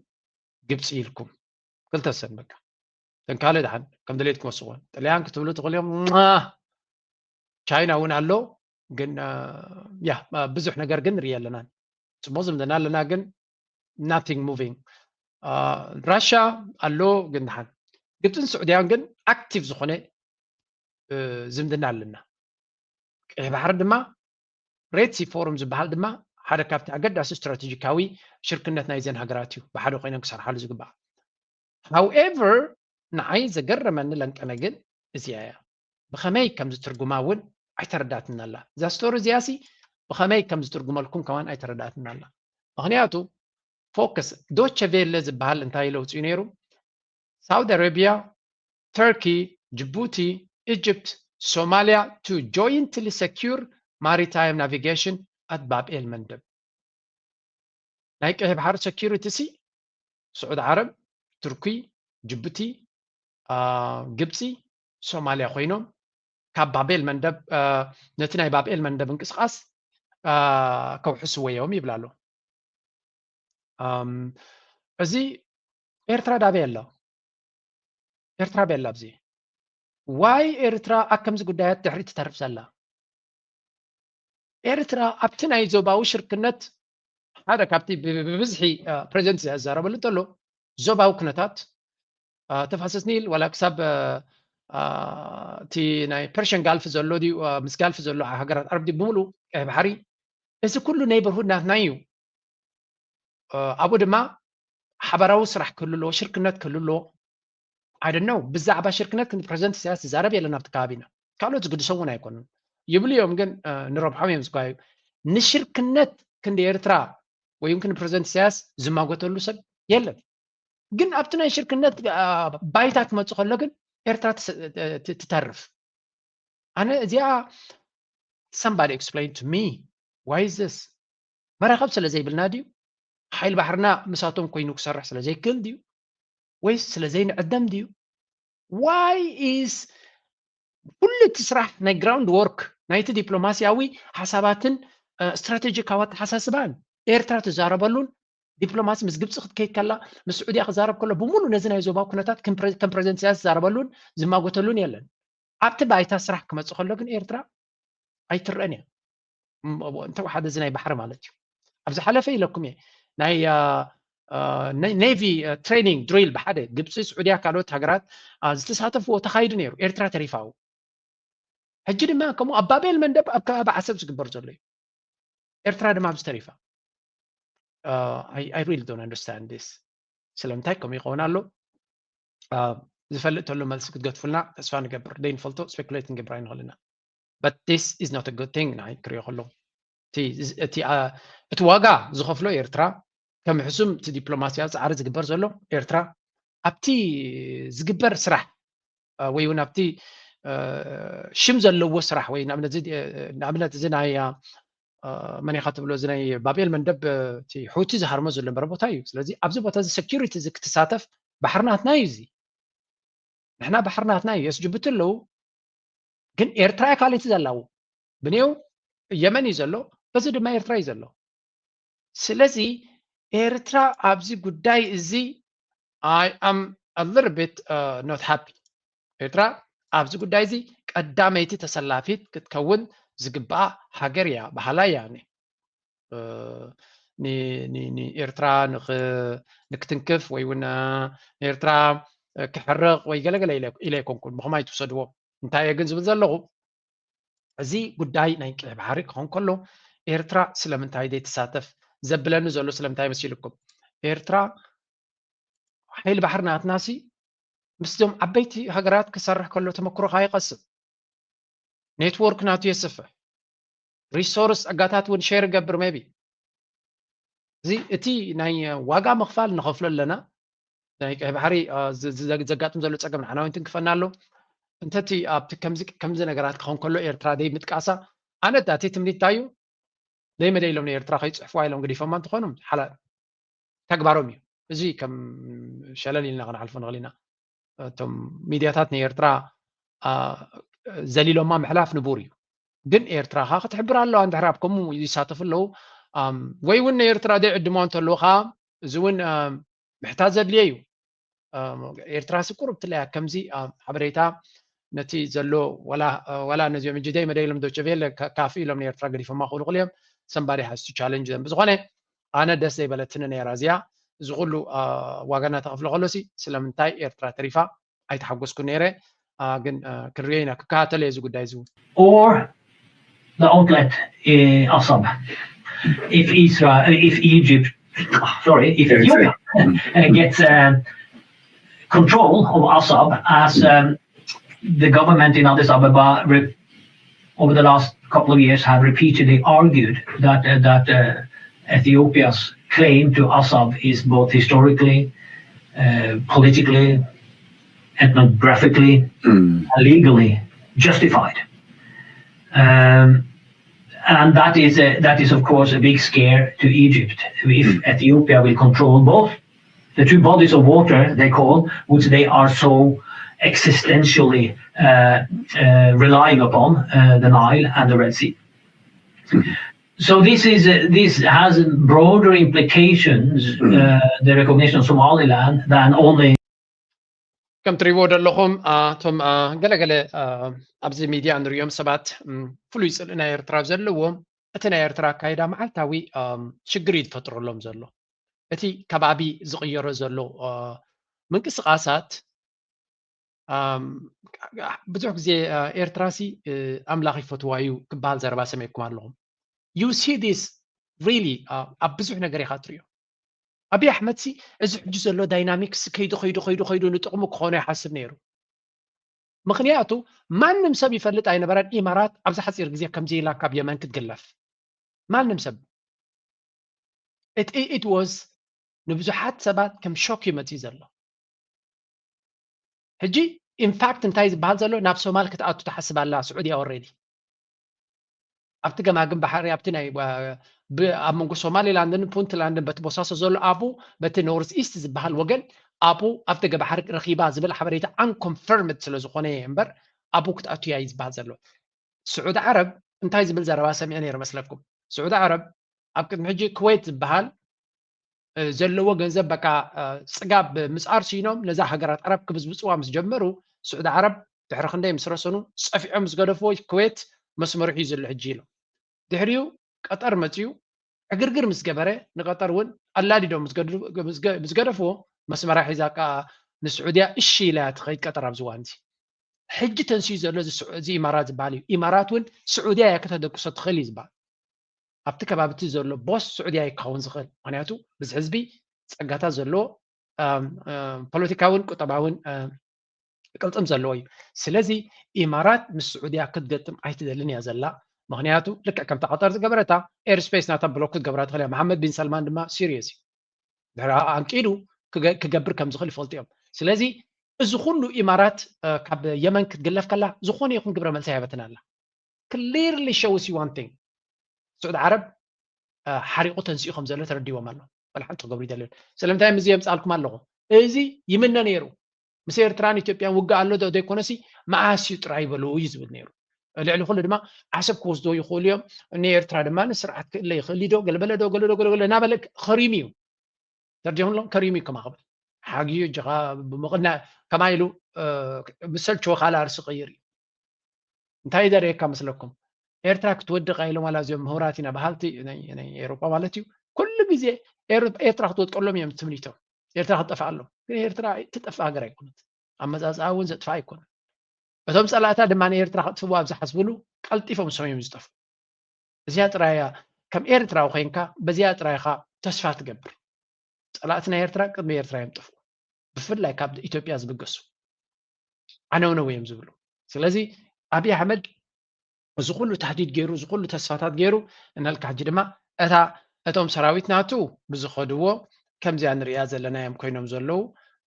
ግብፂ ኢልኩም ክልተ ሰን በቃ ተንካለ ደሓን ከም ድሌትኩም ወስዎ። ጥልያን ክትብሉ ትኽእሉ እዮም። ቻይና እውን ኣሎ ግን ያ ብዙሕ ነገር ግን ንርኢ ኣለናን። ፅቡቅ ዝምድና ኣለና ግን nothing moving። ራሻ ኣሎ ግን ደሓን ግብፅን ስዑድያን ግን ኣክቲቭ ዝኾነ ዝምድና ኣለና። ቀይሕ ባሕሪ ድማ ሬድ ሲ ፎሩም ዝበሃል ድማ ሓደ ካብቲ ኣገዳሲ ስትራቴጂካዊ ሽርክነት ናይዘን ሃገራት እዩ። ብሓደ ኮይነን ክሰርሓሉ ዝግባእ። ሃውኤቨር ንዓይ ዘገረመኒ ለንቀነ ግን እዚኣ እያ። ብኸመይ ከም ዝትርጉማ እውን ኣይተረዳትናላ። እዛ ስቶሪ እዚኣ ሲ ብኸመይ ከም ዝትርጉመልኩም ከማን ኣይተረዳትናላ። ምኽንያቱ ፎከስ ዶቸ ቬለ ዝበሃል እንታይ ለውፅኡ ነይሩ? ሳውዲ ኣረቢያ፣ ተርኪ፣ ጅቡቲ፣ ኢጅፕት፣ ሶማሊያ to jointly secure maritime navigation at ባብ ኤል መንደብ። ናይ ቀይሕ ባሕሪ ሰኪሪቲ ሲ ስዑድ ዓረብ፣ ቱርኪ፣ ጅቡቲ፣ ግብፂ፣ ሶማሊያ ኮይኖም ካብ ባብ ኤል መንደብ ነቲ ናይ ባብ ኤል መንደብ እንቅስቃስ ከውሕስዎ እዮም ይብል ኣሎ። እዚ ኤርትራ ዳበይ ኣሎ? ኤርትራ በይ ኣላ ኣብዚ? ዋይ ኤርትራ ኣብ ከምዚ ጉዳያት ድሕሪት ትተርፍ ዘላ? ኤርትራ ኣብቲ ናይ ዞባዊ ሽርክነት ሓደ ካብቲ ብብዝሒ ፕሬዚደንት ዝዛረበሉ እንተሎ ዞባዊ ኩነታት ተፋሰስ ኒል ዋላ ክሳብ እቲ ናይ ፐርሽን ጋልፍ ዘሎ ድዩ ምስ ጋልፍ ዘሎ ሃገራት ዓረብ ድዩ ብምሉእ ቀይ ባሕሪ እዚ ኩሉ ኔይበርሁድ ናትና እዩ። ኣብኡ ድማ ሓበራዊ ስራሕ ክህሉ ኣለዎ፣ ሽርክነት ክህሉ ኣለዎ። I don't know ብዛዕባ ሽርክነት ክንዲ ፕሬዚደንት ኢሳያስ ዝዛረብ የለን ኣብቲ ከባቢና። ካልኦት ዝግድሶም እውን ኣይኮኑን ይብሉ እዮም፣ ግን ንረብሖም እዮም ዝጓዩ። ንሽርክነት ክንዲ ኤርትራ ወይ እውን ክንዲ ፕሬዚደንት ኢሳያስ ዝማጎተሉ ሰብ የለን። ግን ኣብቲ ናይ ሽርክነት ባይታ ክመፅእ ከሎ ግን ኤርትራ ትተርፍ። ኣነ እዚኣ somebody explain to me why is this? መራኸብ ስለ ዘይብልና ድዩ? ሓይል ባሕርና ምሳቶም ኮይኑ ክሰርሕ ስለ ዘይክእል ድዩ? ወይስ ስለ ዘይንዕደም ድዩ? Why is ኩሉ እቲ ስራሕ ናይ ግራውንድ ወርክ ናይቲ ዲፕሎማሲያዊ ሓሳባትን ስትራቴጂካዊ ኣተሓሳስባን ኤርትራ ትዛረበሉን ዲፕሎማሲ ምስ ግብፂ ክትከይድ ከላ ምስ ስዑድያ ክዛረብ ከሎ ብምሉ ነዚ ናይ ዞባ ኩነታት ከም ፕሬዚደንት ኢሳያስ ዝዛረበሉን ዝማጎተሉን የለን። ኣብቲ ባይታ ስራሕ ክመፅእ ከሎ ግን ኤርትራ ኣይትረአን እያ። እንተወሓደ እዚ ናይ ባሕሪ ማለት እዩ። ኣብ ዝሓለፈ ኢለኩም እየ ናይ ኔቪ ትሬኒንግ ድሪል ብሓደ ግብፂ፣ ስዑድያ፣ ካልኦት ሃገራት ዝተሳተፍዎ ተኻይዱ ነይሩ። ኤርትራ ተሪፋ ኣብኡ። ሕጂ ድማ ከምኡ ኣብ ባብ ኤል መንደብ ኣብ ከባቢ ዓሰብ ዝግበር ዘሎ እዩ። ኤርትራ ድማ ኣብዚ ተሪፋ። I really don't understand this። ስለምንታይ ከምኡ ይኸውን ኣሎ? ዝፈልጥ ተሎ መልሲ ክትገድፉልና ተስፋ ንገብር። ዘይንፈልጦ ስፔኩሌት ክንገብር ኣይንኽእል ኢና። But this is not a good thing ንዓይ ክሪኦ ከለኹ። እቲ ዋጋ ዝኸፍሎ ኤርትራ ከም ሕሱም እቲ ዲፕሎማሲያዊ ፃዕሪ ዝግበር ዘሎ ኤርትራ ኣብቲ ዝግበር ስራሕ ወይ እውን ኣብቲ ሽም ዘለዎ ስራሕ ወይ ንኣብነት እዚ ናይ መን ኢኻ ትብሎ እዚ ናይ ባብ ኤል መንደብ እቲ ሑቲ ዝሃርሞ ዘሎ መንበሪ ቦታ እዩ። ስለዚ ኣብዚ ቦታ እዚ ሴኩሪቲ እዚ ክትሳተፍ ባሕሪ ናትና እዩ። እዚ ንሕና ባሕሪ ናትና እዩ። የስ ጅቡቲ ኣለዉ፣ ግን ኤርትራ እያ ካልኣይቲ ዘላ። ብኔው የመን እዩ ዘሎ፣ በዚ ድማ ኤርትራ እዩ ዘሎ። ስለዚ ኤርትራ ኣብዚ ጉዳይ እዚ I am a little bit uh, not happy። ኤርትራ ኣብዚ ጉዳይ እዚ ቀዳመይቲ ተሰላፊት ክትከውን ዝግባኣ ሃገር እያ፣ ባህላ እያ። ንኤርትራ ንክትንክፍ ወይ እውን ንኤርትራ ክሕርቕ ወይ ገለገለ ኢለ ኣይኮንኩን፣ ብኸማይ ትውሰድዎ። እንታይ እየ ግን ዝብል ዘለኹ፣ እዚ ጉዳይ ናይ ቀይ ባሕሪ ክኸውን ከሎ ኤርትራ ስለምንታይ ዘይትሳተፍ ዘብለኒ ዘሎ ስለምንታይ መሲልኩም? ኤርትራ ሓይሊ ባሕሪ ናትናሲ ምስዞም ዓበይቲ ሃገራት ክሰርሕ ከሎ ተመክሮ ከኣ ይቐስም፣ ኔትወርክ ናቱ የስፍሕ፣ ሪሶርስ ጸጋታት እውን ሼር ይገብር። ሜቢ እዚ እቲ ናይ ዋጋ ምኽፋል ንኸፍሎ ኣለና። ናይ ቀይ ባሕሪ ዘጋጥም ዘሎ ጸገም ንዓና እውን ትንክፈና ኣሎ። እንተቲ ኣብቲ ከምዚ ነገራት ክኸውን ከሎ ኤርትራ ደይ ምጥቃሳ ኣነ ዳተይ ትምኒት እንታይ እዩ? ደይ መደይ ኢሎም ንኤርትራ ከይጽሕፍዋ ኢሎም ገዲፎማ እንትኾኑ ሓላ ተግባሮም እዩ። እዚ ከም ሸለል ኢልና ክንሓልፎ ንኽእል ኢና። እቶም ሚድያታት ንኤርትራ ዘሊሎማ ምሕላፍ ንቡር እዩ። ግን ኤርትራ ኸዓ ክትሕብር ኣለዋ። እንድሕር ኣብ ከምኡ ይሳተፉ ኣለዉ ወይ እውን ንኤርትራ ዘይዕድሞ እንተለዉ ኸዓ እዚ እውን ምሕታት ዘድልዮ እዩ። ኤርትራ ሲ ቁሩብ ትለያ ከምዚ ሓበሬታ ነቲ ዘሎ ዋላ ነዚኦም እጅ ደይ መደይ ኢሎም ዶቸቬለ ካፍ ኢሎም ንኤርትራ ገዲፎማ ክብሉ ክእል እዮም። ሰምባዲ ሃስቱ ቻለንጅ ዘም ብዝኾነ ኣነ ደስ ዘይበለትኒ ነይራ እዚኣ። እዚ ኩሉ ዋጋ እናተኸፍለ ከሎሲ ስለምንታይ ኤርትራ ተሪፋ ኣይተሓጎስኩ ነይረ። ግን ክንሪኦ ኢና፣ ክከታተሎ እዚ ጉዳይ እዚ እውን። Or the outlet uh, Assab. If Israel, if Egypt, sorry, if Ethiopia uh, gets uh, control of Assab, as um, the government in Addis Ababa over the last couple of years have repeatedly argued that uh, that uh, Ethiopia's claim to Assab is both historically, uh, politically, ethnographically, mm. legally justified. Um, and that is, a, that is, of course, a big scare to Egypt if mm. Ethiopia will control both the two bodies of water they call, which they are so existentially uh, uh, relying upon, uh, the Nile and the Red Sea. So this is uh, this has broader implications, uh, the recognition of Somaliland, than only ከም ትሪእዎ ዘለኹም እቶም ገለገለ ኣብዚ ሚድያ ንሪኦም ሰባት ፍሉይ ፅልኢ ናይ ኤርትራ ዘለዎም እቲ ናይ ኤርትራ ኣካይዳ መዓልታዊ ሽግር እዩ ዝፈጥረሎም ዘሎ። እቲ ከባቢ ዝቕየሮ ዘሎ ምንቅስቃሳት ብዙሕ ግዜ ኤርትራሲ ኣምላኽ ይፈትዋ እዩ ክበሃል ዘረባ ሰሚዕኩም ኣለኹም። You see this really ኣብ ብዙሕ ነገር ኢኻ ትሪኦ። ኣብይ ኣሕመድሲ እዚ ሕጂ ዘሎ ዳይናሚክስ ከይዱ ከይዱ ከይዱ ከይዱ ንጥቕሙ ክኾኖ ይሓስብ ነይሩ። ምኽንያቱ ማንም ሰብ ይፈልጥ ኣይነበረን ኢማራት ኣብዚ ሓፂር ግዜ ከምዚ ኢላ ካብ የመን ክትግለፍ። ማንም ሰብ it was ንብዙሓት ሰባት ከም ሾክ እዩ መፅዩ ዘሎ። ሕጂ ኢንፋክት እንታይ ዝበሃል ዘሎ ናብ ሶማል ክትኣቱ ትሓስብ ኣላ ስዑድያ ኦሬዲ ኣብቲ ገማግም ባሕሪ ኣብቲ ናይ ኣብ መንጎ ሶማሊላንድን ፑንትላንድን በቲ ቦሳሶ ዘሎ ኣፉ በቲ ኖርዝ ኢስት ዝበሃል ወገን ኣፉ ኣብ ደገ ባሕሪ ረኺባ ዝብል ሓበሬታ ኣንኮንፈርምድ ስለ ዝኾነ እምበር ኣፉ ክትኣቱ እያ እዩ ዝበሃል ዘሎ። ስዑዲ ዓረብ እንታይ ዝብል ዘረባ ሰሚዐ ነይረ መስለኩም? ስዑዲ ዓረብ ኣብ ቅድሚ ሕጂ ኩዌት ዝበሃል ዘለዎ ገንዘብ በቃ ፅጋብ ምፅኣር ስኢኖም ነዛ ሃገራት ዓረብ ክብዝብፅዋ ምስ ጀመሩ ስዑዲ ዓረብ ድሕሪ ክንደይ ምስ ረሰኑ ፀፊዖም ምስ ገደፍዎ ኩዌት መስመርሑ እዩ ዘሎ ሕጂ ኢሎም። ድሕሪኡ ቀጠር መፅዩ ዕግርግር ምስ ገበረ ንቀጠር እውን ኣላዲዶም ምስ ገደፍዎ መስመራ ሒዛ ከዓ ንስዑድያ እሺ ኢላ እያ ትኸይድ ቀጠር ኣብዚ እዋን እዚ። ሕጂ ተንስኡ ዘሎ እዚ ኢማራት ዝበሃል እዩ። ኢማራት እውን ስዑድያ እያ ከተደቅሶ ትኽእል እዩ ዝበሃል። ኣብቲ ከባቢ እቲ ዘሎ ቦስ ስዑድያ እዩ ክኸውን ዝኽእል። ምክንያቱ ብዚ ህዝቢ ፀጋታት ዘለዎ ፖለቲካውን ቁጠባውን ቅልጥም ዘለዎ እዩ። ስለዚ ኢማራት ምስ ስዑድያ ክትገጥም ኣይትደልን እያ ዘላ። ምክንያቱ ልክዕ ከምታ ቀጠር ዝገበረታ ኤርስፔስ ናታ ብሎክ ክትገብራ ትኽእል እያ። መሓመድ ቢን ሰልማን ድማ ሲሪየስ እዩ። ድሕሪ ኣንቂዱ ክገብር ከም ዝኽእል ይፈልጡ እዮም። ስለዚ እዚ ኩሉ ኢማራት ካብ የመን ክትግለፍ ከላ ዝኾነ ይኹን ግብረ መልሲ ኣይበትን ኣላ። Clearly shows you one thing. ስዑዲ ዓረብ ሓሪቑ ተንሲኡ ከም ዘሎ ተረዲዎም ኣሎ። ወላ ሓንቲ ክገብሩ ይደልዮን። ስለምንታይ ምዚ የምፃልኩም ኣለኹ? እዚ ይምነ ነይሩ። ምስ ኤርትራን ኢትዮጵያን ውግእ ኣሎ ዶ ዘይኮነሲ መዓስ እዩ ጥራይ በሉ እዩ ዝብል ነይሩ። ልዕሊ ኩሉ ድማ ዓሰብ ክወስዶ ይኽእሉ እዮም። ንኤርትራ ድማ ንስርዓት ክእለ ይኽእል ዶ ገለበለ ዶ ገለ ዶ ገለገለ እናበለ ከሪሙ እዩ። ተርዲኹም ኣለኹም ከሪሙ እዩ ከማኽብል ሓግዩ እጅኻ ብምቕናእ ከማ ኢሉ ምስ ሰልችዎ ካልእ ኣርሲ ቀይር እዩ። እንታይ ዘርእየካ መስለኩም? ኤርትራ ክትወድቕ ኢሎም ዋላ እዚኦም ምሁራት ኢና በሃልቲ ናይ ኤሮጳ ማለት እዩ ኩሉ ግዜ ኤርትራ ክትወድቀሎም እዮም ትምኒቶም። ኤርትራ ክትጠፍኣሎም ግን ኤርትራ ትጠፍእ ሃገር ኣይኮነት። ኣመፃፅኣ እውን ዘጥፋ ኣይኮነን። እቶም ፀላእታ ድማ ንኤርትራ ከጥፍዋ ኣብ ዝሓስብሉ ቀልጢፎም ሰም እዮም ዝጠፍኡ። እዚኣ ጥራያ ከም ኤርትራዊ ኮይንካ በዚኣ ጥራይኻ ተስፋ ትገብር። ፀላእቲ ናይ ኤርትራ ቅድሚ ኤርትራ እዮም ጠፍኡ። ብፍላይ ካብ ኢትዮጵያ ዝብገሱ ዓነውነው እዮም ዝብሉ። ስለዚ ኣብይ ኣሕመድ እዚ ኩሉ ታህዲድ ገይሩ እዚ ኩሉ ተስፋታት ገይሩ እናልካ ሕጂ ድማ እታ እቶም ሰራዊት ናቱ ብዝኸድዎ ከምዚኣ ንሪኣ ዘለና እዮም ኮይኖም ዘለዉ።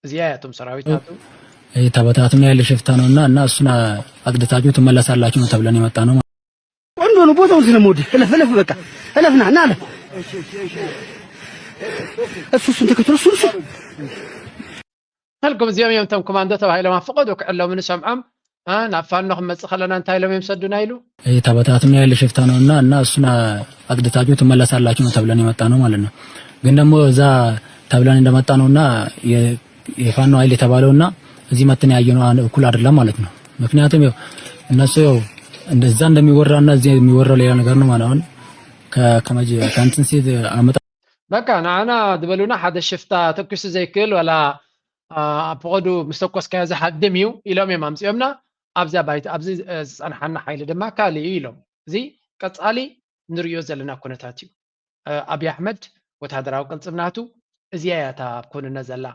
እዚኣ እያ እቶም ሰራዊት ናቱ ተበታትኖ ያለ ሽፍታ ነው እና እና እሱን አጽድታችሁ ትመለሳላችሁ ነው ተብለን የመጣ ነው። ቆንጆ ነው ቦታውን ስለምወድ እለፍ እለፍ በቃ እለፍና እና እለፍ እሱ እሱን ተከትሎ እሱ እሱ ተልኩም እዚኦም እዮም እቶም ኮማንዶ ተባሂሎም ኣብ ፈቐዶ ክዕለሙ ንሰምዖም። ናብ ፋኖ ክንመፅእ ከለና እንታይ ኢሎም እዮም ሰዱና ኢሉ። ተበታትኖ ያለ ሽፍታ ነው እና እና እሱን አጽድታችሁ ትመለሳላችሁ ነው ተብለን የመጣ ነው ማለት ነው። ግን ደግሞ እዛ ተብለን እንደመጣ ነው እና የፋኖ ኃይል የተባለው እና እዚህ መተን ያየነው እኩል አይደለም ማለት ነው። ምክንያቱም እነሱ እንደዛ እንደሚወራና እዚህ የሚወራው ሌላ ነገር ነው ማለት አሁን ከመጀ ከእንትን ሲል አመጣ በቃ ንዓና ዝበሉና ሓደ ሽፍታ ተኩሱ ዘይክእል ዋላ ኣብ ፈቐዱ ምስ ተኮስካዮ ዝሃድም እዩ ኢሎም እዮም ኣምፂኦምና። ኣብዛ ባይታ ኣብዚ ዝፀንሓና ሓይሊ ድማ ካልእ እዩ ኢሎም። እዚ ቀፃሊ ንሪኦ ዘለና ኩነታት እዩ። ኣብይ ኣሕመድ ወታደራዊ ቅልፅም ናቱ እዚኣ እያ እታ ኣብ ኮንነ ዘላ።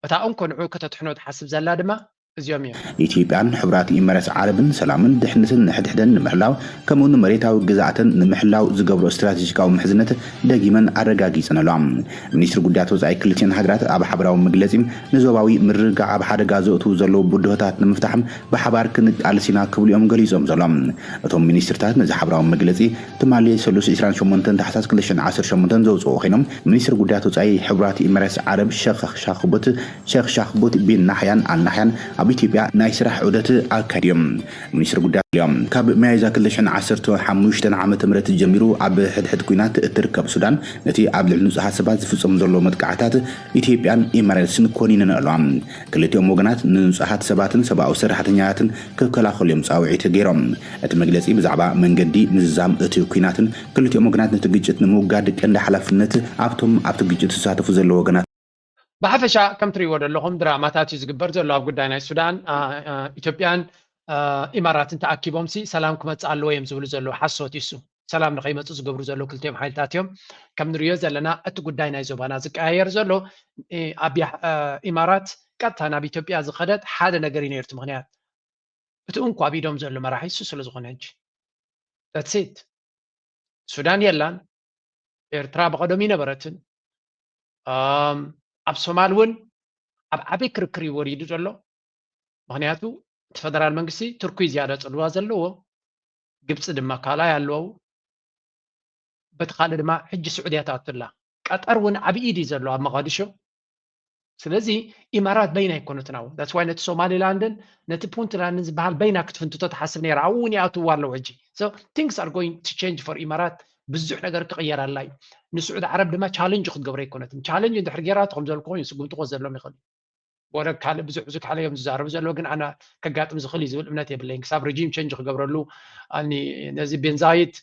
እታ እንኮ ንዑ ከተትሕኖ ትሓስብ ዘላ ድማ እዚኦም እዮም። ኢትዮጵያን ሕቡራት ኢመራት ዓረብን ሰላምን ድሕነትን ንሕድሕደን ንምሕላው ከምኡ ንመሬታዊ ግዝኣተን ንምሕላው ዝገብሮ ስትራቴጂካዊ ምሕዝነት ደጊመን ኣረጋጊጸን ኣለዋ። ሚኒስትሪ ጉዳያት ወጻኢ ክልቲኤን ሃገራት ኣብ ሓበራዊ መግለጺ ንዞባዊ ምርግጋዕ ኣብ ሓደጋ ዘእትዉ ዘለዉ ብድሆታት ንምፍታሕ ብሓባር ክንቃለስ ኢና ክብሉ እዮም ገሊጾም ዘለዉ። እቶም ሚኒስትርታት ነዚ ሓበራዊ መግለጺ ትማሊ ሰሉስ ዕስራን ሸሞንተን ታሕሳስ ክልተ ሽሕን ዓሰርተ ሸሞንተን ዘውፅኦ ኮይኖም ሚኒስትር ጉዳያት ወፃኢ ሕቡራት ኢሚሬትስ ዓረብ ሸኽ ሻኽቡት ሸኽ ሻኽቡት ቢን ናሕያን ኣል ናሕያን ኣብ ኢትዮጵያ ናይ ስራሕ ዑደት ኣካይድዮም። ሚኒስትር ጉዳያት እዮም ካብ ሚያዝያ ክልተ ሽሕን ዓሰርተ ሓሙሽተን ዓመተ ምህረት ጀሚሩ ኣብ ሕድሕድ ኲናት እትርከብ ሱዳን ነቲ ኣብ ልዕሊ ንፁሃት ሰባት ዝፍፀሙ ዘሎ መጥቃዕታት ኢትዮጵያን ኢሚሬትስን ኮኒነን ኣለዋ። ክልቲኦም ወገናት ንንፁሃት ሰባትን ሰብኣዊ ሰራሕተኛታትን ክከላኸሉ እዮም ፃውዒት ገይሮም። እቲ መግለፂ ብዛዕባ መንገዲ ምዝዛም እቲ ኲናትን ክልቲኦም ወገናት ነቲ ግጭት ንምውጋድ ቀንዲ ሓላፍነት ኣብቶም ኣብቲ ግጭት ዝሳተፉ ዘለዉ ወገናት ብሓፈሻ ከም ትሪእዎ ዘለኹም ድራማታት እዩ ዝግበር ዘሎ ኣብ ጉዳይ ናይ ሱዳን። ኢትዮጵያን ኢማራትን ተኣኪቦም ሲ ሰላም ክመፅእ ኣለዎ እዮም ዝብሉ ዘለዉ ሓሶት እዩ እሱ። ሰላም ንኸይመፅእ ዝገብሩ ዘለዉ ክልቲኦም ሓይልታት እዮም። ከም ንሪኦ ዘለና እቲ ጉዳይ ናይ ዞባና ዝቀያየር ዘሎ ኣብ ኢማራት ቀጥታ ናብ ኢትዮጵያ ዝኸደት ሓደ ነገር እዩ ነይሩ እቲ ምኽንያት። እቲ እንኮ ኣብ ኢዶም ዘሎ መራሒ እሱ ስለ ዝኾነ ሕጂ that's it። ሱዳን የላን፣ ኤርትራ ብቐደም ይነበረትን። ኣብ ሶማል እውን ኣብ ዓብይ ክርክር እዩ ወሪዱ ዘሎ። ምክንያቱ እቲ ፈደራል መንግስቲ ቱርኩ ዝያዳ ፅልዋ ዘለዎ፣ ግብፂ ድማ ካልኣይ ኣለዉ። በቲ ካልእ ድማ ሕጂ ስዑድያ ትኣቱ ኣላ። ቀጠር እውን ዓብዪ ኢድ እዩ ዘሎ ኣብ መቓድሾ። ስለዚ ኢማራት በይና ኣይኮነትን ኣብኡ። That's why ነቲ ሶማሊላንድን ነቲ ፑንትላንድን ዝበሃል በይና ክትፍንትቶ ትሓስብ ነይራ። ኣብኡ እውን ይኣትውዋ ኣለዉ ሕጂ። So things are going to change for ኢማራት። ብዙሕ ነገር ክቕየር ኣላ እዩ። ንስዑድ ዓረብ ድማ ቻለንጅ ክትገብሮ ኣይኮነትን። ቻለንጅ እንድሕር ገይራቶ ከም ዘልኩ ኮይኑ ስጉምቲ ክወስደሎም ይኽእል እዩ። ወረ ካልእ ብዙሕ ብዙሕ ካልእ እዮም ዝዛረቡ ዘለዉ ግን ኣነ ከጋጥም ዝኽእል እዩ ዝብል እምነት የብለይን ክሳብ ሪጂም ቸንጅ ክገብረሉ። ኣኒ ነዚ ቤንዛይት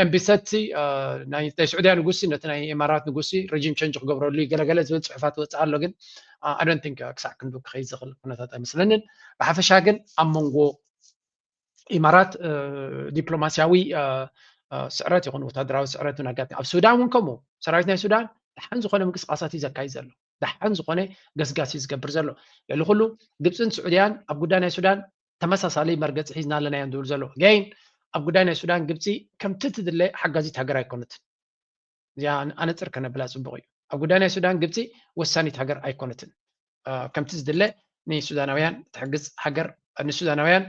ኤምቢሰቲ ናይ ስዑድያ ንጉሲ ነቲ ናይ ኢማራት ንጉሲ ሪጂም ቸንጅ ክገብረሉ እዩ ገለገለ ዝብል ፅሑፋት ወፅእ ኣሎ ግን ኣዶን ቲንክ ክሳዕ ክንዱ ክኸይድ ዝኽእል ኩነታት ኣይመስለንን። ብሓፈሻ ግን ኣብ መንጎ ኢማራት ዲፕሎማስያዊ ስዕረት ይኹን ወታደራዊ ስዕረት እውን ኣጋጢሙ ኣብ ሱዳን እውን ከምኡ ሰራዊት ናይ ሱዳን ደሓን ዝኾነ ምንቅስቃሳት እዩ ዘካይድ ዘሎ። ደሓን ዝኾነ ገስጋስ እዩ ዝገብር ዘሎ። ልዕሊ ኩሉ ግብፅን ስዑድያን ኣብ ጉዳይ ናይ ሱዳን ተመሳሳሊ መርገፂ ሒዝና ኣለና እዮም ዝብሉ ዘለዉ። ገይን ኣብ ጉዳይ ናይ ሱዳን ግብፂ ከምቲ ትድለ ሓጋዚት ሃገር ኣይኮነትን። እዚኣ ኣነፅር ከነብላ ፅቡቕ እዩ። ኣብ ጉዳይ ናይ ሱዳን ግብፂ ወሳኒት ሃገር ኣይኮነትን። ከምቲ ዝድለ ንሱዳናውያን ትሕግዝ ሃገር ንሱዳናውያን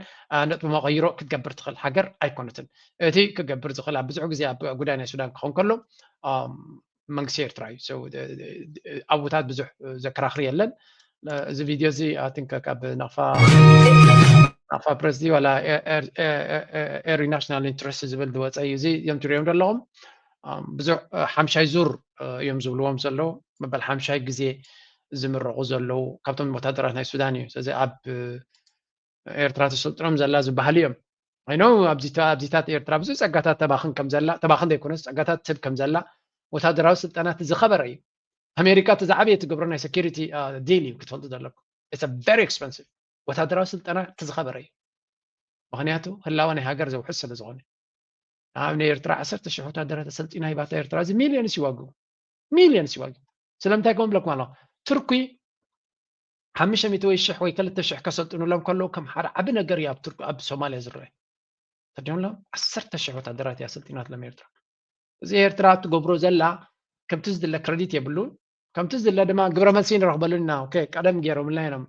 ነጥቢ መቐይሮ ክትገብር ትኽእል ሃገር ኣይኮነትን። እቲ ክገብር ዝኽእል ኣብ ብዙሕ ግዜ ኣብ ጉዳይ ናይ ሱዳን ክኸውን ከሎ መንግስቲ ኤርትራ እዩ። ኣቡታት ብዙሕ ዘከራኽር የለን። እዚ ቪድዮ እዚ ቲንክ ካብ ናቕፋ ናቕፋ ፕረስ ዋላ ኤሪ ናሽናል ኢንትረስት ዝብል ዝወፀ እዩ። እዚ እዮም ትሪኦም ዘለኹም ብዙሕ ሓምሻይ ዙር እዮም ዝብልዎም ዘለዉ። መበል ሓምሻይ ግዜ ዝምረቑ ዘለዉ ካብቶም ወታደራት ናይ ሱዳን እዩ። ስለዚ ኣብ ኤርትራ ተሰልጥኖም ዘላ ዝበሃሉ እዮም። ኣይኖ ኣብዚታት ኤርትራ ብዙ ጸጋታት ተባኽን ከም ዘላ፣ ተባኽን ዘይኮነስ ጸጋታት ትህብ ከም ዘላ፣ ወታደራዊ ስልጠና እቲ ዝኸበረ እዩ። ኣሜሪካ እቲ ዝዓበየ ትገብሮ ናይ ሴኪሪቲ ዲል እዩ ክትፈልጡ ዘለኩም። It's very expensive። ወታደራዊ ስልጠና እቲ ዝኸበረ እዩ። ምኽንያቱ ህላወ ናይ ሃገር ዘውሕስ ስለ ዝኾነ። ኣብ ናይ ኤርትራ ዓሰርተ ሽሕ ወታደራት ኣሰልጢና ሂባታ ኤርትራ እዚ ሚልዮንስ ይዋግኡ። ሚልዮንስ ይዋግኡ። ስለምንታይ ከም ብለኩም ኣለኹ? ቱርኪ ሓሙሽተ ሚእቲ ወይ ሽሕ ወይ ክልተ ሽሕ ከሰልጥኑሎም ከለዉ ከም ሓደ ዓቢ ነገር እዩ ኣብ ቱርኪ፣ ኣብ ሶማልያ ዝረአ። ተዲምሎም ዓሰርተ ሽሕ ወታደራት እያ ኣሰልጢናትሎም ኤርትራ። እዚ ኤርትራ ትገብሮ ዘላ ከምቲ ዝድለ ክረዲት የብሉን። ከምቲ ዝድለ ድማ ግብረ መልሲ ንረኽበሉ ኢና። ኦኬ፣ ቀደም ገይሮምልና እዮም።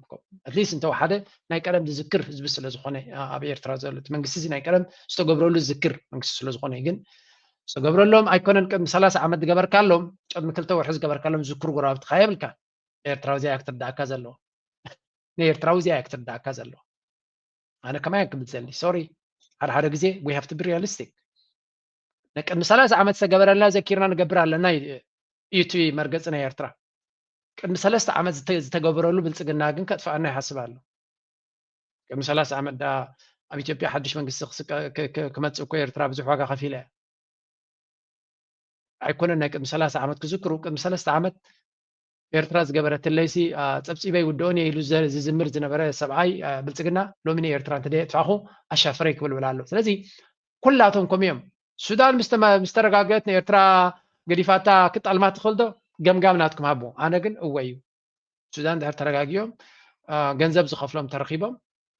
ኣትሊስት እንተወሓደ ናይ ቀደም ዝዝክር ህዝቢ ስለ ዝኾነ፣ ኣ-፣ ኣብ ኤርትራ ዘሎ እቲ መንግስቲ እዚ ናይ ቀደም ዝተገብረሉ ዝዝክር መንግስቲ ስለ ዝኾነ እዩ። ግን ዝተገብረሎም ኣይኮነን። ቅድሚ ሰላሳ ዓመት ዝገበርካሎም፣ ቅድሚ ክልተ ወርሒ ዝገበርካሎም ዝዝክሩ ጎረባብትኻ የብልካ። ኤርትራዊ እዚኣ ክትርዳእካ ዘለዎ። ንኤርትራዊ እዚኣ ክትርዳእካ ዘለዎ። ኣነ ከማይ ክብል ዘሊ፣ ሶሪ፣ ሓደ ሓደ ግዜ we have to be realistic። ናይ ቅድሚ ሰላሳ ዓመት ዝተገበረልና ዘኪርና ንገብር ኣለና እዩ፣ እዩ እቲ መርገጺ ናይ ኤርትራ። ቅድሚ ሰለስተ ዓመት ዝተ-፣ ዝተገበረሉ ብልጽግና ግን ከጥፍኣና ይሓስብ ኣሎ። ቅድሚ ሰላሳ ዓመት ደኣ ኣብ ኢትዮጵያ ሓድሽ መንግስቲ ክስቀ-፣ ክ-፣ ክ-፣ ክመጽእ እኮ ኤርትራ ብዙሕ ዋጋ ከፊላ እያ። ኣይኮነን ናይ ቅድሚ ሰላሳ ዓመት ክዝክሩ፣ ቅድሚ ሰለስተ ዓመት ኤርትራ ዝገበረትለይሲ፣ ኣ፣ ጸብጺበ ይውድኦን እየ ኢሉ ዘ-፣ ዝዝምር ዝነበረ ሰብኣይ፣ ኣ፣ ብልጽግና ሎሚ ንኤርትራ እንተ ደየጥፋኹ ኣሻፈረይ ክብል ውላ ኣሎ። ስለዚ ኩላቶም ከምኡ እዮም። ሱዳን ምስ ተመ-፣ ምስ ተረጋገአት ንኤርትራ ገዲፋታ ክጣልማ ትኽእል ዶ? ገምጋም ናትኩም ሃቡ። ኣነ ግን እወ እዩ። ሱዳን ድሕር ተረጋጊኦም፣ ኣ፣ ገንዘብ ዝኸፍሎም ተረኺቦም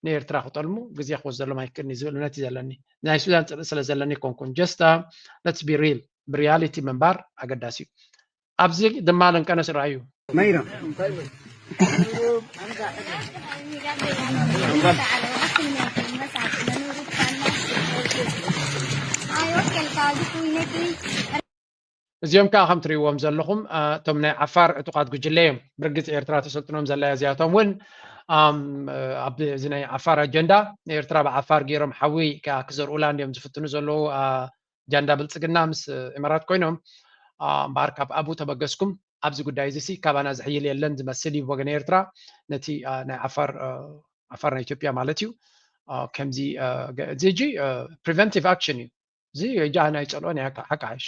ንኤርትራ ክጠልሙ ግዜ ክወስደሎም ኣይክእልን እዩ ዝብል እምነት እዩ ዘለኒ። ናይ ሱዳን ጽልኢ ስለ ዘለኒ ኣይኮንኩን። Just፣ ኣ፣ let's be real፣ ብሪያሊቲ ምንባር ኣገዳሲ እዩ። ኣብዚ ድማ ለንቀነስ ረኣዩ። Mayra. እዚኦም ከዓ ከም ትርእይዎም ዘለኹም፣ እ፣ እቶም ናይ ዓፋር ዕጡቓት ጉጅለ እዮም። ብርግጽ ኤርትራ ተሰልጥኖም ዘላ እያ። እዚኣቶም እውን፣ ኣም፣ እ፣ ኣብ እዚ ናይ ዓፋር ኣጀንዳ ንኤርትራ ብዓፋር ገይሮም ሓዊ ከኣ ክዘርኡላ እንዲዮም ዝፍትኑ ዘለዉ፣ እ፣ ጃንዳ ብልጽግና ምስ፣ እ፣ ኢማራት ኮይኖም፣ እ፣ እምበኣር ካብ ኣብኡ ተበገስኩም ኣብዚ ጉዳይ እዚ ሲ ካባና ዝሕይል የለን ዝመስል እዩ ብወገን ኤርትራ። ነቲ፣ እ፣ ናይ ዓፋር፣ እ፣ ዓፋር ናይ ኢትዮጵያ ማለት እዩ። እ፣ ከምዚ፣ እ፣ ገ-፣ እዚ ሕጂ፣ እ፣ ፕሪቨንቲቭ ኣክሽን እዩ። እዚ ሕጂ ኣነ ኣይጸልኦን እየ፣ ሓቂ ሓሽ።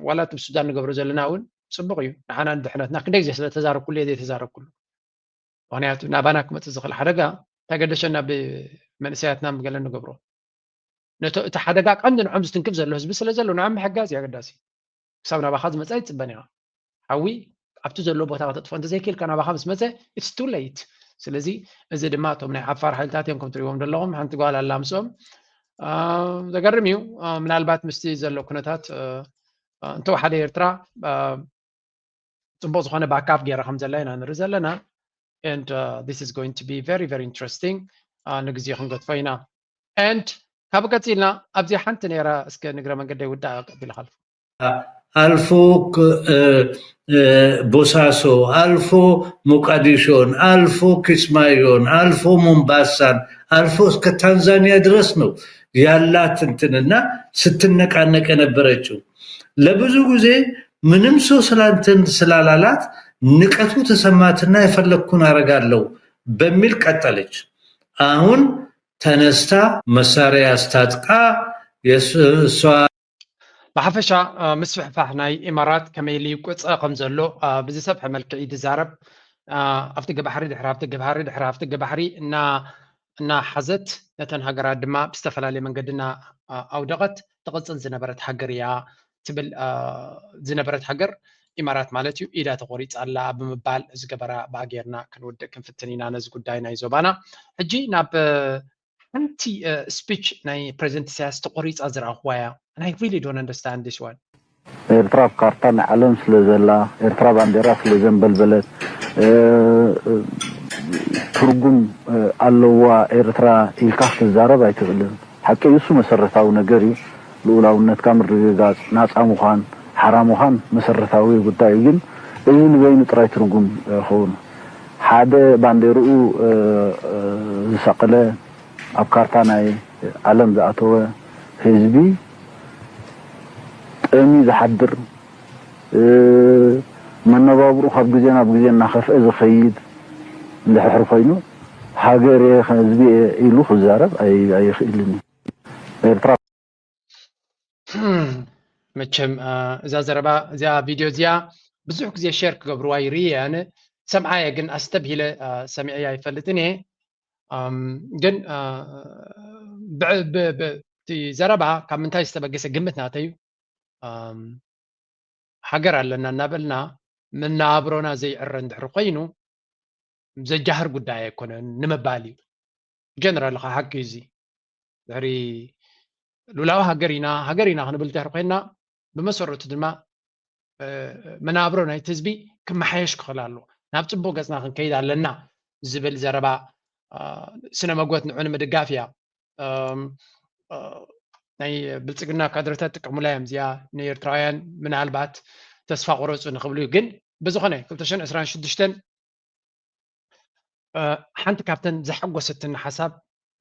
ዋላ እቲ ብሱዳን ንገብሮ ዘለና እውን ጽቡቕ እዩ። ንዓና ንድሕነትና ክንደይ ግዜ ስለ ተዛረብኩሉ እየ ዘይተዛረብኩሉ። ምኽንያቱ ናባና ክመጽእ ዝኽእል ሓደጋ እንታይ ገደሸና ብመንእሰያትና ብገለ ንገብሮ። ነቶ-፣ እቲ ሓደጋ ቀንዲ ንዖም ዝትንክፍ ዘሎ ህዝቢ ስለ ዘሎ ንዖም ምሕጋዝ እዩ ኣገዳሲ። ክሳብ ናባኻ ዝመጽእ ኣይትጽበን ኢኻ። ሓዊ ኣብቲ ዘሎ ቦታ ከተጥፍኦ እንተዘይክኢልካ ናባኻ ምስ መጸ it's too late። ስለዚ እዚ ድማ እቶም ናይ ዓፋር ሓይልታት እዮም ከም ትሪእዎም ዘለኹም። ሓንቲ ጓል ኣላ ምስኦም። ኣ፣ ዘገርም እዩ። ኣ፣ ምናልባት ምስቲ ዘሎ ኩነታት፣ እ፣ እ፣ እንተወሓደ ኤርትራ፣ እ፣ ጽቡቕ ዝኾነ ባካፕ ገይራ ከም ዘላ ኢና ንርኢ ዘለና። And, uh, this is going to be very, very interesting. ኣ፣ ንግዜ ክንገድፎ ኢና። And ካብ ቀጺልና ኣብዚ ሓንቲ ነይራ፣ እስከ ንግረ መንገደይ ውዳእ ቀቢለ ካልፎ። ኣልፎ ክ-፣ እ፣ እ፣ ቦሳሶ፣ ኣልፎ ሞቃዲሾን፣ ኣልፎ ኪስማዮን፣ ኣልፎ ሞምባሳን፣ ኣልፎ እስከ ታንዛኒያ ድረስ ነው ያላት እንትንና ስትነቃነቅ የነበረችው። ለብዙ ጊዜ ምንም ሰው ስላንትን ስላላላት ንቀቱ ተሰማትና የፈለግኩን አረጋለሁ በሚል ቀጠለች። አሁን ተነስታ መሳሪያ አስታጥቃ የስ-፣ እሷ ብሓፈሻ፣ እ፣ ምስፍሕፋሕ ናይ ኢማራት ከመይ ኢሉ ይቆጸ ከም ዘሎ፣ እ፣ ብዝሰፍሐ መልክዕ እዩ ዝዛረብ። እ፣ ኣፍደገ ባሕሪ ድሕሪ ኣፍደገ ባሕሪ ድሕሪ ኣፍደገ ባሕሪ እና-፣ እናሓዘት ነተን ሃገራት ድማ ብዝተፈላለየ መንገዲ እና-፣ እ፣ ኣውደቐት ትቕጽል ዝነበረት ሃገር እያ ትብል፣ እ፣ ዝነበረት ሃገር ኢማራት ማለት እዩ፣ ኢዳ ተቖሪጻ ኣላ ብምባል ዝገበራ ብኣ ጌርና ክንውድእ ክንፍትን ኢና ነዚ ጉዳይ ናይ ዞባና። ሕጂ ናብ፣ እ፣ ሓንቲ፣ እ፣ ስፒች ናይ ፕሬዚደንት ኢሳያስ ተቖሪጻ ዝረኣኹዋ እያ። And I really don't understand this one። ኤርትራ ኣብ ካርታ ናይ ዓለም ስለ ዘላ፣ ኤርትራ ባንዴራ ስለ ዘንበልበለት፣ እ፣ እ፣ ትርጉም፣ እ፣ ኣለዋ ኤርትራ ኢልካ ክትዛረብ ኣይትኽእልን። ሓቂ እዩ፣ እሱ መሰረታዊ ነገር እዩ። ልኡላውነትካ ምርግጋጽ፣ ናጻ ምዃን፣ ሓራ ምዃን መሰረታዊ ጉዳይ እዩ። ግን እዚ ንበይኑ ጥራይ ትርጉም ኣይኸውን። ሓደ ባንዴርኡ፣ እ፣ እ፣ ዝሰቐለ፣ ኣብ ካርታ ናይ ዓለም ዝኣተወ ህዝቢ ጠምዩ ዝሓድር፣ እ፣ መነባብሩ ካብ ግዜ ናብ ግዜ እናኸፍአ ዝኸይድ እንድሕር ኮይኑ፣ ሃገር እየ፣ ህዝቢ እየ ኢሉ ክዛረብ ኣይ-፣ ኣይኽእልን እዩ። ኤርትራ መቸም፣ አ፣ እዛ ዘረባ፣ እዚኣ ቪድዮ እዚኣ ብዙሕ ግዜ ሼር ክገብርዋ ይርኢ እየ። ኣነ ሰምዓየ፣ ግን ኣስተብሂለ፣ አ፣ ሰሚዐያ ኣይፈልጥን እየ። ኣም፣ ግን፣ አ፣ ብ-፣ ብ-፣ ብ-፣ እቲ ዘረባ ካብ ምንታይ ዝተበገሰ ግምት ናተይ እዩ። ኣም፣ ሃገር ኣለና እናበልና መነባብሮና ዘይዕረ እንድሕር ኮይኑ፣ ዘጃህር ጉዳይ ኣይኮነን ንምባል እዩ። ጀነራል፣ ኸዓ ሓቂ እዩ እዚ። ድሕሪ ሉላዊ ሃገር ኢና፣ ሃገር ኢና ክንብል እንድሕር ኮይንና፣ ብመሰረቱ ድማ፣ እ፣ መነባብሮ ናይቲ ህዝቢ ክመሓየሽ ክኽእል ኣለዎ። ናብ ጽቡቕ ገጽና ክንከይድ ኣለና ዝብል ዘረባ፣ አ፣ ስነ መጎት ንዑ ንምድጋፍ እያ። እም፣ እ፣ ናይ ብልጽግና ካድረታት ጥቀሙላ እዮም እዚኣ፣ ንኤርትራውያን ምናልባት ተስፋ ቁረጹ ንኽብሉ እዩ። ግን ብዝኾነ ክልተ ሽሕን ዕስራን ሽዱሽተን፣ እ፣ ሓንቲ ካብተን ዘሐጎሰትኒ ሓሳብ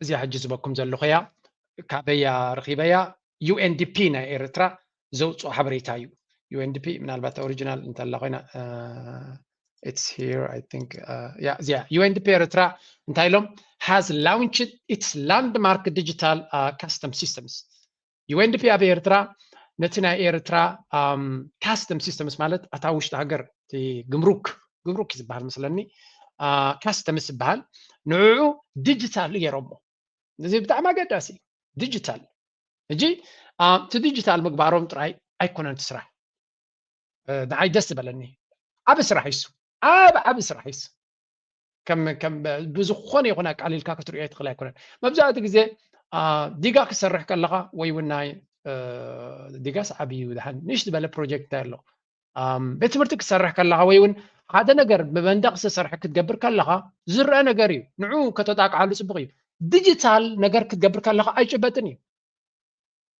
እዚኣ ሕጂ ዝበኩም ዘለኹ እያ። ካበያ ረኺበያ? ዩ ኤን ዲ ፒ ናይ ኤርትራ ዘውፅኦ ሓበሬታ እዩ። ዩ ኤን ዲ ፒ ምናልባት ኦሪጂናል እንተላ ኮይና፣ እ፣ it's here, I think, እ፣ ያ፣ እዚኣ ዩ ኤን ዲ ፒ ኤርትራ እንታይ ኢሎም? Has launched its landmark digital, እ፣ custom systems። ዩ ኤን ዲ ፒ ኣብ ኤርትራ ነቲ ናይ ኤርትራ፣ ኣም፣ custom systems ማለት ኣታ ውሽጢ ሃገር እቲ ግምሩክ፣ ግምሩክ እዩ ዝበሃል መስለኒ፣ አ፣ customs ዝበሃል፣ ንዕኡ ዲጂታል ገይሮሞ። እዚ ብጣዕሚ ኣገዳሲ እዩ። ዲጂታል። ሕጂ፣ አ፣ እቲ ዲጂታል ምግባሮም ጥራይ ኣይኮነን እቲ ስራሕ። እ፣ ንዓይ ደስ ዝበለኒ። ዓቢ ስራሕ እዩ እሱ። ዓቢ፣ ዓቢ ስራሕ እዩ እሱ። ከም፣ ከም ብዝኾነ ይኹን ኣቃሊልካ ክትርእዮ ትኽእል ኣይኮነን። መብዛሕትኡ ግዜ፣ አ፣ ዲጋ ክሰርሕ ከለኻ ወይ እውን ናይ፣ እ፣ ዲጋስ ዓቢ እዩ፣ ደሓን ንእሽት ዝበለ ፕሮጀክት እንታይ ኣሎ? ኣም፣ ቤት ትምህርቲ ክትሰርሕ ከለኻ ወይ እውን ሓደ ነገር ብመንደቕ ዝተሰርሐ ክትገብር ከለኻ ዝረአ ነገር እዩ። ንዑ ከተጣቅዓሉ ጽቡቕ እዩ። ዲጂታል ነገር ክትገብር ከለኻ ኣይጭበጥን እዩ።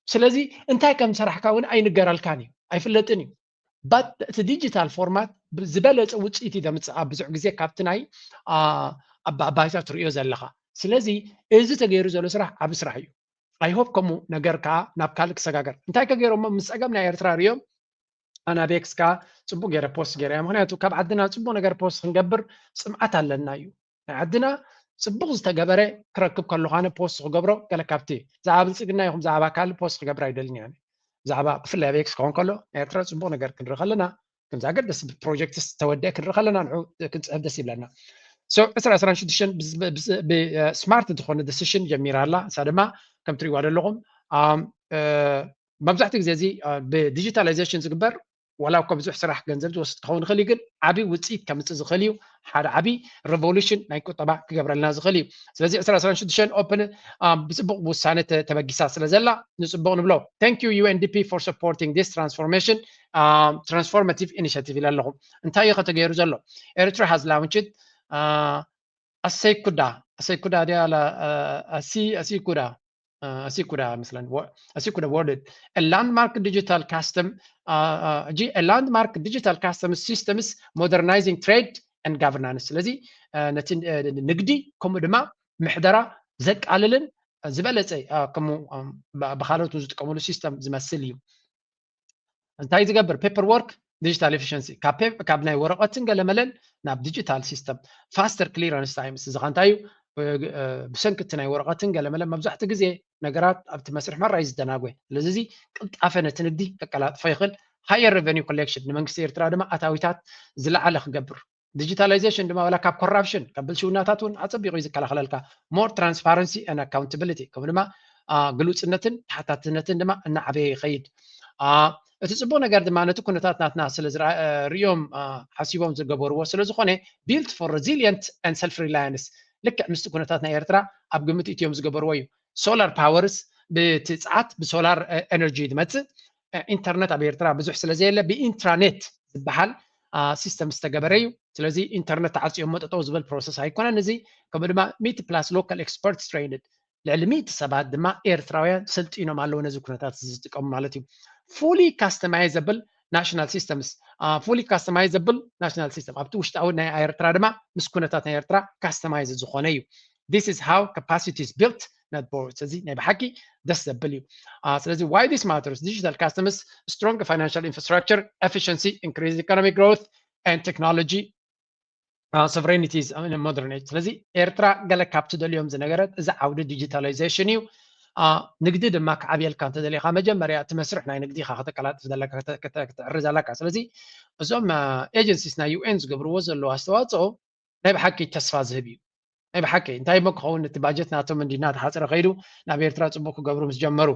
ስለዚ እንታይ ከም ሰራሕካ እውን ኣይንገረልካን እዩ፣ ኣይፍለጥን እዩ። But እቲ ዲጂታል ፎርማት ብ-፣ ዝበለጸ ውጽኢት እዩ ዘምጽእ ኣብ ብዙሕ ግዜ ካብቲ ናይ፣ አ፣ ኣብ፣ ኣብ ባይታ ትርእዮ ዘለኻ። ስለዚ እዚ ተገይሩ ዘሎ ስራሕ ዓቢ ስራሕ እዩ። I hope ከምኡ ነገር ከኣ ናብ ካልእ ክሰጋገር። እንታይ ከ ገይሮሞ ምስ ጸገም ናይ ኤርትራ ርእዮም ኣናቤክስ ከኣ ጽቡቕ ገይረ ፖስት ገይረ እያ። ምኽንያቱ ካብ ዓድና ጽቡቕ ነገር ፖስት ክንገብር ጽምኣት ኣለና እዩ። ናይ ዓድና ጽቡቕ ዝተገበረ ክረክብ ከለኹ ኣነ ፖስት ክገብሮ ገለ ካብቲ ብዛዕባ ብልጽግና ይኹን ብዛዕባ ካልእ ፖስት ክገብር ኣይደልን እየ። ብዛዕባ ብፍላይ ኣብ ኤክስ ክኸውን ከሎ ናይ ኤርትራ ጽቡቕ ነገር ክንርኢ ከለና፣ ከምዚ ኣገደሲ ፕሮጀክትስ ዝተወደአ ክንርኢ ከለና ንዑ ክንጽሕፍ ደስ ይብለና። So ዕስራ ዕስራን ሽዱሽተን ብዝ-፣ ብዝ-፣ ብ-፣ እ፣ ስማርት ዝኾነ ዲሲሽን ጀሚራ ኣላ። እሳ ድማ ከም ትርእይዋ ዘለኹም፣ ኣም፣ እ፣ መብዛሕትኡ ግዜ እዚ፣ እ፣ ብዲጂታላይዜሽን ዝግበር ዋላ እኮ ብዙሕ ስራሕ ገንዘብ ዝወስድ ክኸውን ይኽእል እዩ፣ ግን ዓቢ ውጽኢት ከምጽእ ዝኽእል እዩ። ሓደ ዓቢ ሬቮሉሽን ናይ ቁጠባ ክገብረልና ዝኽእል እዩ። ስለዚ ዕስራ ዕስራን ሽዱሽተን ኦፕን፣ አ፣ ብጽቡቕ ውሳነ ተ-፣ ተበጊሳ ስለ ዘላ ንጽቡቕ ንብሎ። Thank you U N D P for supporting this transformation, አ፣ transformative initiative ኢለ ኣለኹ። እንታይ እዩ ከተገይሩ ዘሎ? Eritrea has launched, አ፣ ኣሰይኩዳ፣ ኣሰይኩዳ ድያ ኣላ፣ አ፣ ኣሲ-፣ ኣሲኩዳ፣ አ፣ ኣሲኩዳ መስለኒ፣ ወ-፣ ኣሲኩዳ ወርልድ፣ a landmark digital custom፣ አ፣ አ፣ ሕጂ a landmark digital custom systems modernizing trade and governance። ስለዚ፣ አ፣ ነቲ፣ አ፣ ንግዲ ከምኡ ድማ ምሕደራ ዘቃልልን ዝበለጸ፣ አ፣ ከምኡ፣ አ፣ ብ-፣ ብኻልኦት ዝጥቀምሉ ሲስተም ዝመስል እዩ። እንታይ ዝገብር? ፔፐር ወርክ፣ ዲጂታል ኤፊሽንሲ፣ ካብ ፔ-፣ ካብ ናይ ወረቐትን ገለመለን ናብ ዲጂታል ሲስተም፣ ፋስተር ክሊራንስ ታይምስ። እዚ ኸ እንታይ እዩ? እ፣ እ፣ ብሰንኪ እቲ ናይ ወረቐትን ገለመለን መብዛሕትኡ ግዜ ነገራት ኣብቲ መስርሕ ምርኣይ ዝደናጎ። ስለዚ እዚ ቅልጣፈ ነቲ ንግዲ ከቀላጥፎ ይኽእል። ሃየር ሬቨኒው ኮሌክሽን፣ ንመንግስቲ ኤርትራ ድማ ኣታዊታት ዝለዓለ ክገብር። ዲጂታላይዜሽን ድማ ዋላ ካብ ኮራፕሽን፣ ካብ ብልሽውናታት እውን ኣጸቢቑ እዩ ዝከላኸለልካ። ሞር ትራንስፓረንሲ ኤንድ ኣካውንታብሊቲ፣ ከምኡ ድማ፣ አ፣ ግሉጽነትን ተሓታትነትን ድማ እናዓበየ ይኸይድ። አ፣ እቲ ጽቡቕ ነገር ድማ ነቲ ኩነታት ናትና ስለ ዝረኣ-፣ እ፣ ርእዮም፣ አ፣ ሓሲቦም ዝገበርዎ ስለ ዝኾነ፣ built for resilient and self reliance፣ ልክዕ ምስቲ ኩነታት ናይ ኤርትራ ኣብ ግምት እትዮም ዝገበርዎ እዩ። ሶላር ፓወርስ ብቲ ጸዓት ብሶላር፣ እ፣ ኤነርጂ ዝመጽእ፣ እ፣ ኢንተርነት ኣብ ኤርትራ ብዙሕ ስለ ዘየለ ብኢንትራኔት ዝበሃል፣ አ፣ ሲስተም ዝተገበረ እዩ። ስለዚ ኢንተርነት ተዓጽዮም መጠጠው ዝበል ፕሮሰስ ኣይኮነን እዚ። ከምኡ ድማ ሚእቲ ፕላስ ሎካል ኤክስፐርትስ ትሬይንድ፣ ልዕሊ ሚእቲ ሰባት ድማ ኤርትራውያን ሰልጢኖም ኣለዉ ነዚ ኩነታት እዚ ዝጥቀሙ ማለት እዩ። ፉሊ ካስተማይዘብል ናሽናል ሲስተምስ፣ አ፣ ፉሊ ካስተማይዘብል ናሽናል ሲስተም ኣብቲ ውሽጣዊ ናይ ኤርትራ ድማ ምስ ኩነታት ናይ ኤርትራ ካስተማይዝ ዝኾነ እዩ። This is how capacity is built, not borrowed። ስለዚ ናይ ብሓቂ ደስ ዘብል እዩ። አ፣ ስለዚ why this matters? Digital customs, strong financial infrastructure, efficiency, increased economic growth, and technology sovereignty is modern age። ስለዚ ኤርትራ ገለ ካብ ትደልዮም ዝነገረት እዚ ዓውዲ ዲጂታላይዜሽን እዩ። ንግዲ ድማ ክዓብየልካ እንተደሊኻ መጀመርያ እቲ መስርሕ ናይ ንግዲኻ ከተቀላጥፍ ዘለካ፣ ከተዕርዝ ኣለካ። ስለዚ እዞም ኤጀንሲስ ናይ ዩ ኤን ዝገብርዎ ዘለዉ ኣስተዋፅኦ ናይ ብሓቂ ተስፋ ዝህብ እዩ። ናይ ብሓቂ እንታይ እሞ ክኸውን፣ እቲ ባጀት ናቶም እንዲ እናተሓፅረ ከይዱ ናብ ኤርትራ ፅቡቅ ክገብሩ ምስ ጀመሩ።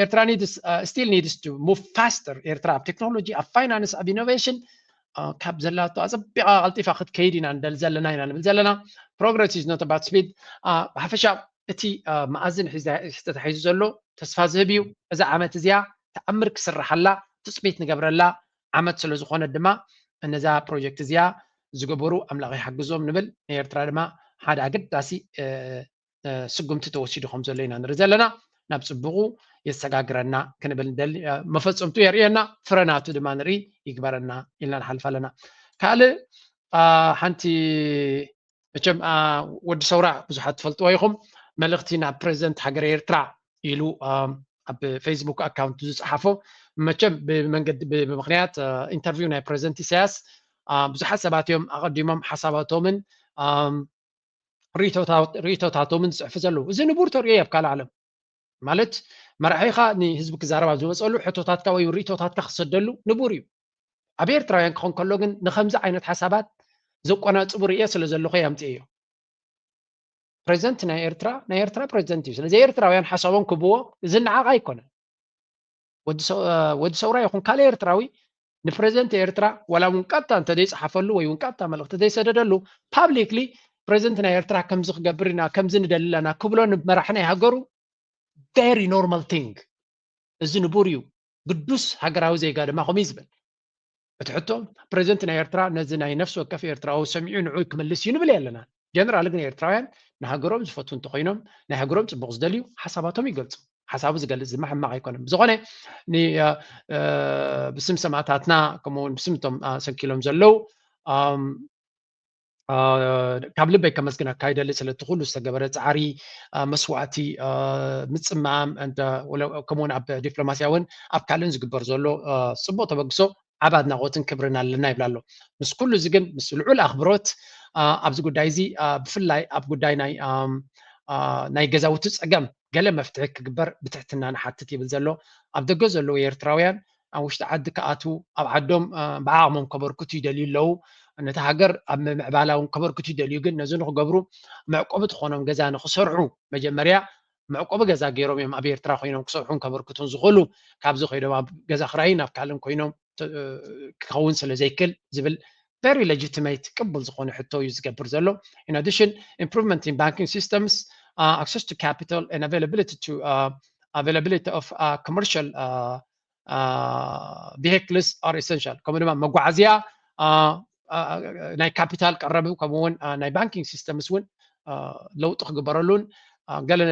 ኤርትራ needs still needs to move faster። ኤርትራ ኣብ ቴክኖሎጂ፣ ኣብ ፋይናንስ፣ ኣብ ኢኖቬሽን ካብ ዘላቶ ኣፀቢቓ ቀልጢፋ ክትከይድ ኢና ንደሊ ዘለና ኢና ንብል ዘለና። Progress is not about speed። ብሓፈሻ እቲ መኣዝን ተታሒዙ ዘሎ ተስፋ ዝህብ እዩ። እዛ ዓመት እዚኣ ተኣምር ክስርሓላ ትፅቢት ንገብረላ ዓመት ስለ ዝኾነት ድማ ነዛ ፕሮጀክት እዚኣ ዝገበሩ ኣምላኽ ይሓግዞም ንብል። ንኤርትራ ድማ ሓደ ኣገዳሲ ስጉምቲ ተወሲዱ ከም ዘሎ ኢና ንርኢ ዘለና። ናብ ፅቡቑ የሰጋግረና ክንብል ንደሊ። መፈፀምቱ የርእየና፣ ፍረናቱ ድማ ንርኢ ይግበረና ኢልና ንሓልፍ ኣለና። ካልእ ሓንቲ መቸም ወዲ ሰውራ ብዙሓት ትፈልጥዎ ኢኹም፣ መልእኽቲ ናብ ፕሬዚደንት ሃገረ ኤርትራ ኢሉ ኣብ ፌስቡክ ኣካውንት ዝፀሓፎ፣ መቸም ብመንገዲ ብምክንያት ኢንተርቪው ናይ ፕሬዚደንት ኢሳያስ ብዙሓት ሰባት እዮም ኣቐዲሞም ሓሳባቶምን ርእቶታቶምን ዝፅሕፉ ዘለዉ። እዚ ንቡር ተርእዮ ኣብ ካልእ ዓለም ማለት መራሒኻ ንህዝቢ ክዛረብ ኣብ ዝመፀሉ ሕቶታትካ ወይ ርእቶታትካ ክሰደሉ ንቡር እዩ። ኣብ ኤርትራውያን ክኾን ከሎ ግን ንከምዚ ዓይነት ሓሳባት ዘቆናፅቡ ርእየ ስለ ዘለኹ ኣምፅኤዮ። ፕሬዚደንት ናይ ኤርትራ ናይ ኤርትራ ፕሬዚደንት እዩ። ስለዚ ኤርትራውያን ሓሳቦም ክብዎ እዚ ንዓቕ ኣይኮነን። ወዲ ሰውራ ይኹን ካልእ ኤርትራዊ ንፕሬዚደንት ኤርትራ ዋላ እውን ቀጥታ እንተዘይፀሓፈሉ ወይ እውን ቀጥታ መልእኽቲ ዘይሰደደሉ ፓብሊክሊ ፕሬዚደንት ናይ ኤርትራ ከምዚ ክገብር ኢና ከምዚ ንደሊ ኣለና ክብሎ ንመራሒ ናይ ሃገሩ very normal thing። እዚ ንቡር እዩ። ግዱስ ሃገራዊ ዜጋ ድማ ከምኡ እዩ ዝብል። እቲ ሕቶ ፕሬዚደንት ናይ ኤርትራ ነዚ ናይ ነፍሲ ወከፍ ኤርትራዊ ሰሚዑ ንዑ ክምልስ እዩ ንብል ኣለና። ጀነራል ግን ኤርትራውያን ንሃገሮም ዝፈትዉ እንተኮይኖም ናይ ሃገሮም ፅቡቅ ዝደልዩ ሓሳባቶም ይገልፁ። ሓሳቡ ዝገልፅ ድማ ሕማቅ ኣይኮነን። ብዝኾነ ብስም ሰማእታትና ከምኡውን ብስም እቶም ሰንኪሎም ዘለዉ ካብ ልበይ ከመስግነካ ይደሊ ስለቲ ኩሉ ዝተገበረ ፃዕሪ፣ መስዋእቲ፣ ምፅማም ከምኡውን ኣብ ዲፕሎማስያ እውን ኣብ ካልእን ዝግበር ዘሎ ፅቡቅ ተበግሶ ዓብ ኣድናቆትን ክብርን ኣለና ይብላ ኣሎ። ምስ ኩሉ እዚ ግን ምስ ልዑል ኣኽብሮት ኣብዚ ጉዳይ እዚ ብፍላይ ኣብ ጉዳይ ናይ ናይ ገዛውቲ ፀገም ገለ መፍትሒ ክግበር ብትሕትና ንሓትት ይብል ዘሎ። ኣብ ደገ ዘለዉ ኤርትራውያን ኣብ ውሽጢ ዓዲ ክኣትዉ ኣብ ዓዶም ብዓቕሞም ከበርክቱ ይደልዩ ኣለዉ። ነቲ ሃገር ኣብ ምምዕባላ እውን ከበርክቱ ይደልዩ፣ ግን ነዚ ንክገብሩ መዕቆቢ ትኾኖም ገዛ ንክሰርሑ መጀመርያ መዕቆቢ ገዛ ገይሮም እዮም ኣብ ኤርትራ ኮይኖም ክሰርሑን ከበርክቱን ዝኽእሉ። ካብዚ ኮይኖም ኣብ ገዛ ክራይን ኣብ ካልእን ኮይኖም ክኸውን ስለ ዘይክል ዝብል very legitimate ቅቡል ዝኾነ ሕቶ እዩ ዝገብር ዘሎ። In addition, improvement in banking systems, uh, access to capital and availability to uh, availability of uh, commercial uh, uh, vehicles are essential። ከምኡ ድማ መጓዓዝያ ናይ ካፒታል ቀረብ ከምኡውን ናይ ባንኪንግ ሲስተምስ እውን ለውጢ ክግበረሉን ገለ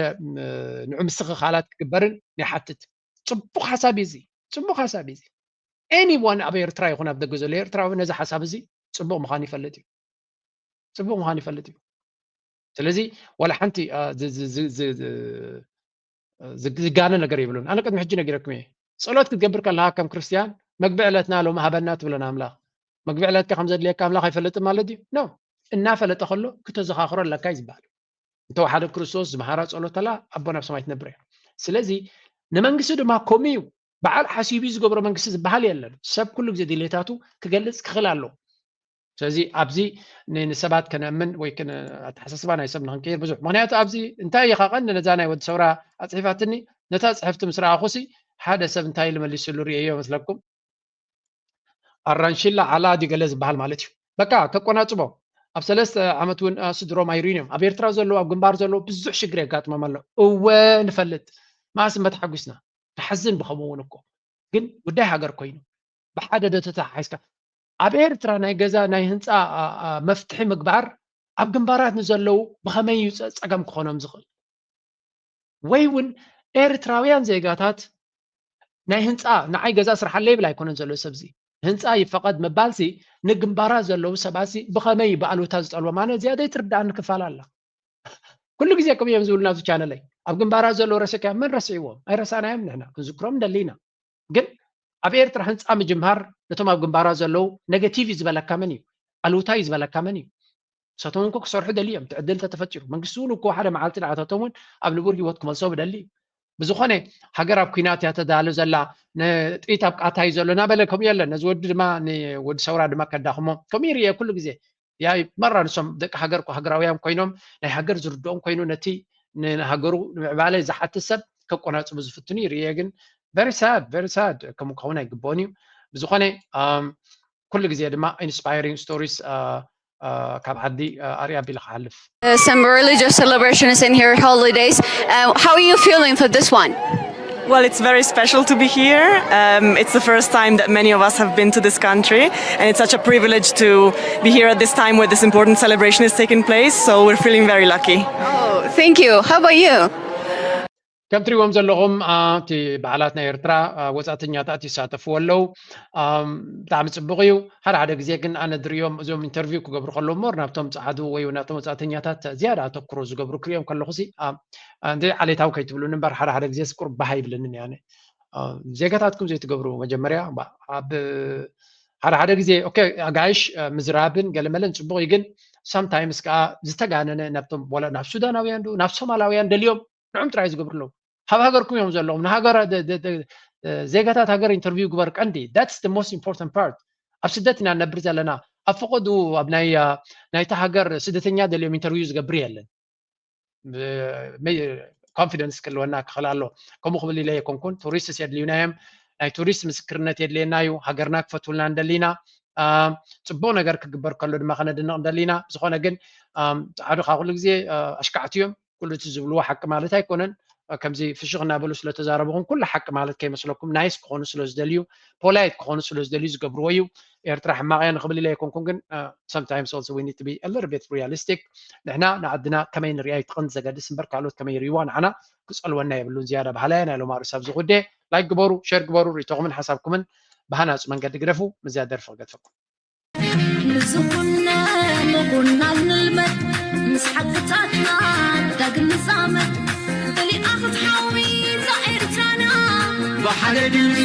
ንዑ ምስትኽኻላት ክግበርን ይሓትት። ፅቡቅ ሓሳብ እዩ እዚ፣ ፅቡቅ ሓሳብ እዩ እዚ። ኤኒዋን ኣብ ኤርትራ ይኹን ኣብ ደገ ዘሎ ኤርትራዊ ነዚ ሓሳብ እዚ ፅቡቅ ምዃኑ ይፈልጥ እዩ፣ ፅቡቅ ምዃኑ ይፈልጥ እዩ። ስለዚ ዋላ ሓንቲ ዝጋነ ነገር የብሉን። ኣነ ቅድሚ ሕጂ ነጊረኩም እየ። ጸሎት ክትገብር ከለኻ ከም ክርስትያን መግቢ ዕለትና ሎሚ ሃበና ትብሎ ንኣምላኽ። መግቢ ዕለትካ ከም ዘድልየካ ኣምላኽ ኣይፈልጥን ማለት ድዩ? ኖ። እናፈለጠ ከሎ ክተዘኻኽሮ ኣለካ እዩ ዝበሃል። እንተወሓደ ክርስቶስ ዝመሃራ ጸሎት ኣላ ኣቦና ኣብ ሰማይ ትነብር እያ። ስለዚ ንመንግስቲ ድማ ከምኡ እዩ። በዓል ሓሲቡ እዩ ዝገብሮ መንግስቲ ዝበሃል የለን። ሰብ ኩሉ ግዜ ድሌታቱ ክገልጽ ክኽእል ኣለዎ። ስለዚ ኣብዚ ንሰባት ከነእምን ወይ ኣተሓሳስባ ናይ ሰብ ንክንቀይር ብዙሕ ምክንያቱ ኣብዚ እንታይ ኢኻ ቀንዲ ነዛ ናይ ወዲ ሰውራ ኣፅሒፋትኒ ነታ ፅሕፍቲ ምስ ረኣኹሲ ሓደ ሰብ እንታይ ኢሉ መሊስሉ ርእየዮ መስለኩም? ኣራንሺላ ዓላ ድዩ ገለ ዝበሃል ማለት እዩ። በቃ ከቆናፅቦ ኣብ ሰለስተ ዓመት እውን ስድሮም ኣይርዩን እዮም። ኣብ ኤርትራ ዘለዉ ኣብ ግንባር ዘለዉ ብዙሕ ሽግር የጋጥሞም ኣሎ። እወ ንፈልጥ። መኣስ እመ ተሓጒስና ንሓዝን ብኸምኡ እውን እኮ ግን ጉዳይ ሃገር ኮይኑ ብሓደ ዶ ተተሓሒዝካ ኣብ ኤርትራ ናይ ገዛ ናይ ህንፃ መፍትሒ ምግባር ኣብ ግንባራት ንዘለዉ ብኸመይ እዩ ፀገም ክኾኖም ዝኽእል? ወይ እውን ኤርትራውያን ዜጋታት ናይ ህንፃ ንዓይ ገዛ ስርሓለይ ይብል ኣይኮነን ዘሎ ሰብዚ ህንፃ ይፈቐድ ምባልሲ ንግንባራት ዘለዉ ሰባትሲ ብኸመይ እዩ ብኣሉታ ዝጠልቦም? ኣነ እዚኣ ዘይትርድኣኒ ክፋል ኣላ። ኩሉ ግዜ ከምኡ እዮም ዝብሉ ናብዚ ቻነለይ ኣብ ግንባራት ዘለዉ ረሲዕካዮም መን ረሲዕዎም? ኣይረሳእናዮም ንሕና ክንዝክሮም ንደሊ ኢና። ግን ኣብ ኤርትራ ህንፃ ምጅማር ነቶም ኣብ ግንባራት ዘለዉ negative እዩ ዝበለካ መን እዩ? ኣሉታ እዩ ዝበለካ መን እዩ? ንሳቶም እውን ክሰርሑ ደልዮም፣ እቲ ዕድል ተተፈጢሩ። መንግስቲ እውን እኮ ሓደ መዓልቲ ንዓታቶም እውን ኣብ ንቡር ህይወት ክመልሶም ደሊ እዩ። ብዝኾነ፣ ሃገር ኣብ ኩናት እያ ተዳሎ ዘላ፣ ንጥይት ኣብ ቃታ እዩ ዘሎ እናበለ ከምኡ የለን። ነዚ ወዲ ድማ፣ ንወዲ ሰውራ ድማ ከዳኽሞ ከምኡ ይርየ ኩሉ ግዜ። ያ መራ ንሶም ደቂ ሃገር እኮ ሃገራውያን ኮይኖም፣ ናይ ሃገር ዝርድኦም ኮይኑ፣ ነቲ ንሃገሩ ንምዕባለ ዝሓትት ሰብ ከቆናጽቡ ዝፍትኑ ይርየ። ግን very sad፣ very sad፣ ከምኡ ክኸውን ኣይግብኦን እዩ። ብዝኾነ፣ ኣም፣ ኩሉ ግዜ ድማ inspiring stories፣ አ፣ አ፣ ካብ ዓዲ፣ አ፣ ኣርያ ኣቢለ ክሓልፍ። Uh, some religious celebrations in here, holidays. Uh, how are you feeling for this one? Well, it's very special to be here. Um, it's the first time that many of us have been to this country, and it's such a privilege to be here at this time where this important celebration is taking place. So we're feeling very lucky. Oh, thank you. How about you? ከም ትሪእዎም ዘለኹም፣ አ፣ እቲ በዓላት ናይ ኤርትራ፣ አ፣ ወጻእተኛታት ይሳተፍዎ ኣለዉ። ኣም፣ ብጣዕሚ ጽቡቕ እዩ። ሓደ ሓደ ግዜ ግን ኣነ ዝርእዮም፣ እዞም ኢንተርቪው ክገብሩ ከለዉ፣ ሞር ናብቶም ጸዓዱ ወይ ናብቶም ወጻእተኛታት ዝያዳ ኣተኩሮ ዝገብሩ ክርእዮም ከለኹሲ፣ አ፣ አ፣ እንደ ዓሌታዊ ከይትብሉኒ እምበር፣ ሓደ ሓደ ግዜ ቁሩብ ባህ ኣይብለንን እየ ኣነ። አ፣ ዜጋታትኩም ዘይትገብሩ መጀመርያ፣ ባ-፣ ኣብ ሓደ ሓደ ግዜ፣ ኦኬ፣ ኣጋይሽ፣ አ፣ ምዝራብን ገለመለን ጽቡቕ እዩ፣ ግን sometimes ከኣ ዝተጋነነ ናብቶም፣ ዋላ ናብ ሱዳናውያን ዶ ናብ ሶማላውያን ደልዮም ንዕም ጥራይ ዝገብሩ ኣለዉ። ኣብ ሃገርኩም እዮም ዘለኹም። ንሃገር፣ ደ-፣ ደ-፣ ደ-፣ ዜጋታት ሃገር ኢንተርቪው ግበር ቀንዲ። That's the most important part። ኣብ ስደት ኢና ንነብር ዘለና። ኣብ ፈቐዱ ኣብ ናይ፣ አ፣ ናይታ ሃገር ስደተኛ ደልዮም ኢንተርቪው ዝገብር የለን። ብ-፣ መ-፣ ኮንፊደንስ ክህልወና ክኽእል ኣሎ። ከምኡ ክብል ኢለ ኣይኮንኩን። ቱሪስትስ የድልዩና እዮም። ናይ ቱሪስት ምስክርነት የድልየና እዩ። ሃገርና ክፈትውልና እንደሊና። አ፣ ጽቡቕ ነገር ክግበር ከሎ ድማ ከነድንቕ እንደሊና። ዝኾነ ግን፣ ኣም፣ ጸዓዱ ካብ ኩሉ ግዜ፣ አ፣ ኣሽካዕቲ እዮም። ኩሉ እቲ ዝብልዎ ሓቂ ማለት ኣይኮነን። አ፣ ከምዚ ፍሽኽ እናበሉ ስለተዛረቡ ግን ኩሉ ሓቂ ማለት ከይመስለኩም፣ ናይስ ክኾኑ ስለ ዝደልዩ፣ ፖላይት ክኾኑ ስለ ዝደልዩ ዝገብርዎ እዩ። ኤርትራ ሕማቕ እያ ንኽብል ኢለ ኣይኮንኩን፣ ግን፣ አ፣ sometimes also we need to be a little bit realistic። ንሕና ንዓድና ከመይ ንሪኣ እዩ እቲ ቀንዲ ዘገድስ እምበር፣ ካልኦት ከመይ ይርእይዋ ንዓና ክጸልወና የብሉን። ዝያዳ በሃላይ ናይ ሎማ ርእሲ ኣብዚ ጉዳይ። ላይክ ግበሩ፣ ሸር ግበሩ፣ ርእይቶኹምን ሓሳብኩምን ብሃናጺ መንገዲ ግደፉ። ምስዛ ደርፊ ክገድፈኩም። ንዝኹነ ምኹናል ንልመድ፣ ምስ ሓቅታትና ዳግም ንዛመድ። ተሊኣ ክትሓዊ እዛ ኤርትራና፣ ብሓደ ድምፂ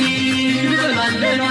ንበል ኣለና።